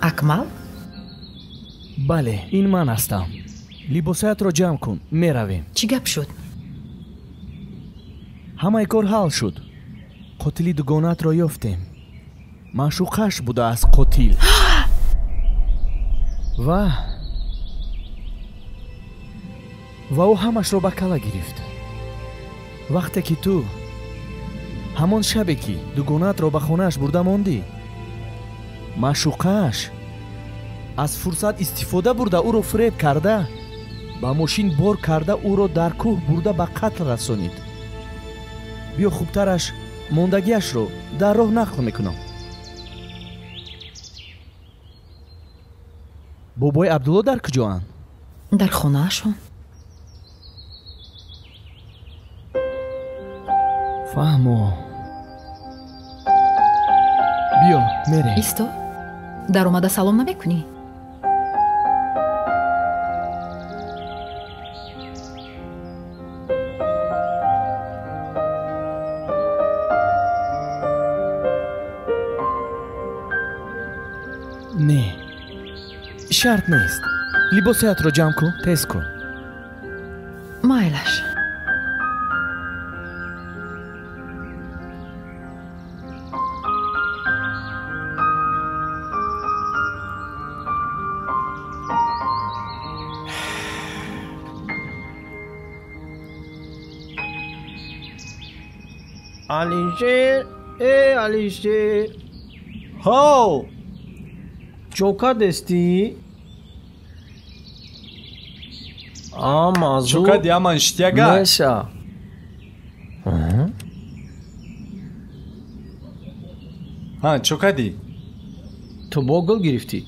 Акмал?
Бале, ин ман ҳастам. Либосаятро ҷамъ кун, меравем.
Чӣ гап шуд?
Ҳамаи кор ҳал шуд. Қотили дугонаатро ёфтем. Маъшуқаш будааст қотил. Ва ӯ ҳамашро ба кала гирифт. Вақте ки ту ҳамон шабе ки дугонаатро ба хонааш бурда мондӣ, маъшуқааш аз фурсат истифода бурда ӯро фиреб карда, ба мошин бор карда ӯро дар кӯҳ бурда ба қатл расонид. Биё хубтараш мондагиашро дар роҳ нақл мекунам. Бобои Абдулло дар куҷоанд?
Дар хонаашон.
Фаҳмо. Биё, мерем.
Исто, даромада салом намекунӣ?
Не, шарт нест. Либосҳоятро ҷамъ кун, тез кун.
Майлаш.
Алишер, э Алишер. Ҳов! Чо кардестӣ? Амазу.
Чо кардӣ, аман иштияга?
Неша.
Ҳа, чо кардӣ?
Ту бо гул гирифтӣ.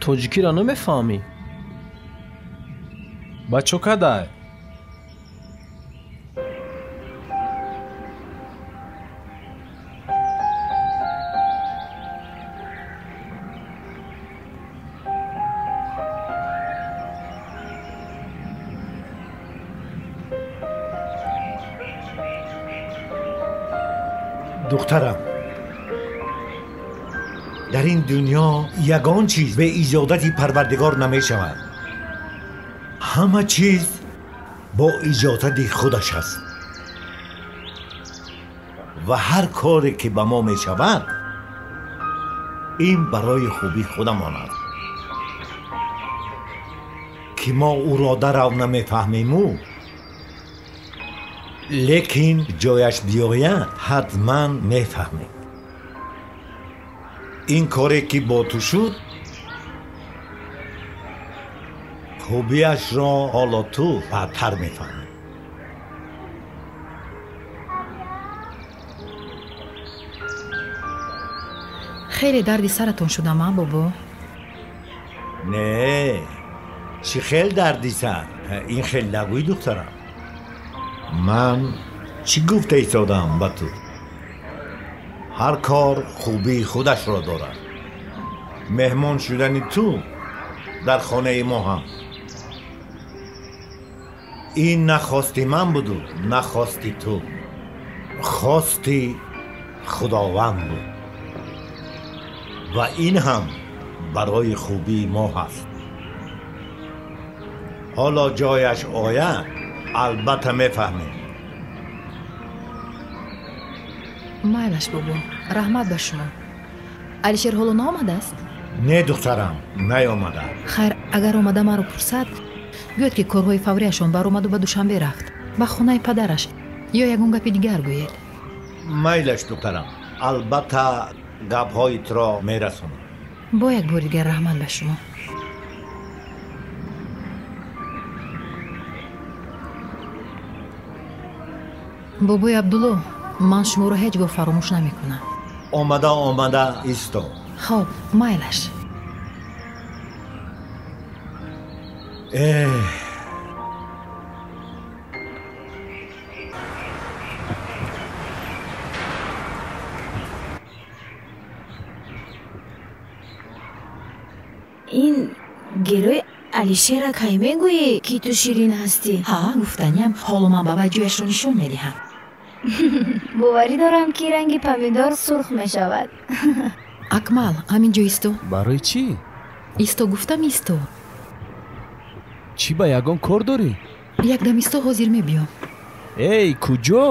Тоҷикиро намефаҳмӣ?
Ба чо кардай?
Духтарам, дар ин дунё ягон чиз бе иҷозати Парвардигор намешавад. Ҳама чиз бо иҷозати худаш аст ва ҳар коре ки ба мо мешавад, ин барои хубии худамон аст, ки мо ӯро дарав намефаҳмему, лекин ҷояш биёяд, ҳатман мефаҳмем. Ин коре ки бо ту шуд, хубиашро ҳоло ту баъдтар мефаҳмӣ.
Хеле дарди саратон шудам, а бобо?
Не, чӣ хел дарди сар? Ин хел нагӯй, духтарам. Ман чӣ гуфта истодам ба ту? Ҳар кор хубии худашро дорад. Меҳмон шудани ту дар хонаи мо ҳам ин на хости ман буду, на хости ту, хости Худованд буд ва ин ҳам барои хубии мо ҳаст. Ҳоло ҷояш ояд, албатта мефаҳмем.
Майлаш, бобо, раҳмат ба шумо. Алишер ҳоло наомадааст?
Не, духтарам, наёмада.
Хайр, агар омада маро пурсад, гӯяд ки корҳои фаврияшон баромаду ба Душанбе рафт, ба хонаи падараш, ё ягон гапи дигар гӯед.
Майлаш, духтарам, албатта гапҳои туро мерасонам.
Бо як бори дигар раҳмат ба шумо. Бобои Абдулло, ман шуморо ҳеҷ гоҳ фаромӯш намекунам.
Омада, омада исто.
Хоб, майлаш.
Эҳ,
Ин герӯи Алишера кай мегӯӣ, ки ту ширин ҳастӣ?
Ҳа, гуфтаниям, ҳоло ман ба вай ҷояшро нишон медиҳам.
Боварӣ дорам, ки ранги помидор сурх мешавад.
Акмал, ҳамин ҷо исто.
Барои чӣ?
Исто гуфтам, исто.
Чӣ, ба ягон кор дорӣ?
Якдам исто, ҳозир мебиём.
Эй, куҷо?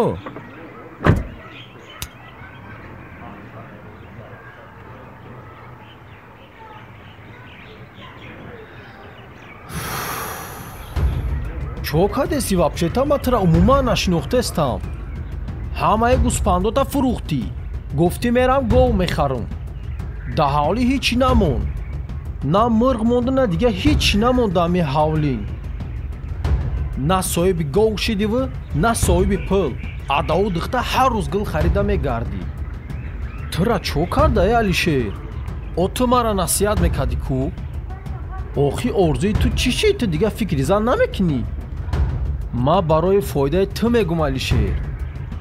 Чо кардеси вообще-то? Ма тура умуман нашинохтестам. Ҳамаи гӯспандота фурӯхтӣ. Гуфтӣ мерам гов мехарам. Да ҳавлӣ ҳечи намонд. На мурғ монду, на дига ҳечи намонд ами ҳавлӣ. На соҳиби гов шидиву, на соҳиби пул. Адаву духта ҳар рӯз гул харида мегардӣ. Тура чо карда, э Алишер? О ту мара насиҳат мекардӣ ку? Охи орзуи ту чӣ шид? Ту дига фикри зан намекунӣ? Ман барои фоидаи ту мегум, Алишер.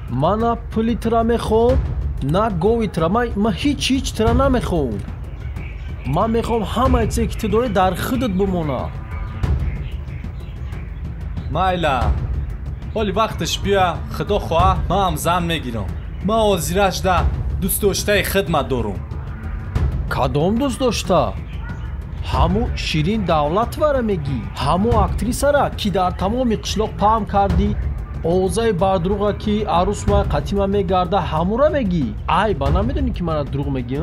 Ман на пули тура мехоҳам, на гови тура. Ман ҳеҷ ҳеҷ тура намехоҳам. Ман мехоҳам ҳамаи чизе ки ту дорӣ дар худат бимонад.
Майла, ҳоли вақташ бия, худо хоҳа, ман ҳам зан мегирам. Ман ҳозирашда дӯстдоштаи хидмат дорум.
Кадом дӯстдошта? Ҳаму Ширин Давлатовара мегӣ? Ҳаму актрисара, ки дар тамоми қишлоқ паҳн кардӣ, овозаи бардурӯға ки арӯс ма қатима мегарда, ҳамура мегӣ? Ай, ба намедонӣ ки мана дурӯғ мегӣ?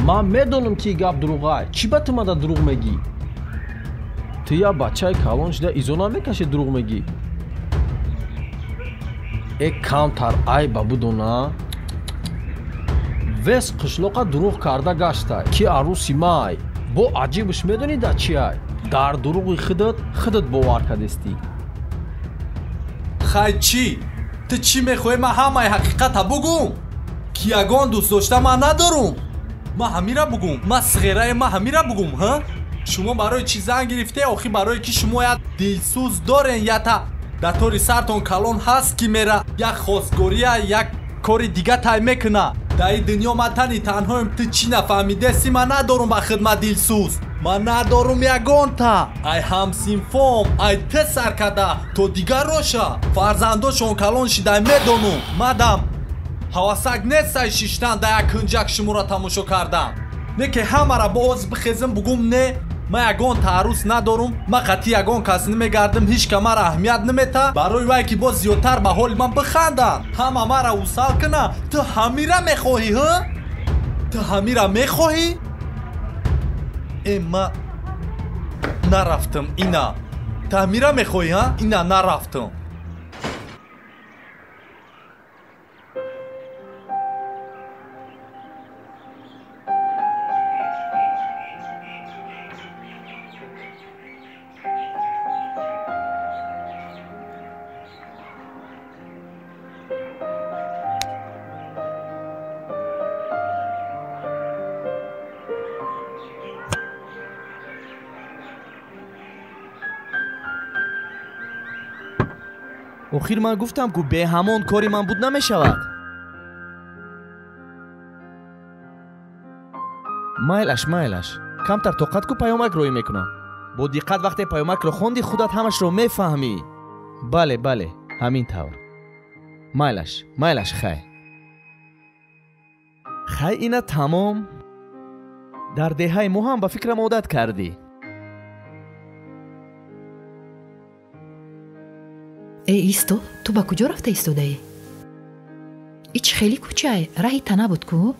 Ман медонам ки гап дурӯғай. Чӣ ба ту мада дурӯғ мегӣ? Ту я бачаи калон шуда изо намекашӣ дурӯғ мегӣ? Э камтар айба будона. Вес қишлоқа дурӯғ карда гаштай, ки арӯси май. Бо аҷибш медонӣ дар чи ай? Дар дурӯғи худат худат бовар кардестӣ.
Хай чӣ? Ту чӣ мехоҳӣ ман ҳамаи ҳақиқата бугум? Ки ягон дӯстдошта ман надорум? Ман ҳамира бугум? Ман сғераи ман ҳамира бугум, ҳа? Шумо барои чӣ зан гирифте? Охи барое ки шумо як дилсӯз дорен, ята дар тори сартон калон ҳаст ки мера як хостгория, як кори дига тай мекуна. Дар ин дунё ман тани танҳоем. Ту чӣ нафаҳмидеси? Ман надорум ба хидмат дилсӯз. Ман надорум ягонта. Ай ҳамсинфом, ай ту сар карда то дигар роша. Фарзандошон калон шидай медонум. Мадам ҳавасак нестай шиштан дар як кунҷак шуморо тамошо кардан. Не ки ҳамара боз бихезм бугум не, ман ягон таърус надорум, ман қатъи ягон кас намегардам, ҳеҷ ка мара аҳамият намета. Барои вай ки боз зиёдтар ба ҳоли ман биханданд, ҳама мара усал куна. Ту ҳамира мехоҳӣ, ҳа? Ту ҳамира мехоҳӣ? Э, ман нарафтам, ина. Ту ҳамира мехоҳӣ, ҳа? Ина нарафтам.
Охир ман гуфтам ку бе ҳамон кори ман буд намешавад. Майлаш, майлаш, камтар тоқат ку, паёмак роӣ мекунам. Бо диққат вақте паёмакро хонди, худат ҳамашро мефаҳмӣ. Бале, бале, ҳамин тавр. Майлаш, майлаш, хай. Хай, ина тамом. Дар деҳаи мо ҳам ба фикрам одат кардӣ.
Э, исто, ту ба куҷо рафта истодаӣ? Ич хеле кӯчай, раҳи тана буд ку?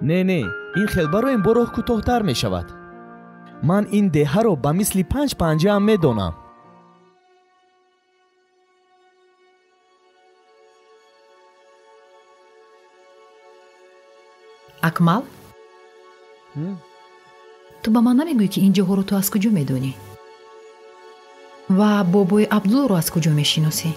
Не, не, ин хел бароем бо роҳ кӯтоҳтар мешавад. Ман ин деҳаро ба мисли панҷ панҷаам медонам.
Акмал? Ту ба ман намегӯӣ, ки ин ҷоҳоро ту аз куҷо медонӣ? Ва бобои Абдуллоро аз куҷо мешиносӣ?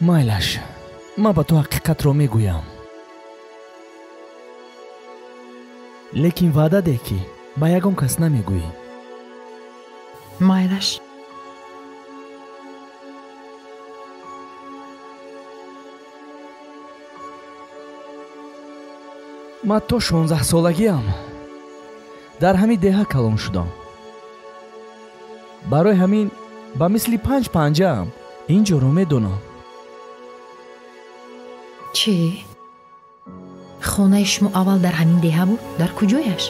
Майлаш, ман ба ту ҳақиқатро мегӯям. Лекин ваъда деҳ, ки ба ягон кас намегӯӣ.
Майлаш.
Ман то 16-солагиам дар ҳамин деҳа калон шудам. Барои ҳамин ба мисли панҷ панҷаам ин ҷоро медонам.
Чӣ? Хонаи шумо аввал дар ҳамин деҳа буд? Дар куҷояш?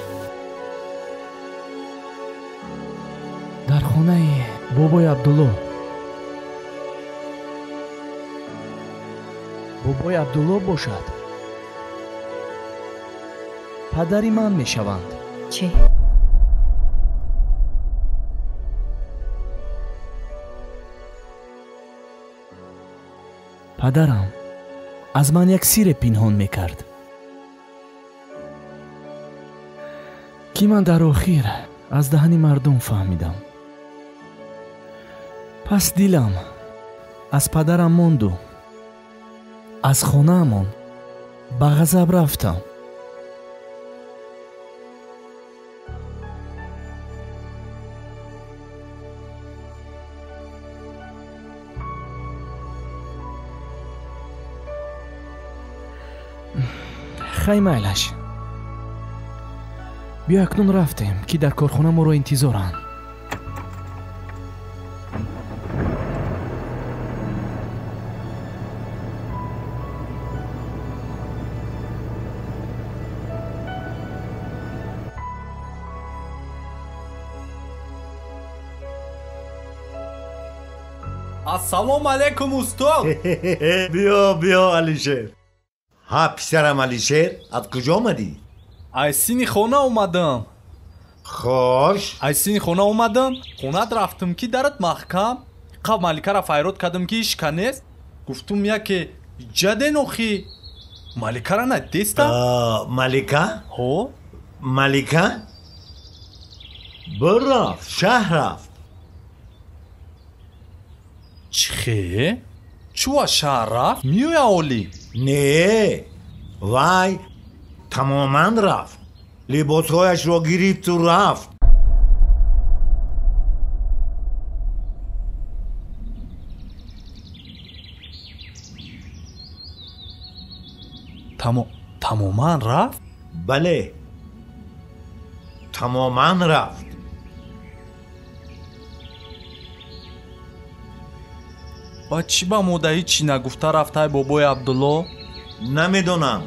Дар хонаи бобои Абдулло. Бобои Абдулло бошад падари ман мешаванд.
Чӣ?
Падарам аз ман як сире пинҳон мекард, ки ман дар охир аз даҳани мардум фаҳмидам. Пас дилам аз падарам монду, аз хонаамон ба ғазаб рафтам. Хай майлаш. Биё акнун рафтем, ки дар корхона моро интизоранд.
Ассалому алайкум, устод.
Биё, биё, Алишер. Ҳа, писарам Алишер, аз куҷо омадӣ?
Аз сини хона омадам.
Хош.
Аз сини хона омадам, хонат рафтам, ки дарат маҳкам. Қаб Маликара файрод кардам, ки ишка нест. Гуфтум яке ҷаден охи. Маликара надеста?
Малика?
Ҳо?
Малика? Бирафт, шаҳр рафт.
Чихе? Чуа шаҳр рафт? Миёя олӣ?
Не, вай тамоман рафт. Либосҳояшро гирифту рафт.
Тамоман рафт?
Бале, тамоман рафт.
Ба чӣ ба мода ҳичи нагуфта рафтай бобои Абдулло?
Намедонам,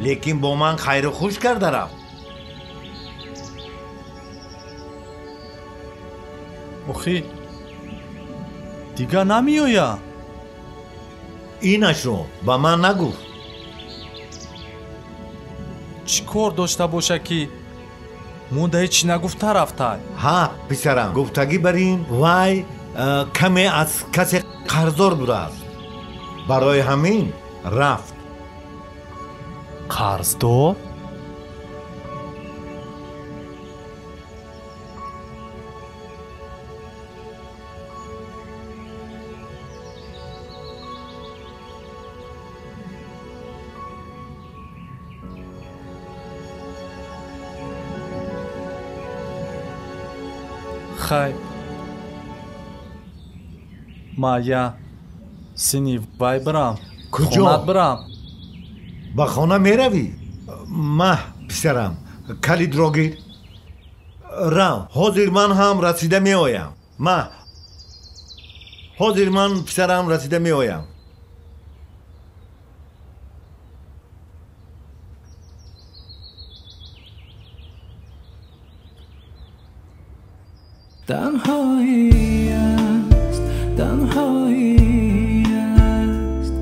лекин бо ман хайру хуш карда рафт.
Охи, дигар намеоя?
Инашро ба ман нагуфт.
Чӣ кор дошта боша, ки мода ҳичи нагуфта рафтай?
Ҳа, писарам, гуфтагӣ бар ин вай каме аз касе қарздор будааст. Барои ҳамин рафт.
Қарздор? Хай, мая сини вай бирам.
Куҷо?
Хонат бирам.
Ба хона меравӣ? Маҳ, писарам, калидро гир. Рав, ҳозир ман ҳам расида меоям. Маҳ, ҳозир ман писарам расида меоям.
Танҳоӣ аст, танҳоӣ аст,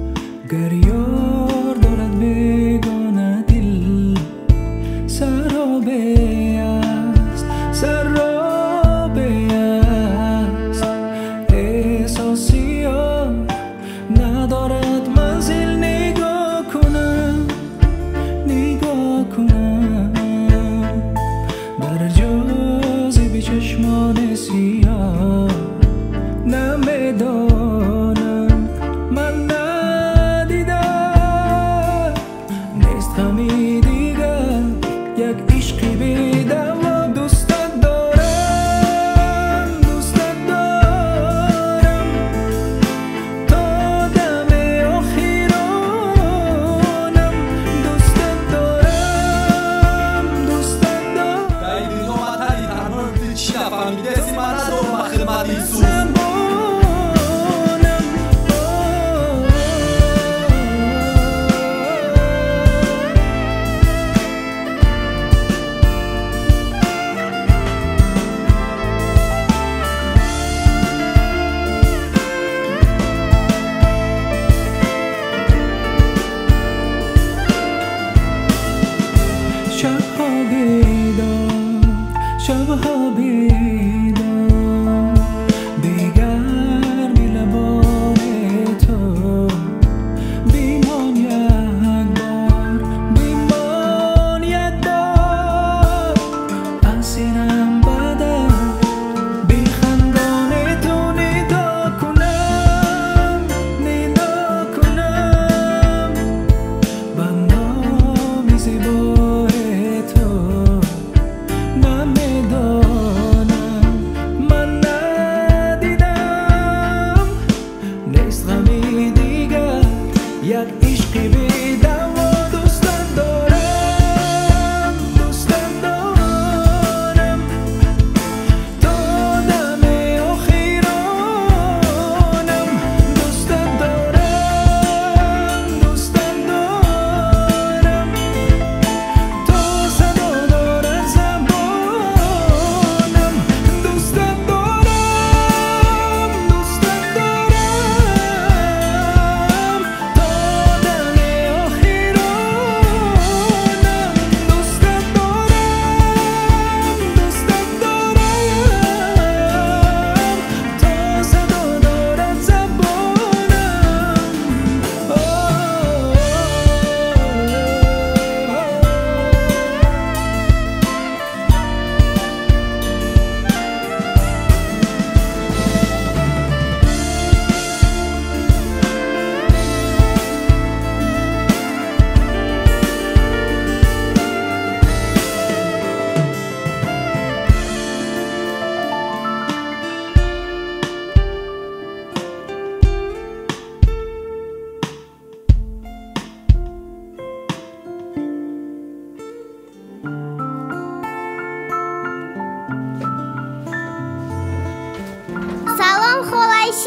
гар ёр дорад бегона дил, саробе аст, саробе аст, эҳсоси ёр на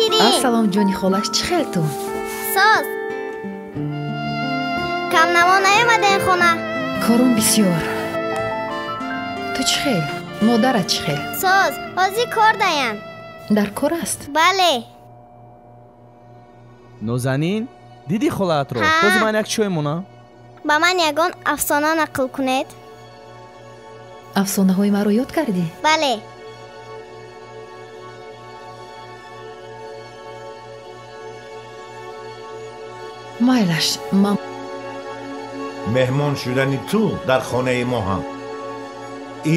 Ширин.
Ассалом, ҷони холаш, чӣ хел ту?
Соз. Камнаво наёмаден хона?
Корум бисёр. Ту чӣ хел? Модарат чӣ хел?
Соз, ҳозир кор даям.
Дар кор аст?
Бале.
Нозанин, дидӣ холаатро? Боз ман як чой монам?
Ба ман ягон афсона нақл кунед.
Афсонаҳои маро ёд кардӣ?
Бале.
Майлаш, ман
меҳмон шудани ту дар хонаи мо ҳам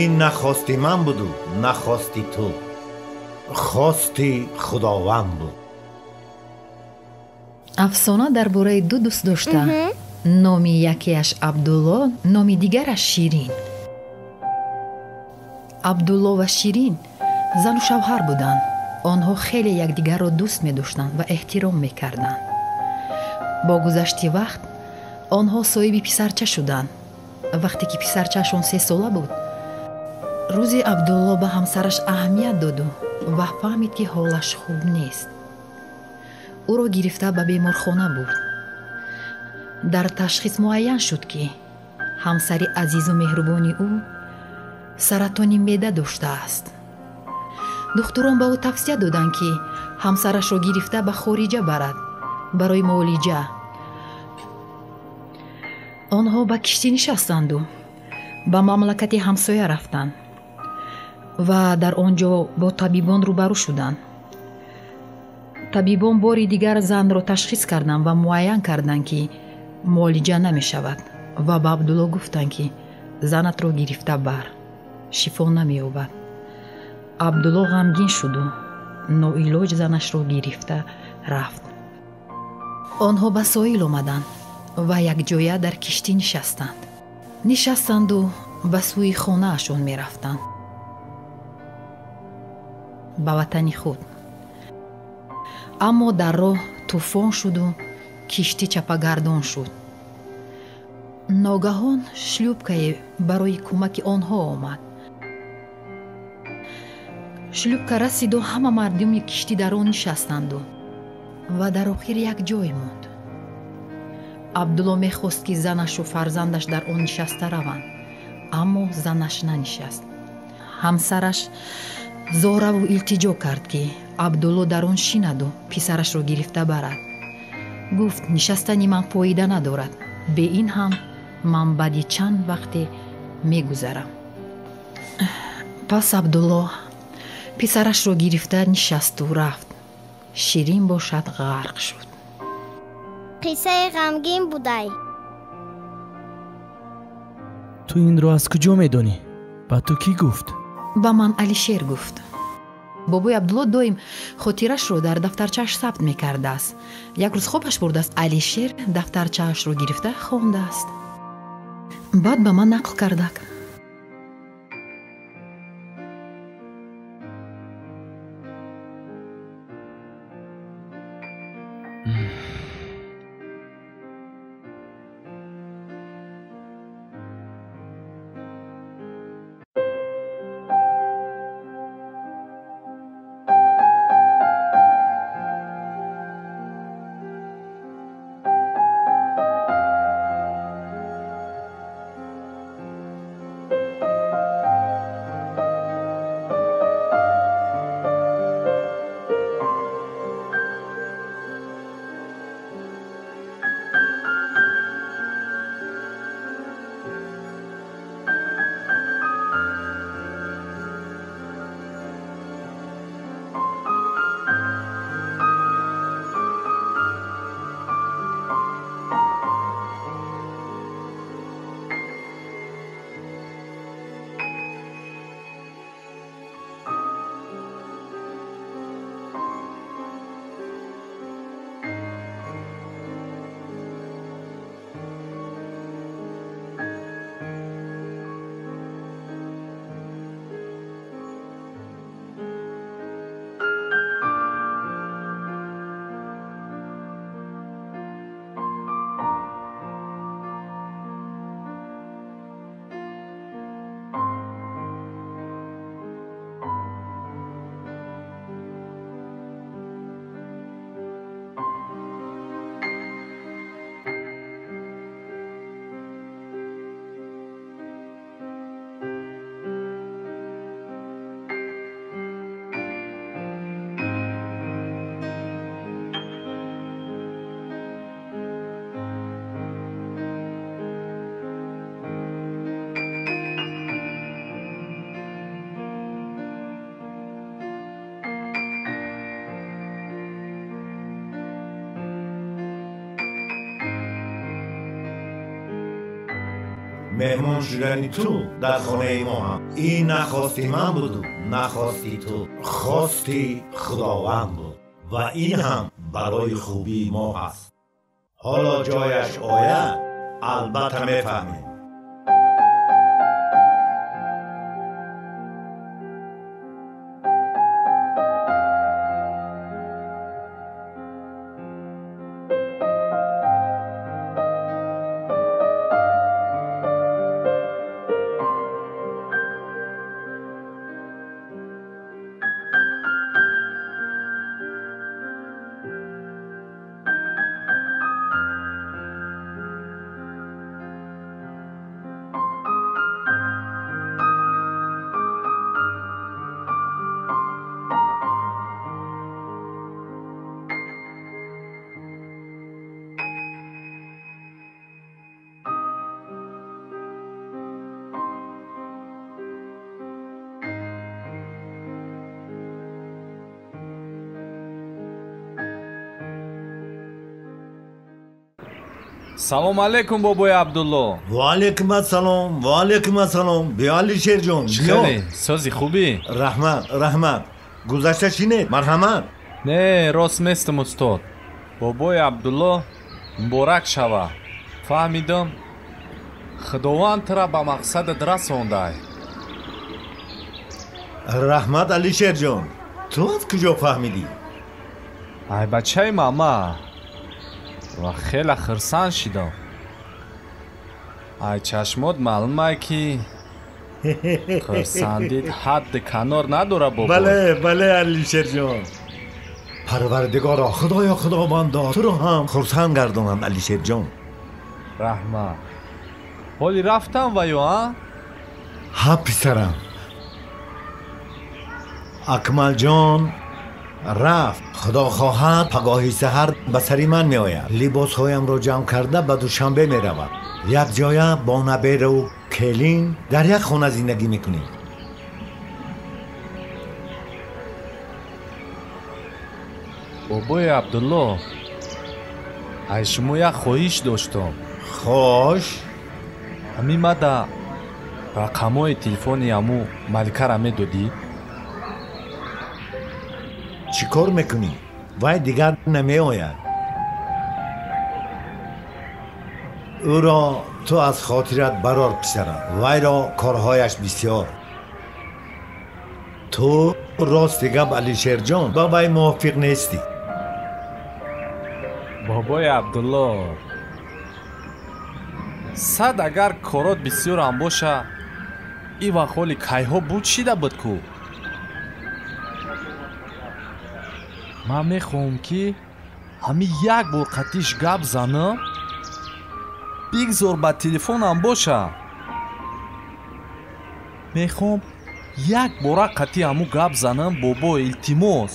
ин на хости ман буду, на хости ту, хости Худованд буд.
Афсона дар бораи ду дӯст дошта. Номи якеаш Абдулло, номи дигараш Ширин. Абдулло ва Ширин зану шавҳар буданд. Онҳо хеле якдигарро дӯст медоштанд ва эҳтиром мекарданд. Бо гузашти вақт онҳо соҳиби писарча шуданд. Вақте ки писарчаашон 3 сола буд, рӯзе Абдулло ба ҳамсараш аҳамият доду ва фаҳмид, ки ҳолаш хуб нест. Ӯро гирифта ба беморхона бурд. Дар ташхис муайян шуд, ки ҳамсари азизу меҳрубони ӯ саратони меъда доштааст. Духтурон ба ӯ тавсия доданд, ки ҳамсарашро гирифта ба хориҷа барад барои муолиҷа. Онҳо ба киштӣ нишастанду ба мамлакати ҳамсоя рафтанд ва дар он ҷо бо табибон рӯбарӯ шуданд. Табибон бори дигар занро ташхис карданд ва муайян карданд, ки муолиҷа намешавад, ва ба Абдулло гуфтанд, ки занатро гирифта бар, шифо намеёбад. Абдулло ғамгин шуду ноилоҷ занашро гирифта рафт. Онҳо ба соҳил омаданд ва якҷоя дар киштӣ нишастанд. Нишастанду ба сӯи хонаашон мерафтанд, ба ватани худ. Аммо дар роҳ тӯфон шуду киштӣ чапагардон шуд. Ногаҳон шлюпкае барои кӯмаки онҳо омад. Шлюпка расиду ҳама мардуми киштӣ дар он нишастанду ва дар охир як ҷой монд. Абдулло мехост, ки занашу фарзандаш дар он нишаста раванд, аммо занаш нанишаст. Ҳамсараш зораву илтиҷо кард, ки Абдулло дар он шинаду писарашро гирифта барад. Гуфт: «Нишастани ман фоида надорад, бе ин ҳам ман баъди чанд вақте мегузарам». Пас Абдулло писарашро гирифта нишасту рафт. Ширин бошад, ғарқ шуд.
Қиссаи ғамгин будай.
Ту инро аз куҷо медонӣ? Ба ту кӣ гуфт?
Ба ман Алишер гуфт. Бобои Абдулло доим хотирашро дар дафтарчааш сабт мекардааст. Як рӯз хобаш бурдааст, Алишер дафтарчаашро гирифта хондааст, баъд ба ман нақл кардак.
Меҳмон шудани ту дар хонаи мо ҳам ин на хости ман буду на хости ту, хости Худованд буд ва ин ҳам барои хубии мо аст. Ҳоло ҷояш ояд, албатта мефаҳмем.
Салом алейкум, бобои Абдулло.
Ва алейкум ассалом, ва алейкум ассалом. Биё, Алишерҷон, биё.
Хеле сози хубӣ?
Раҳмат, раҳмат. Гузашта шинед, марҳамат.
Не, рост нестам, устод. Бобои Абдулло, муборак шава. Фаҳмидам, Худованд тура ба мақсадат расондай.
Раҳмат, Алишерҷон. Ту аз куҷо фаҳмидӣ?
Ай бачаи мама. Ва хеле хурсанд шидам. Ай чашмот маълумай ки хурсандит ҳадди канор надора, бобо.
Бале, бале, Алишерҷон. Парвардигоро, Худоё, Худовандо, туро ҳам хурсанд гардонанд, Алишерҷон.
Раҳмат. Ҳоли рафтам ва ё, а?
Ҳа, писарам. Акмалҷон рафт. Худо хоҳад, пагоҳи саҳар ба сари ман меояд. Либосҳоямро ҷамъ карда ба Душанбе меравад. Якҷоя бо набераву келин дар як хона зиндагӣ мекунем.
Бобои Абдулло, ай шумо як хоҳиш доштам.
Хош?
Ҳамин мада рақамҳои телефони ҳаму Маликара медодӣ?
Чӣ кор мекунӣ? Вай дигар намеояд. Ӯро ту аз хотират барор, писарам. Вайро корҳояш бисёр. Ту рости гап, Алишерҷон, ба вай мувофиқ нестӣ.
Бобои Абдулло, сад агар корот бисёрам боша, и вақт ҳоли кайҳо буд шида буд ку. Ман мехоҳам ки ҳамин як бор қатиш гап занам, бигзор ба телефонам боша. Мехоҳам як бора қати ҳаму гап занам, бобо, илтимос.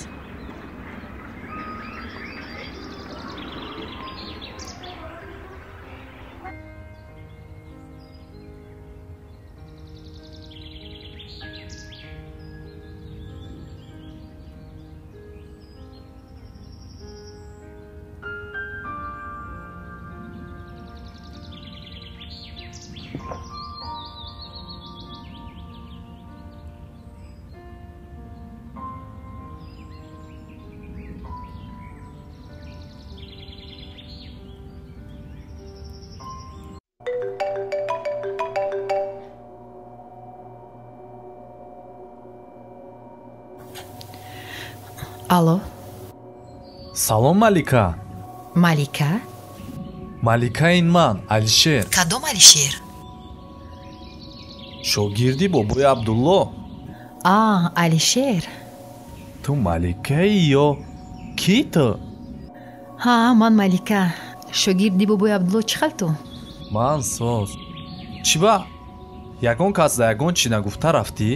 Алло.
Салом, Малика.
Малика?
Малика, ин ман, Алишер.
Кадом Алишер?
Шогирди бобои Абдулло.
А, Алишер.
Ту Маликаи ё ки ту?
Ҳа, ман Малика. Шогирди бобои Абдулло. Чӣ хел ту?
Ман соз. Чӣ ба? Ягон кас да ягон чӣ нагуфта рафтӣ?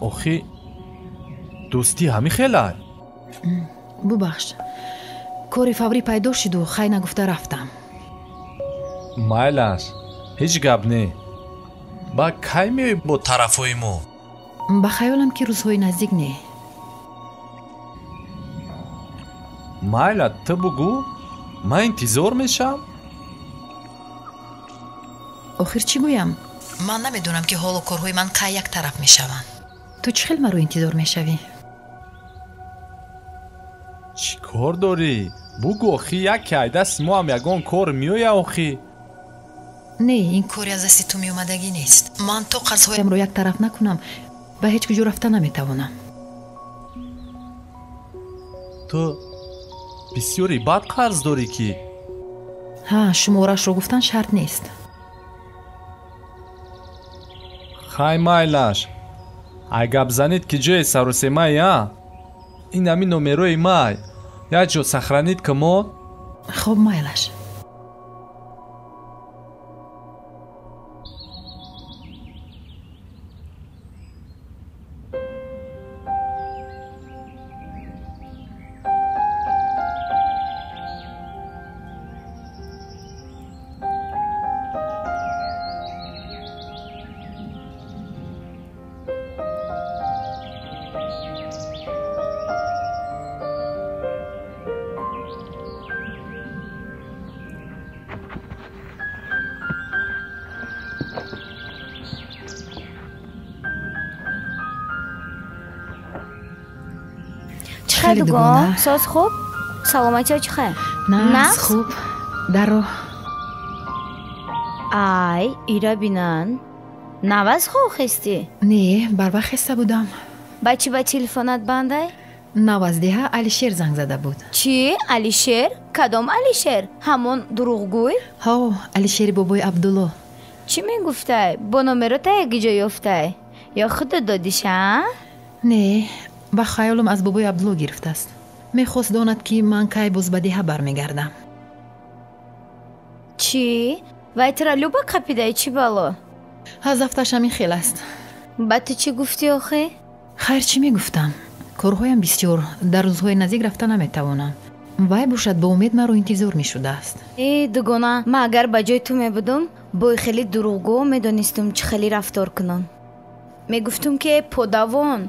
Охи, дӯстӣ ҳамин хелай?
Бубахш, кори фаврӣ пайдо шиду хай нагуфта рафтам.
Майлаш, ҳеҷ гап не. Ба кай меоӣ бо тарафҳои мо?
Ба хаёлам ки рӯзҳои наздик не.
Майла, ту бугӯ, ман интизор мешавам.
Охир чӣ гӯям? Ман намедонам, ки ҳолу корҳои ман кай як тараф мешаванд. Ту чӣ хел маро интизор мешавӣ?
Чӣ кор дорӣ? Бугӯ, охи, яке ай дасти мо ҳам ягон кор меоя, охи.
Не, ин кори аз дасти ту меомадагӣ нест. Ман то қарзҳоямро як тараф накунам, ба ҳеҷ куҷо рафта наметавонам.
Ту бисёри бад қарз дорӣ ки?
Ҳа, шуморашро гуфтан шарт нест.
Хай, майлаш. Ай гап занид ки ҷои сарусемай, а? Ин ҳамин номерои май. Як ҷо сохранид ки мо.
Хоб, майлаш.
Чӣ дугона? Соз хуб? Саломатиё чӣ хел?
Нағз, хуб. Дар роҳ.
Ай, ира бинан. Наваз хоб хестӣ?
Не, барвақт хеста будам.
Ба чӣ ба телефонат бандай?
Наваз деҳа Алишер занг зада буд.
Чӣ? Алишер? Кадом Алишер? Ҳамон дурӯғгӯй?
Ҳо, Алишери бобои Абдулло.
Чӣ мегуфтай? Бо номерота яки ҷо ёфтай? Ё худат додиша, а?
Не, ба хаёлам аз бобои Абдулло гирифтааст. Мехост донад, ки ман кай боз ба деҳа бармегардам.
Чӣ? Вай тура люба қапидай, чӣ бало?
Аз дафташ ҳамин хел аст.
Ба ту чӣ гуфтӣ охӣ?
Хайр, чӣ мегуфтам? Корҳоям бисёр, дар рӯзҳои наздик рафта наметавонам. Вай бошад бо умед маро интизор мешудааст.
Э, дугона, ман агар ба ҷои ту мебудум, бо хеле дурӯғгӯ медонистум чӣ хеле рафтор кунам. Мегуфтум, ки подавон,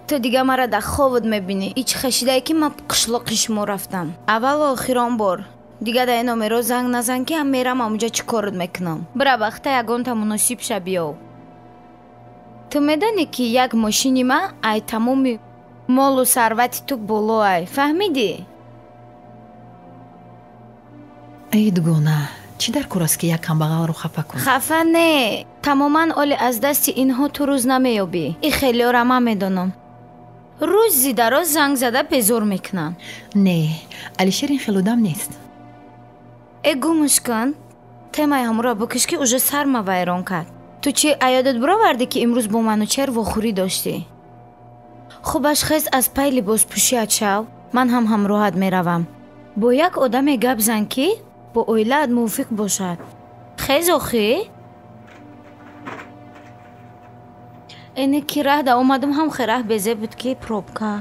ту дига мара дар хобот мебинӣ. Ич хашидае, ки ман қишлоқи шумо рафтам. Аввалу охирон бор. Дига дар ин номеро занг назан, ки ҳам мерам амуҷа чӣ корот мекунам. Бира вақта ягонта муносиб ша биёв. Ту медонӣ, ки як мошини ман ай тамоми молу сарвати ту боло ай. Фаҳмидӣ?
Эй дугона, чӣ дар кор аст, ки як камбағалро хафа кунӣ?
Хафа не, тамоман оли аз дасти инҳо ту рӯз намеёбӣ. И хелиёра ман медонам. Рӯзи дароз занг зада безор мекунанд.
Не, Алишер ин хел одам нест.
Э, гумш кун, темаи ҳамуро бикиш, ки уже сарма вайрон кард. Ту чӣ аёдат бировардӣ, ки имрӯз бо Манучер вохӯрӣ доштӣ? Хубаш, хез, аз пай либоспӯшият шав, ман ҳам ҳамроҳат меравам. Бо як одаме гап зан, ки бо оилаат мувофиқ бошад. Хез охӣ. Эне ки раҳ да омадам, ҳам хе раҳ безе буд, ки пробка.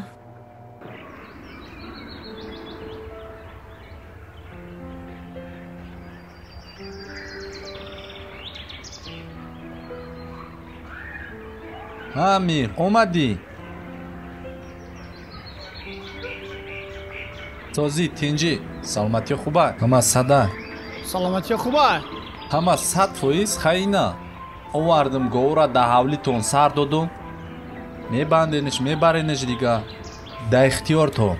Амир, омадӣ? Созӣ, тинҷӣ, саломатиё хуба? Ҳама сада.
Саломатиё хуба?
Ҳама 100%. Хайна. Овардам говра, да ҳавлитон сар додум. Мебандениш, мебарениш дига. Да ихтиёртон.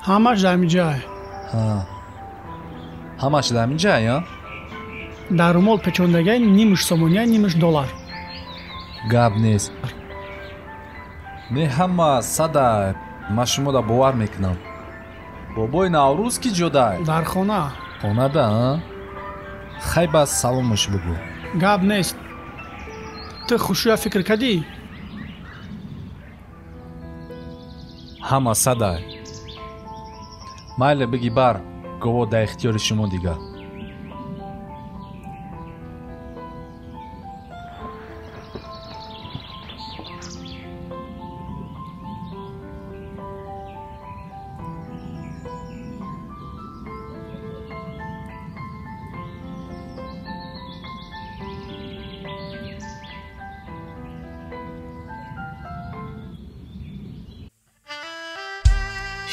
Ҳамаш дар ҳаминҷай.
Ҳа. Ҳамаш дар ҳаминҷай, а?
Дар румол печондагай нимуш сомония, нимуш доллар.
Гап нест. Не, ҳама сада. Ман шумода бовар мекунам. Бобои Наврӯз ки ҷодай?
Дар хона.
Хонада, а? Хай, бас саломаш бугӯ.
Гап нест. Ту хушӯя фикр кардӣ?
Ҳама садай. Майле, биги бар, гово дар ихтиёри шумо дига.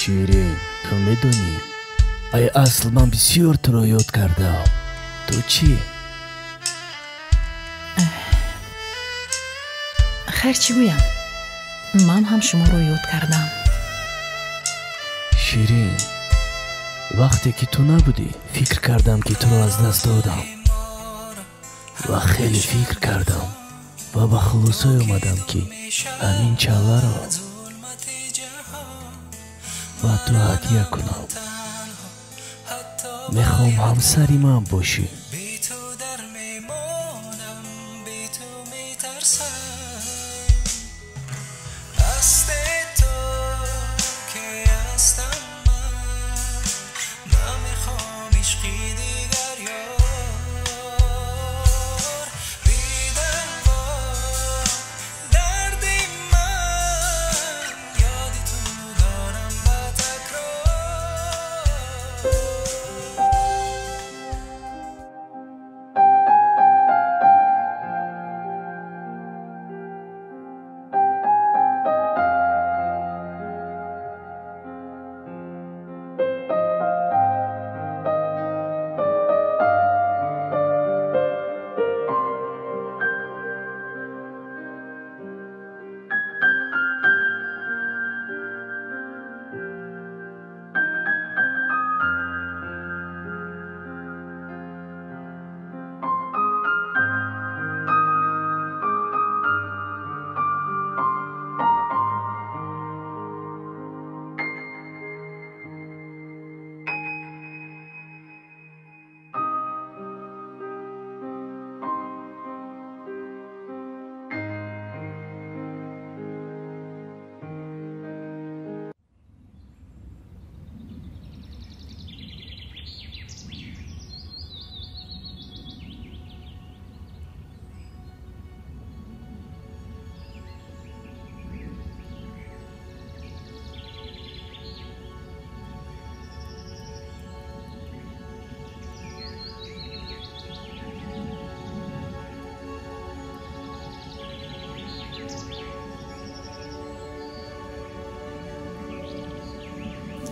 Ширин, ту медонӣ, ай асл ман бисёр туро ёд кардам. Ту чӣ?
Хайр, чӣ гӯям? Ман ҳам шуморо ёд кардам.
Ширин, вақте ки ту набудӣ, фикр кардам ки туро аз даст додам. Ва хеле фикр кардам ва ба хулосае омадам ки ҳамин чалларо ба ту ҳадя кунам. Мехоҳам ҳамсари ман бошӣ.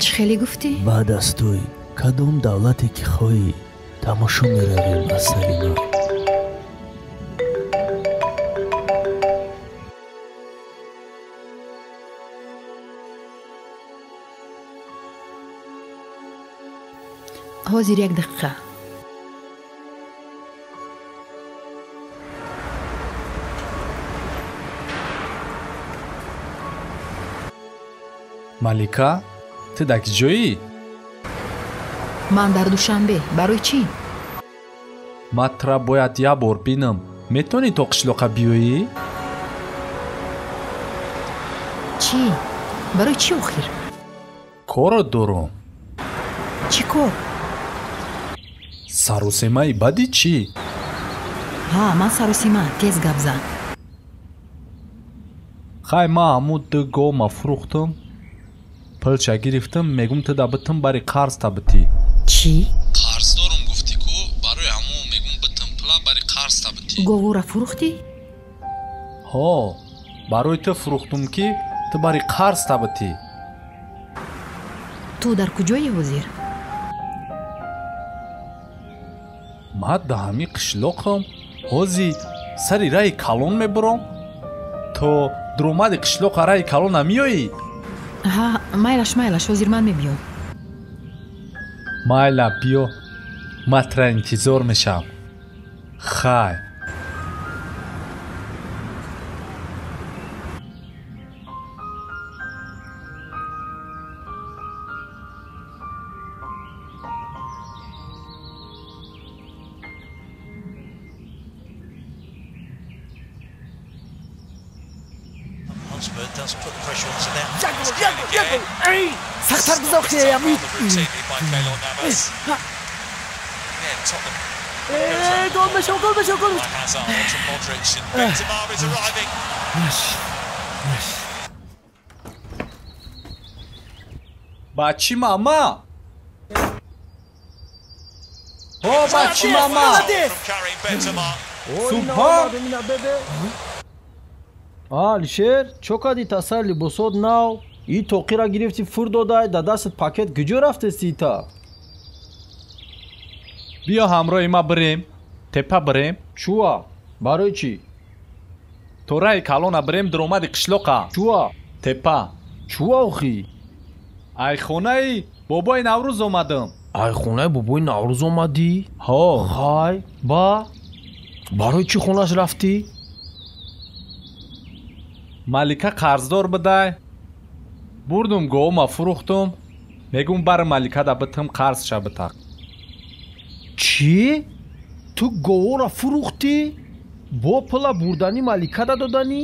Чӣ хеле гуфтӣ?
Баъд аз тӯй кадом давлате ки хоҳӣ тамошо меравем аз сари ман.
Ҳозир як дақиқа.
Малика, ту дар киҷоӣ?
Ман дар Душанбе. Барои чӣ?
Ман тура бояд як бор бинам. Метавонӣ то қишлоқа биёӣ?
Чӣ? Барои чӣ охир?
Корро дорам.
Чӣ кор?
Сарусемаи баъди чӣ?
Ҳа, ман сарусема. Тез гап зан.
Хай, ман ҳамун ду гома фурӯхтам. Пулча гирифтам, мегум ту да битам бари қарз та битӣ.
Чӣ?
Қарздорум гуфтӣ ку, барои ҳамун мегум битам пула бари қарз та битӣ.
Говора фурӯхтӣ?
Ҳо, барои ту фурӯхтум ки ту бари қарз та битӣ.
Ту дар куҷои ҳозир?
Ман да ҳамин қишлоқам. Ҳозир сари раи калон мебурам. То дуромади қишлоқа раи калон намеоӣ?
Ҳа, майлаш, майлаш, ҳозир ман мебиём.
Майла, биё. Ман тура интизор мешавам. Хай.
Сахттар бизохи амид. Гол мешав, гол мешав, гол мешав.
Бачи мама. О, бачи мама. Субҳон.
Алишер, чо кардӣ тасар либосот нав? И тоқира гирифти фур додай, да дастат пакет куҷо рафтести ита?
Биё ҳамроҳи ма бирем, тепа бирем.
Чуа? Барои чӣ?
Тораи калона бирем, дуромади қишлоқа.
Чуа?
Тепа.
Чуа охӣ?
Ай хонаи бобои Наврӯз омадам.
Ай хонаи бобои Наврӯз омадӣ?
Ҳо.
Хай, ба? Барои чӣ хонаш рафтӣ?
Малика қарздор будай. Бурдум говма фурӯхтум. Мегум бар маликада битим қарзша битақ.
Чӣ? Ту говора фурӯхтӣ? Бо пула бурдани маликада доданӣ?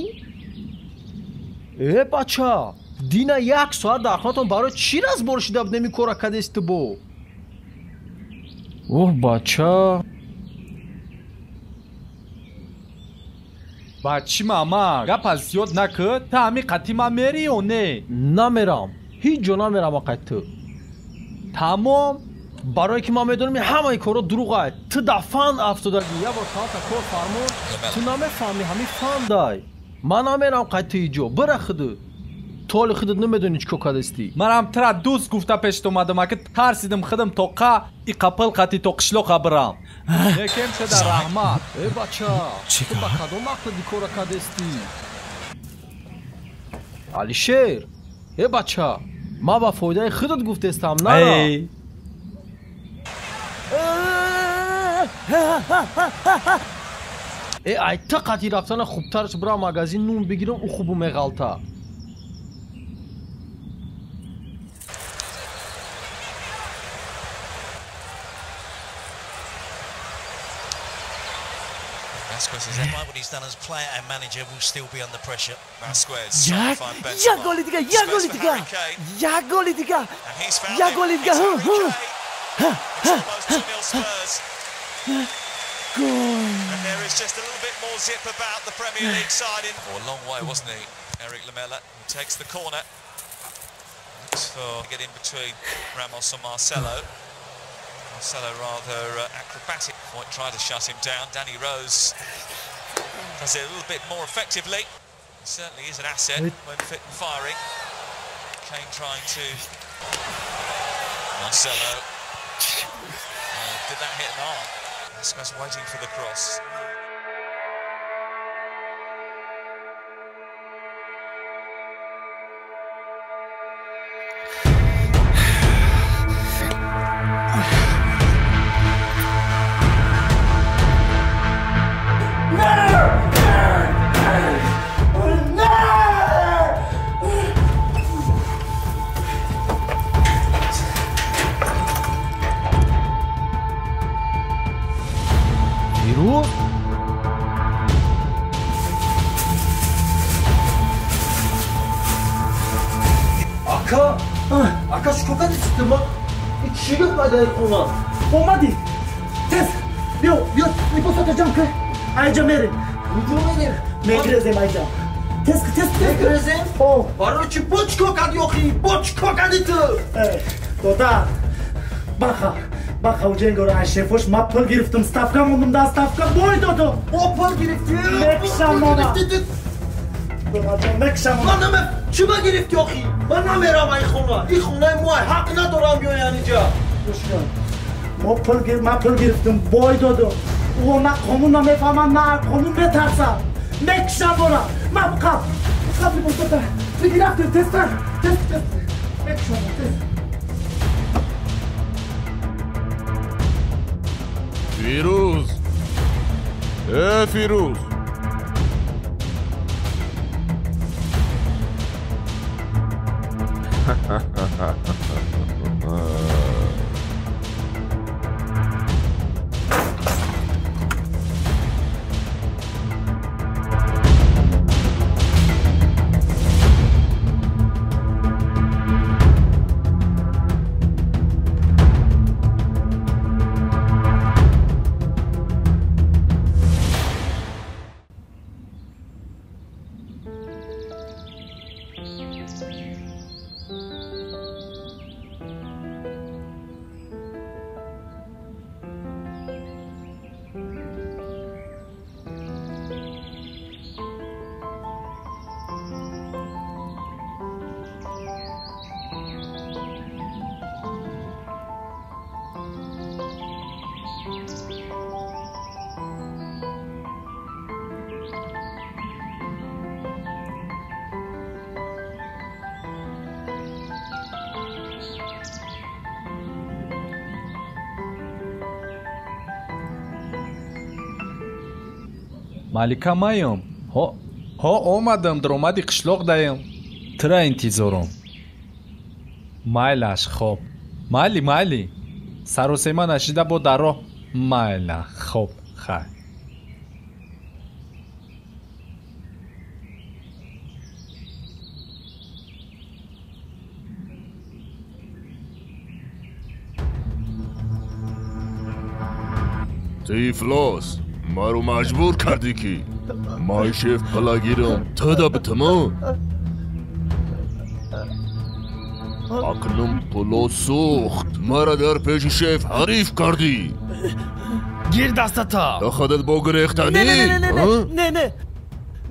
Э бача, дина як соат дар хонатон барои чӣ разбор шида будем ин кора кадест ту бо? Оҳ бача.
Бачи мама, гапа зиёд накӣ, та ҳами қатъи ман мери ё не?
Намерам. Ҳеҷ ҷо намерам ақай ту.
Тамом.
Барое ки ман медонам ҳамаи корро дурӯғ ай. Ту дар фан афтодагӣ. Як бор саата кор фармон, ту намефаҳмӣ, ҳами фандай. Ман намерам қай ту иҷо. Бира худу. Ту ҳоли худат намедонӣ чӣ кор кардастӣ.
Манам тура дӯст гуфта пешт омадам, аки тарсидим худам тоқа и қапил қати то қишлоқа бирам. Некем шуда раҳмат.
Э бача, ту ба кадом ақли кора кардастӣ? Алишер, э бача, ман ба фоидаи худат гуфтестам, нара. Э ай та қати рафтана хубтараш бирам магазин нун бигирам, ӯ хубу меғалта.
Як голи дига, як голи дига, як голи дига, як голи дига.
And there is just a little bit more zip about the Premier League side. Oh, a long way, wasn't he? Eric Lamela, who takes the corner. Looks for to get in between Ramos and Marcelo. Marcelo rather acrobatic. Might try to shut him down. Danny Rose does it a little bit more effectively. He certainly is an asset when fit and firing. Kane trying to... Marcelo. Did that hit an arm? Vasquez waiting for the cross.
Фирӯз? Ака, ака чӣ кор кардӣ ту? Чӣ гап пайдаи хона?
Омадӣ? Тез, биё, биё, либосата ҷамъ кун. Айҷа мерем.
Куҷо мерем?
Мегирезем айҷа. Тез, тез, тез.
Мегирезем?
О.
Барои чӣ? Бо чӣ кор кардӣ охӣ? Бо чӣ кор кардӣ ту?
Дода, баха. Баха уҷенгоро аз шефош ма пул гирифтам, ставка мондам, да ставка бой додам.
Бо пул гирифтӣ?
Мекшам мона. Додаҷон, мекшам мона.
Ман наме... Чӣ ба гирифтӣ охӣ? Ман намерам ай хона. Ин хонаи мо ҳақ надорам биёян инҷа.
Гӯш кун. Мо пул гир, ман пул гирифтам, бой додам. Ӯ на қонун намефаҳмад, на қонун метарсад. Мекшам мона. Ман қаб. Қаб либосата. Бигир рафтем, тезтар. Тез, тез. Мекшам, тез.
Фирӯз, э Фирӯз,
Малика маям. Ҳо, ҳо омадам, даромади қишлоқ даям. Тира интизорум. Майлаш, хоб. Майли, майли. Саросема нашида бо дар роҳ. Майла, хоб, хай.
Тифлос, маро маҷбур кардӣ ки май шеф палагирам тада битама? Акнун пуло сӯхт, мара дар пеши шеф ҳариф кардӣ.
Гир дастата!
Та худат бо гирехтанӣ?
Не, не,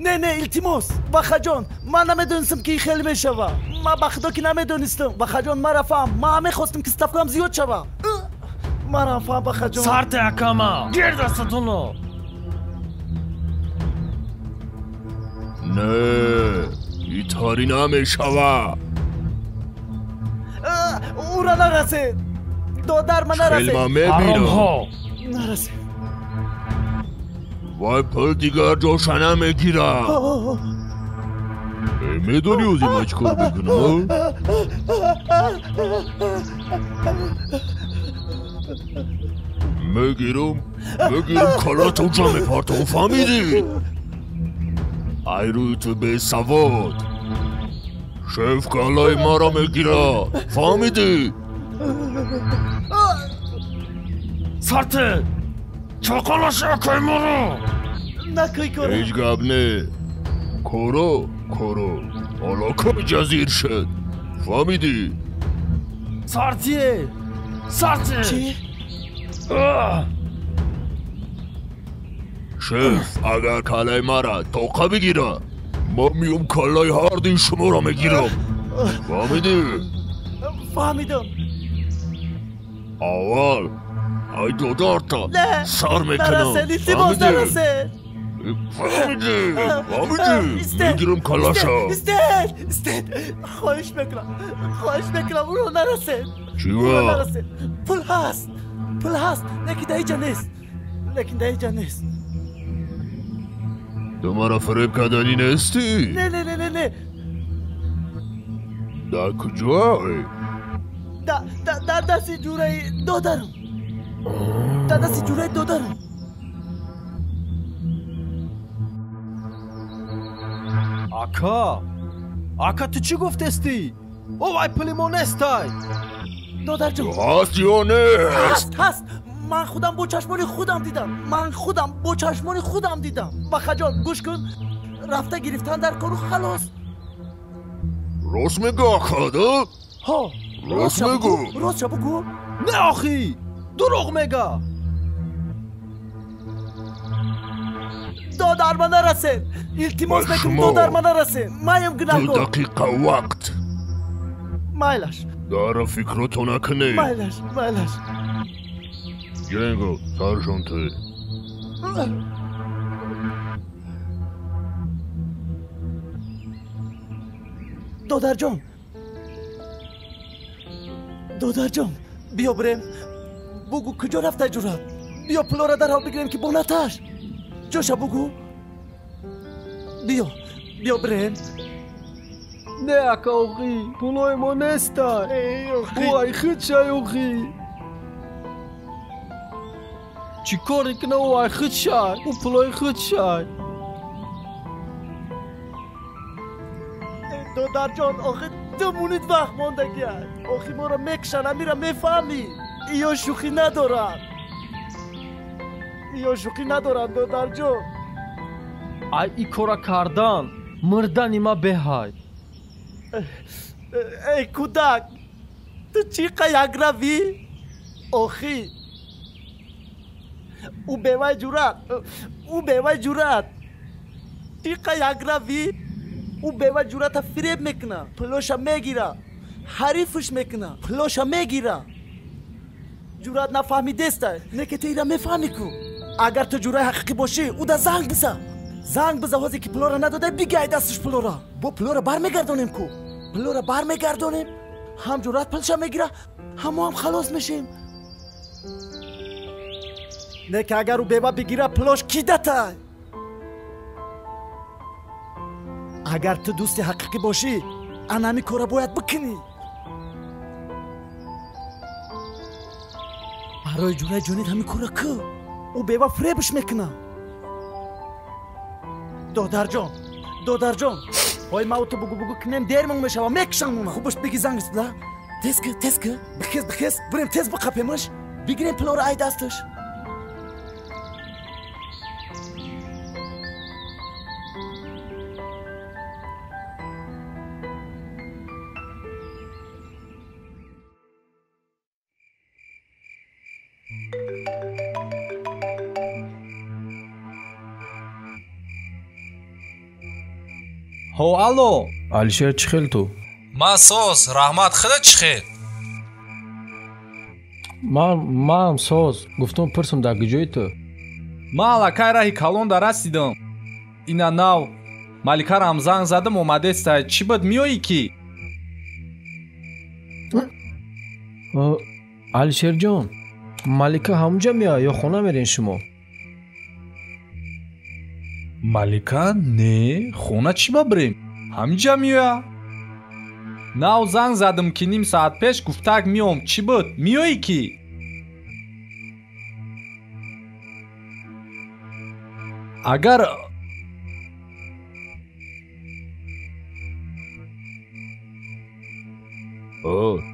не, не, илтимос, Бахаҷон, ман намедонистам ки хеле мешава. Ман ба худо ки намедонистам. Бахаҷон, мара фаҳм, ман мехостам ки ставкам зиёд шава. Мара фаҳм, Бахаҷон.
Сарте акама, гир дастатуно!
Не, итари намешава.
Ура нарасед! Додар ма нарасед!
Хелма мебинам.
Нарасед.
Вай пул дигар ҷоша намегирад. Медонӣ ози ман чӣ кор мекунам? Мегирам, мегирам калатон ҷа мепартам, фаҳмидӣ? Ай рӯи ту бесавод. Шеф калаи маро мегирад, фаҳмидӣ?
Сарте! Чоқалаш акай маро!
Накай коро!
Ҳеҷ гап не. Коро, коро, ҳоло ҷазир шуд. Фаҳмидӣ?
Сартие! Сарте!
Чӣ?
Шеф агар калаи мара тоқа бигирад, ман миём калаи ҳардуи шуморо мегирам. Фаҳмидӣ?
Фаҳмидам.
Аввал ай додарта сар мекунам.
Илтимос, нарасед!
Фаҳмидӣ? Фаҳмидӣ? Мегирам калаша.
Истед! Истед! Хоҳиш мекунам, хоҳиш мекунам, ӯро нарасед.
Чӣ ва?
Пул ҳаст, пул ҳаст, лекин дар ҳеҷ ҷо нест, лекин дар ҳеҷ ҷо нест.
Ту маро фиреб карданӣ нестӣ?
Не, не, не, не, не.
Дар куҷое?
Дар дасти ҷураи додарам. Дар дасти ҷураи додарам.
Ака! Ака, ту чӣ гуфтестӣ? О, вай пули мо нестай!
Додарҷон!
Ҳаст ё нест?
Ҳаст, ҳаст! Ман худам бо чашмони худам дидам. Ман худам бо чашмони худам дидам. Бахаҷон, гӯш кун. Рафта гирифтан дар кору халос.
Рост мегӯ, акада?
Ҳо.
Рост мегӯ.
Ростша бугӯ.
Не охӣ! Дурӯғ мега!
Додар ма нарасед! Илтимос мекунам, додар ма нарасед! Маям гунаҳкор.
Ду дақиқа вақт.
Майлаш.
Дара фикрото накунед.
Майлаш, майлаш.
Ҷенго, саршон ту.
Додарҷон. Додарҷон, биё бирем. Бугӯ куҷо рафта ҷурат? Биё пулора дарҳол бигирем ки бо наташ. Ҷоша бугӯ. Биё, биё бирем.
Не, ака охӣ, пулои мо нестай. Ӯ ай худшай охӣ. Чӣ коре кунам, ӯ ай худшай, ӯ пулои худшай.
Додарҷон, охи ду мунит вақт мондагиаст. Охи моро мекушанд, амира мефаҳмӣ. Иё шӯхӣ надоранд. Иё шӯхӣ надоранд, додарҷон.
Ай и кора кардан, мурдани ма беҳай.
Эй кӯдак, ту чӣ қа якравӣ? Охи ӯ бевай ҷурат, ӯ бевай ҷурат. Чӣ қа якравӣ? Ӯ бевай ҷурата фиреб мекуна, пулоша мегира, ҳарифш мекуна, пулоша мегира. Ҷурат нафаҳмидестай, не ки ту ира мефаҳмӣ ку. Агар ту ҷураи ҳақиқӣ бошӣ, ӯ да занг биза. Занг биза, ҳозе ки пулора надодай, бигай дасташ пулора. Бо пулора бармегардонем ку. Пулора бармегардонем, ҳам ҷурат пулша мегира, ҳам мо ҳам халос мешем. Не ки агар ӯ бева бигира, пулош ки датай? Агар ту дӯсти ҳақиқӣ бошӣ, ана ҳамин корро бояд бикунӣ. Барои ҷураи ҷонит ҳамин корро кӯ. Ӯ бева фиребш мекунад. Додарҷон, додарҷон, ҳой ма ту бугу бугу кунем, дермон мешава, мекушам уна. Хубаш биги занг ла. Тез ки, тез ки, бихез, бихез, бирем тез биқапемаш, бигирем пулоро ай дасташ.
Ҳо, алло.
Алишер, чӣ хел ту?
Ман соз, раҳмат, худат чӣ хел?
Манам соз. Гуфтум пурсум дар куҷои ту?
Ман аллакай раҳи калонда расидам. Ина нав Маликарам занг задам, омадеста. Чӣ буд, меоӣ ки?
Алишерҷон, Малика ҳамунҷа меояд ё хона мерен шумо?
Малика? Не, хона чӣ ба бирем? Ҳаминҷа меояд. Нав занг задам ки ним саат пеш гуфтак меом. Чӣ буд, меоӣ ки? Агар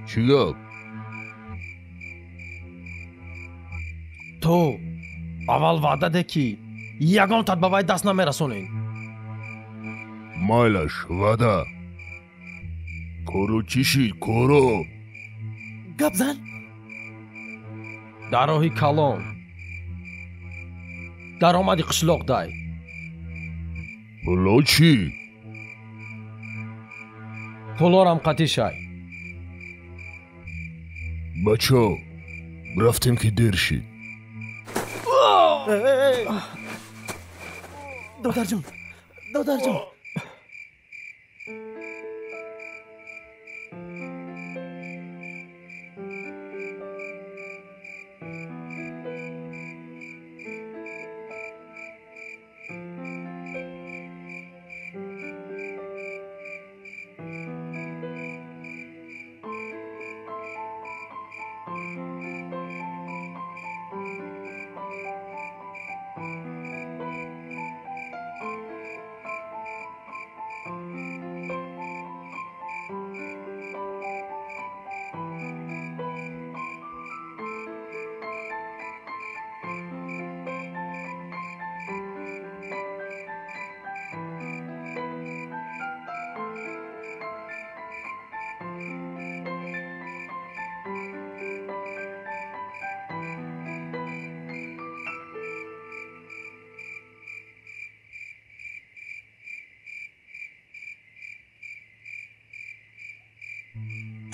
чӣ гап?
Ту аввал ваъда де ки ягон тат ба вай даст намерасонед.
Майлаш, ваъда. Коро чӣ шид, коро?
Гап зан.
Дар роҳи калон даромади қишлоқ дай.
Пуло чӣ?
Пулорам қатӣ шай.
Бачо, рафтем ки дер шид.
Додарҷон, додарҷон.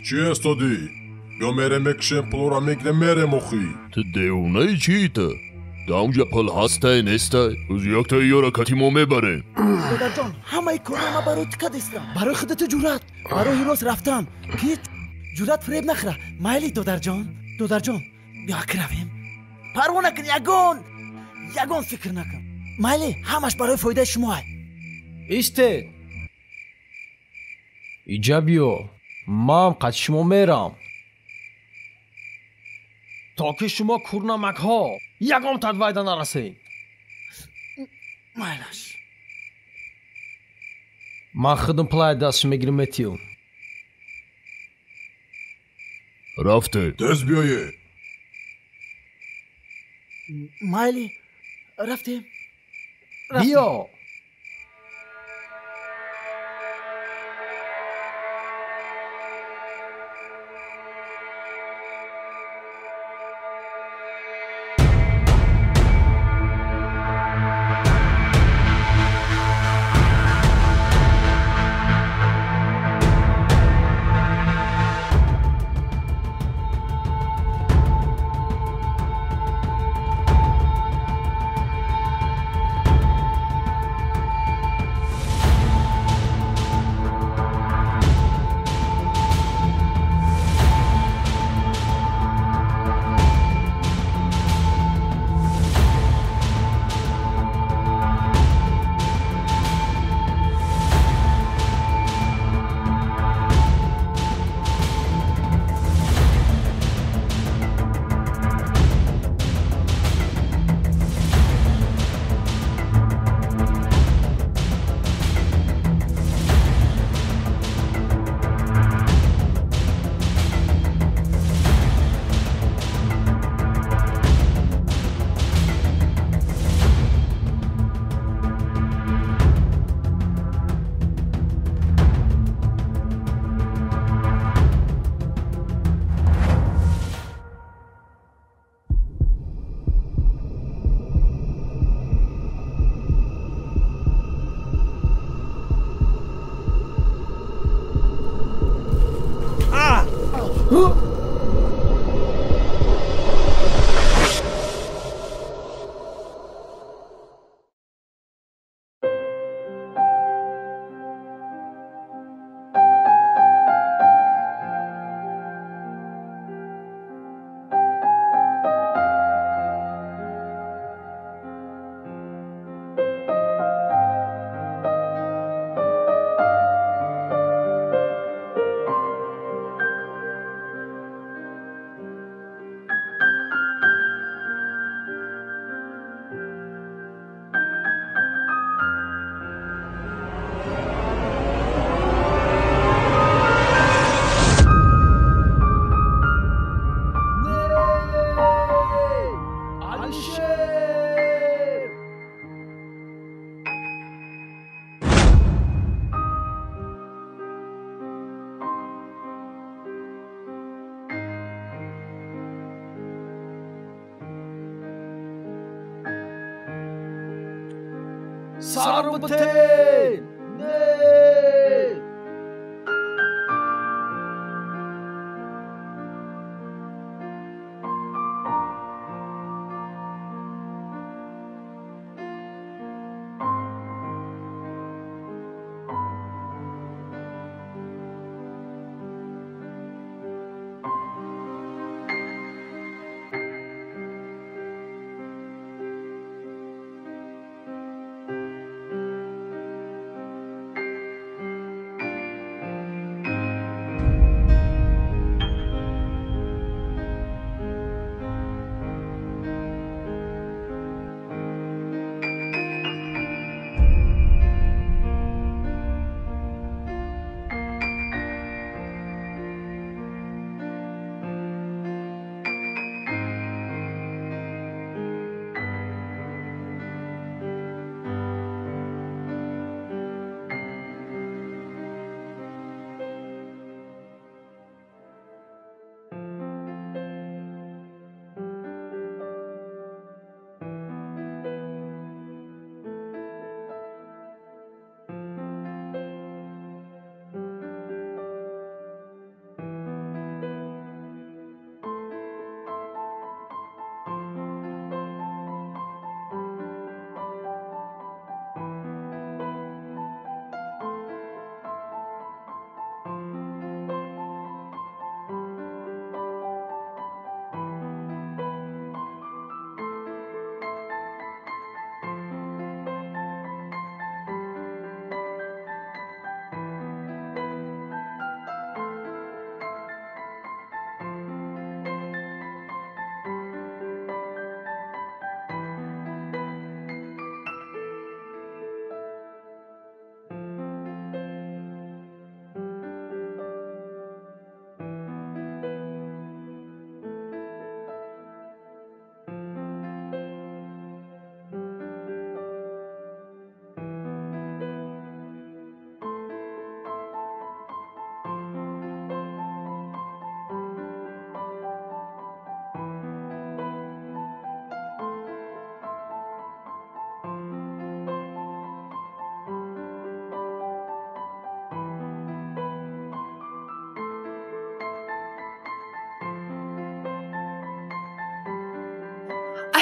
Чӣ ҳастодӣ? Ё мерем мекушем, пулора мегирем, мерем охӣ.
Ту девонаи чита? Даунҷа пул ҳастай нестай? Ӯзи яктаи ёра кати мо мебарем.
Додарҷон, ҳамаи корро ман барои ту кардистам. Барои худату ҷуръат, барои рост рафтан. Ки ҷуръат фиреб нахӯра. Майли, додарҷон, додарҷон, биё равем. Парво накун, ягон, ягон фикр накун. Майли, ҳамаш барои фоидаи шумоай.
Истед. Иҷа биё. Ман қати шумо мерам. То ки шумо курнамакҳо ягон тадвайда нарасед.
Майлаш.
Ман худам пулай дастш мегирим метиём.
Рафте.
Тез биёе.
Майли, рафтем.
Биё.
Сар бите! Не!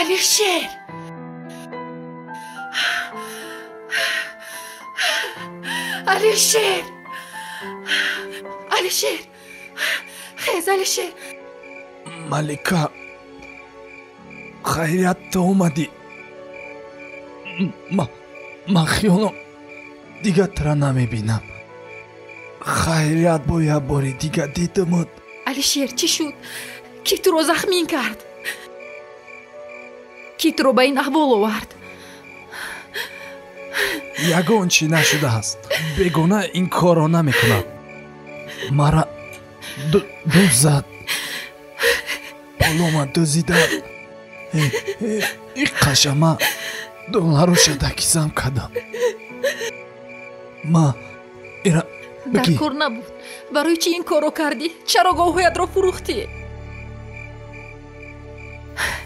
Алишер! Алишер! Алишер! Хез, Алишер!
Малика, хайрият ту омадӣ. Ман хиёлам дигар тура намебинам. Хайрият бо як бори дигар дидамат.
Алишер, чӣ шуд? Кӣ туро захмин кард? Кӣ туро ба ин аҳвол овард?
Ягон чӣ нашудааст. Бегона ин корро намекунад. Мара дуз зад. Пулома дузида. И қашама доллароша дакизам кардам. Ма ира
дар кор набуд. Барои чӣ ин корро кардӣ? Чаро говҳоятро фурӯхтӣ?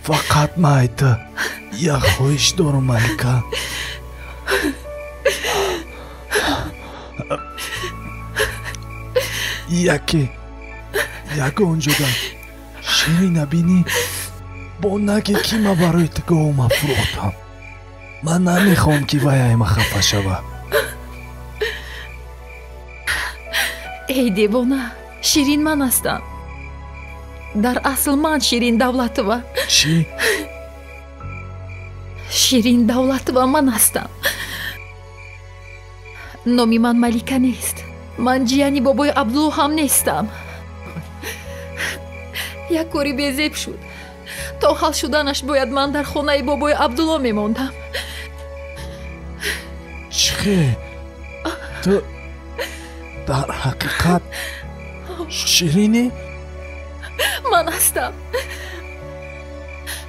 Фақат майта як хоҳиш дорам, Малика. Яке ягон ҷода Ширина бинӣ, бо наге ки ма барои ту говма фурӯхтам. Ман намехоҳам ки вай айма хафа шава.
Эй девона, Ширин ман ҳастам. Дар асл ман Ширин Давлатова.
Чӣ?
Ширин Давлатова ман ҳастам. Номи ман Малика нест. Ман ҷияни бобои Абдулло ҳам нестам. Як кори безеб шуд. То ҳал шуданаш бояд ман дар хонаи бобои Абдулло мемондам.
Чӣ хел? Ту дар ҳақиқат Ширинӣ?
Ман ҳастам.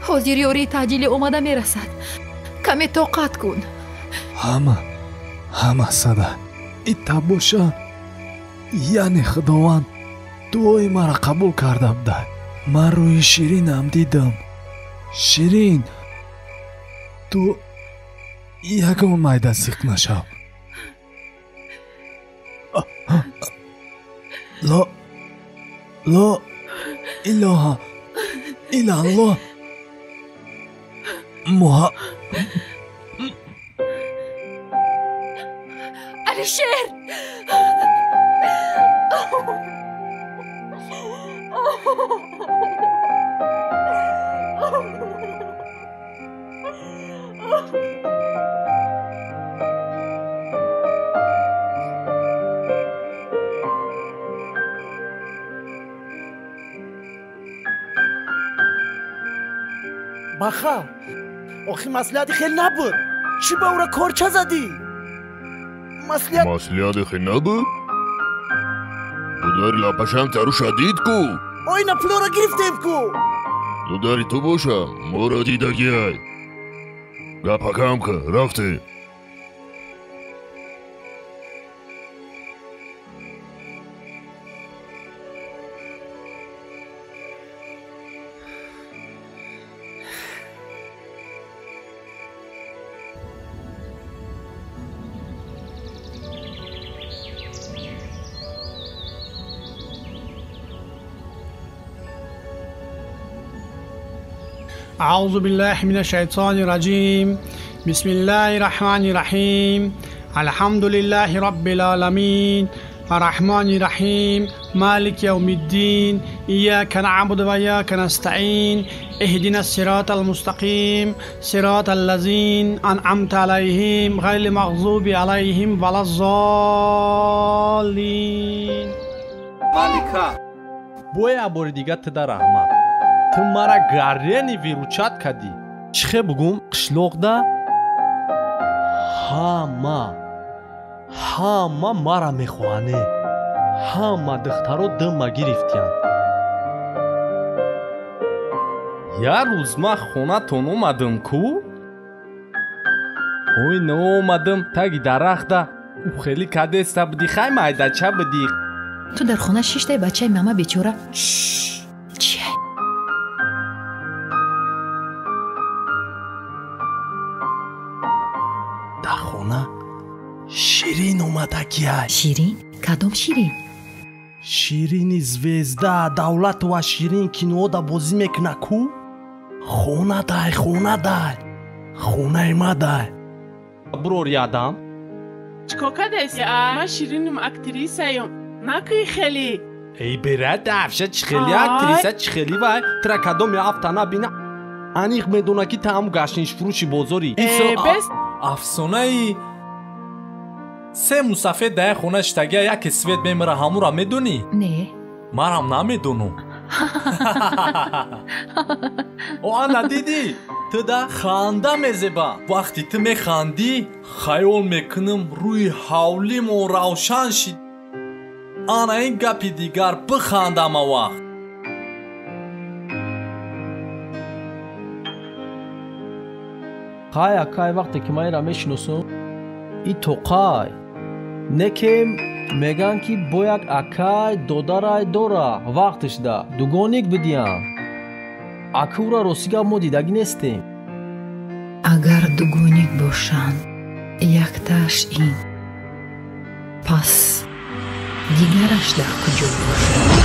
Ҳозир ёрии таъҷилӣ омада мерасад. Каме тоқат кун.
Ҳама сада. Ита боша, яъне Худованд дуои маро қабул карда буда. Ман рӯи Ширинам дидам. Ширин, ту Ягон майда сиқ нашав. Ло ло илоҳа иллаллоҳ муҳа
Алишер!
Баха, охи маслиҳати хел набуд. Чӣ ба ӯра корча задӣ? Маслиҳат
Маслиҳати хел набуд? Дудари лапашам таруша дид ку?
Мо ина пулоро гирифтем ку?
Дудари ту боша, моро дидагиай. Гапакам ка, рафтем.
أعوذ بالله من الشيطان الرجيم. بسم الله الرحمن الرحيم. الحمد لله رب العالمين الرحمن الرحيم مالك يوم الدين إياك نعبد وإياك نستعين اهدنا الصراط المستقيم صراط الذين أنعمت عليهم غير المغضوب عليهم ولا الضالين.
Малика, боя бори дига тида раҳмат. Ту мара гарени виручат кардӣ. Чӣ хе бугум, қишлоқда ҳама мара мехоҳане. Ҳама духтаро димма гирифтиянд. Як рӯз ман хонатон омадам ку? Ой, наомадам, таги дарахта ӯ хеле кадеста будӣ, хай майдача будӣ.
Ту дар хона шиштай бачаи мама бечора. Чӣ?
Дар хона Ширин омадагиай.
Ширин? Кадом Ширин?
Ширини звезда Давлатова Ширин кинода бозӣ мекуна ку? Хона дай, хона дай. Хонаи ма дай.
Бурори адам.
Чӣ кор кардааст? Ман Ширинум актрисаем. Накӯи хеле.
Эй бера дафша чӣ хели актриса, чӣ хели вай. Тра кадом я афта набина. Аниқ медона ки та ҳаму гаштнишфурӯши бозорӣ.
Бес
афсонаи се мусафед дар як хона шитагия яке свет мемира, ҳамура медонӣ?
Не.
Манам намедонам. О, ана дидӣ? Ту да ханда мезеба. Вақти ту механдӣ, хаёл мекунам рӯи ҳавлимон равшан шид. Ана ин гапи дигар, бихандам аввақт.
Хай акай, вақте ки ман инра мешиносам, и тоқай. Некем меган ки бояд акай додарай дора вақташда дугоник бидиям. Ака ура рости гап мо дидагӣ нестем.
Агар дугоник бошанд, яктааш ин, пас дигараш дар куҷо бошад?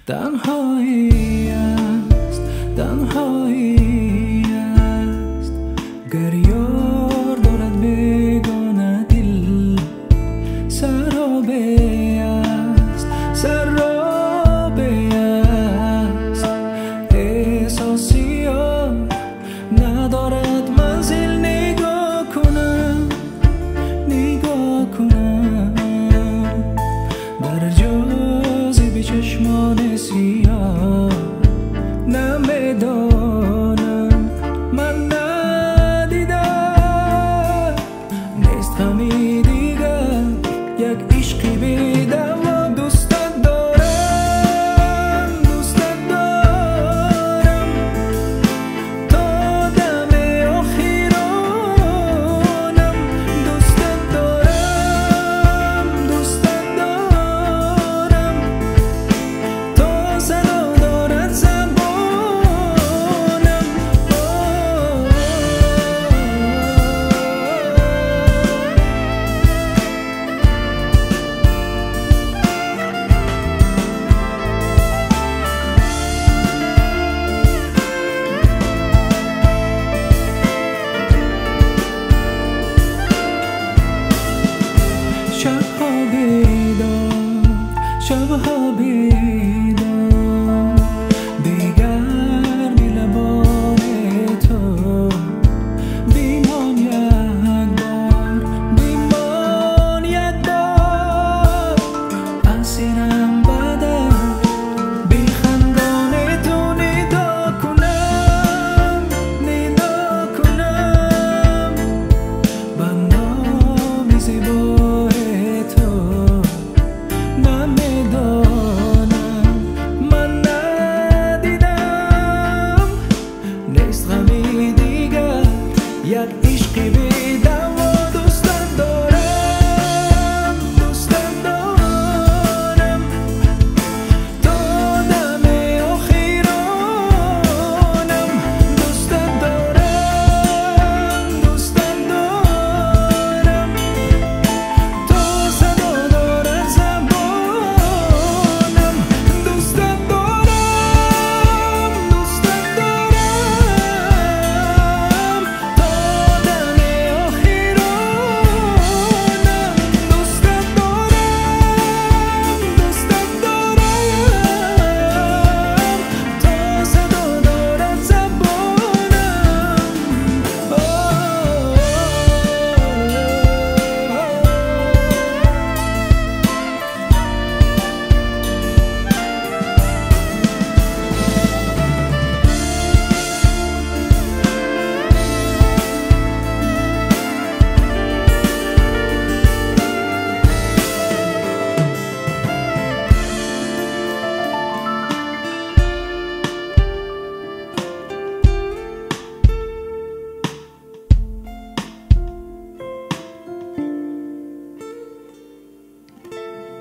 تنهایی است، تنهایی است، گر یار دارد بیگانه دل سراب است، سراب است، احساسی ندارد منزل. نگاه کنم، نگاه کنم در جاذب چشمان سیاه.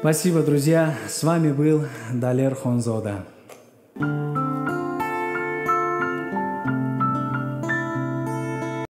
Спасибо, друзья. С вами был Далер Хонзода.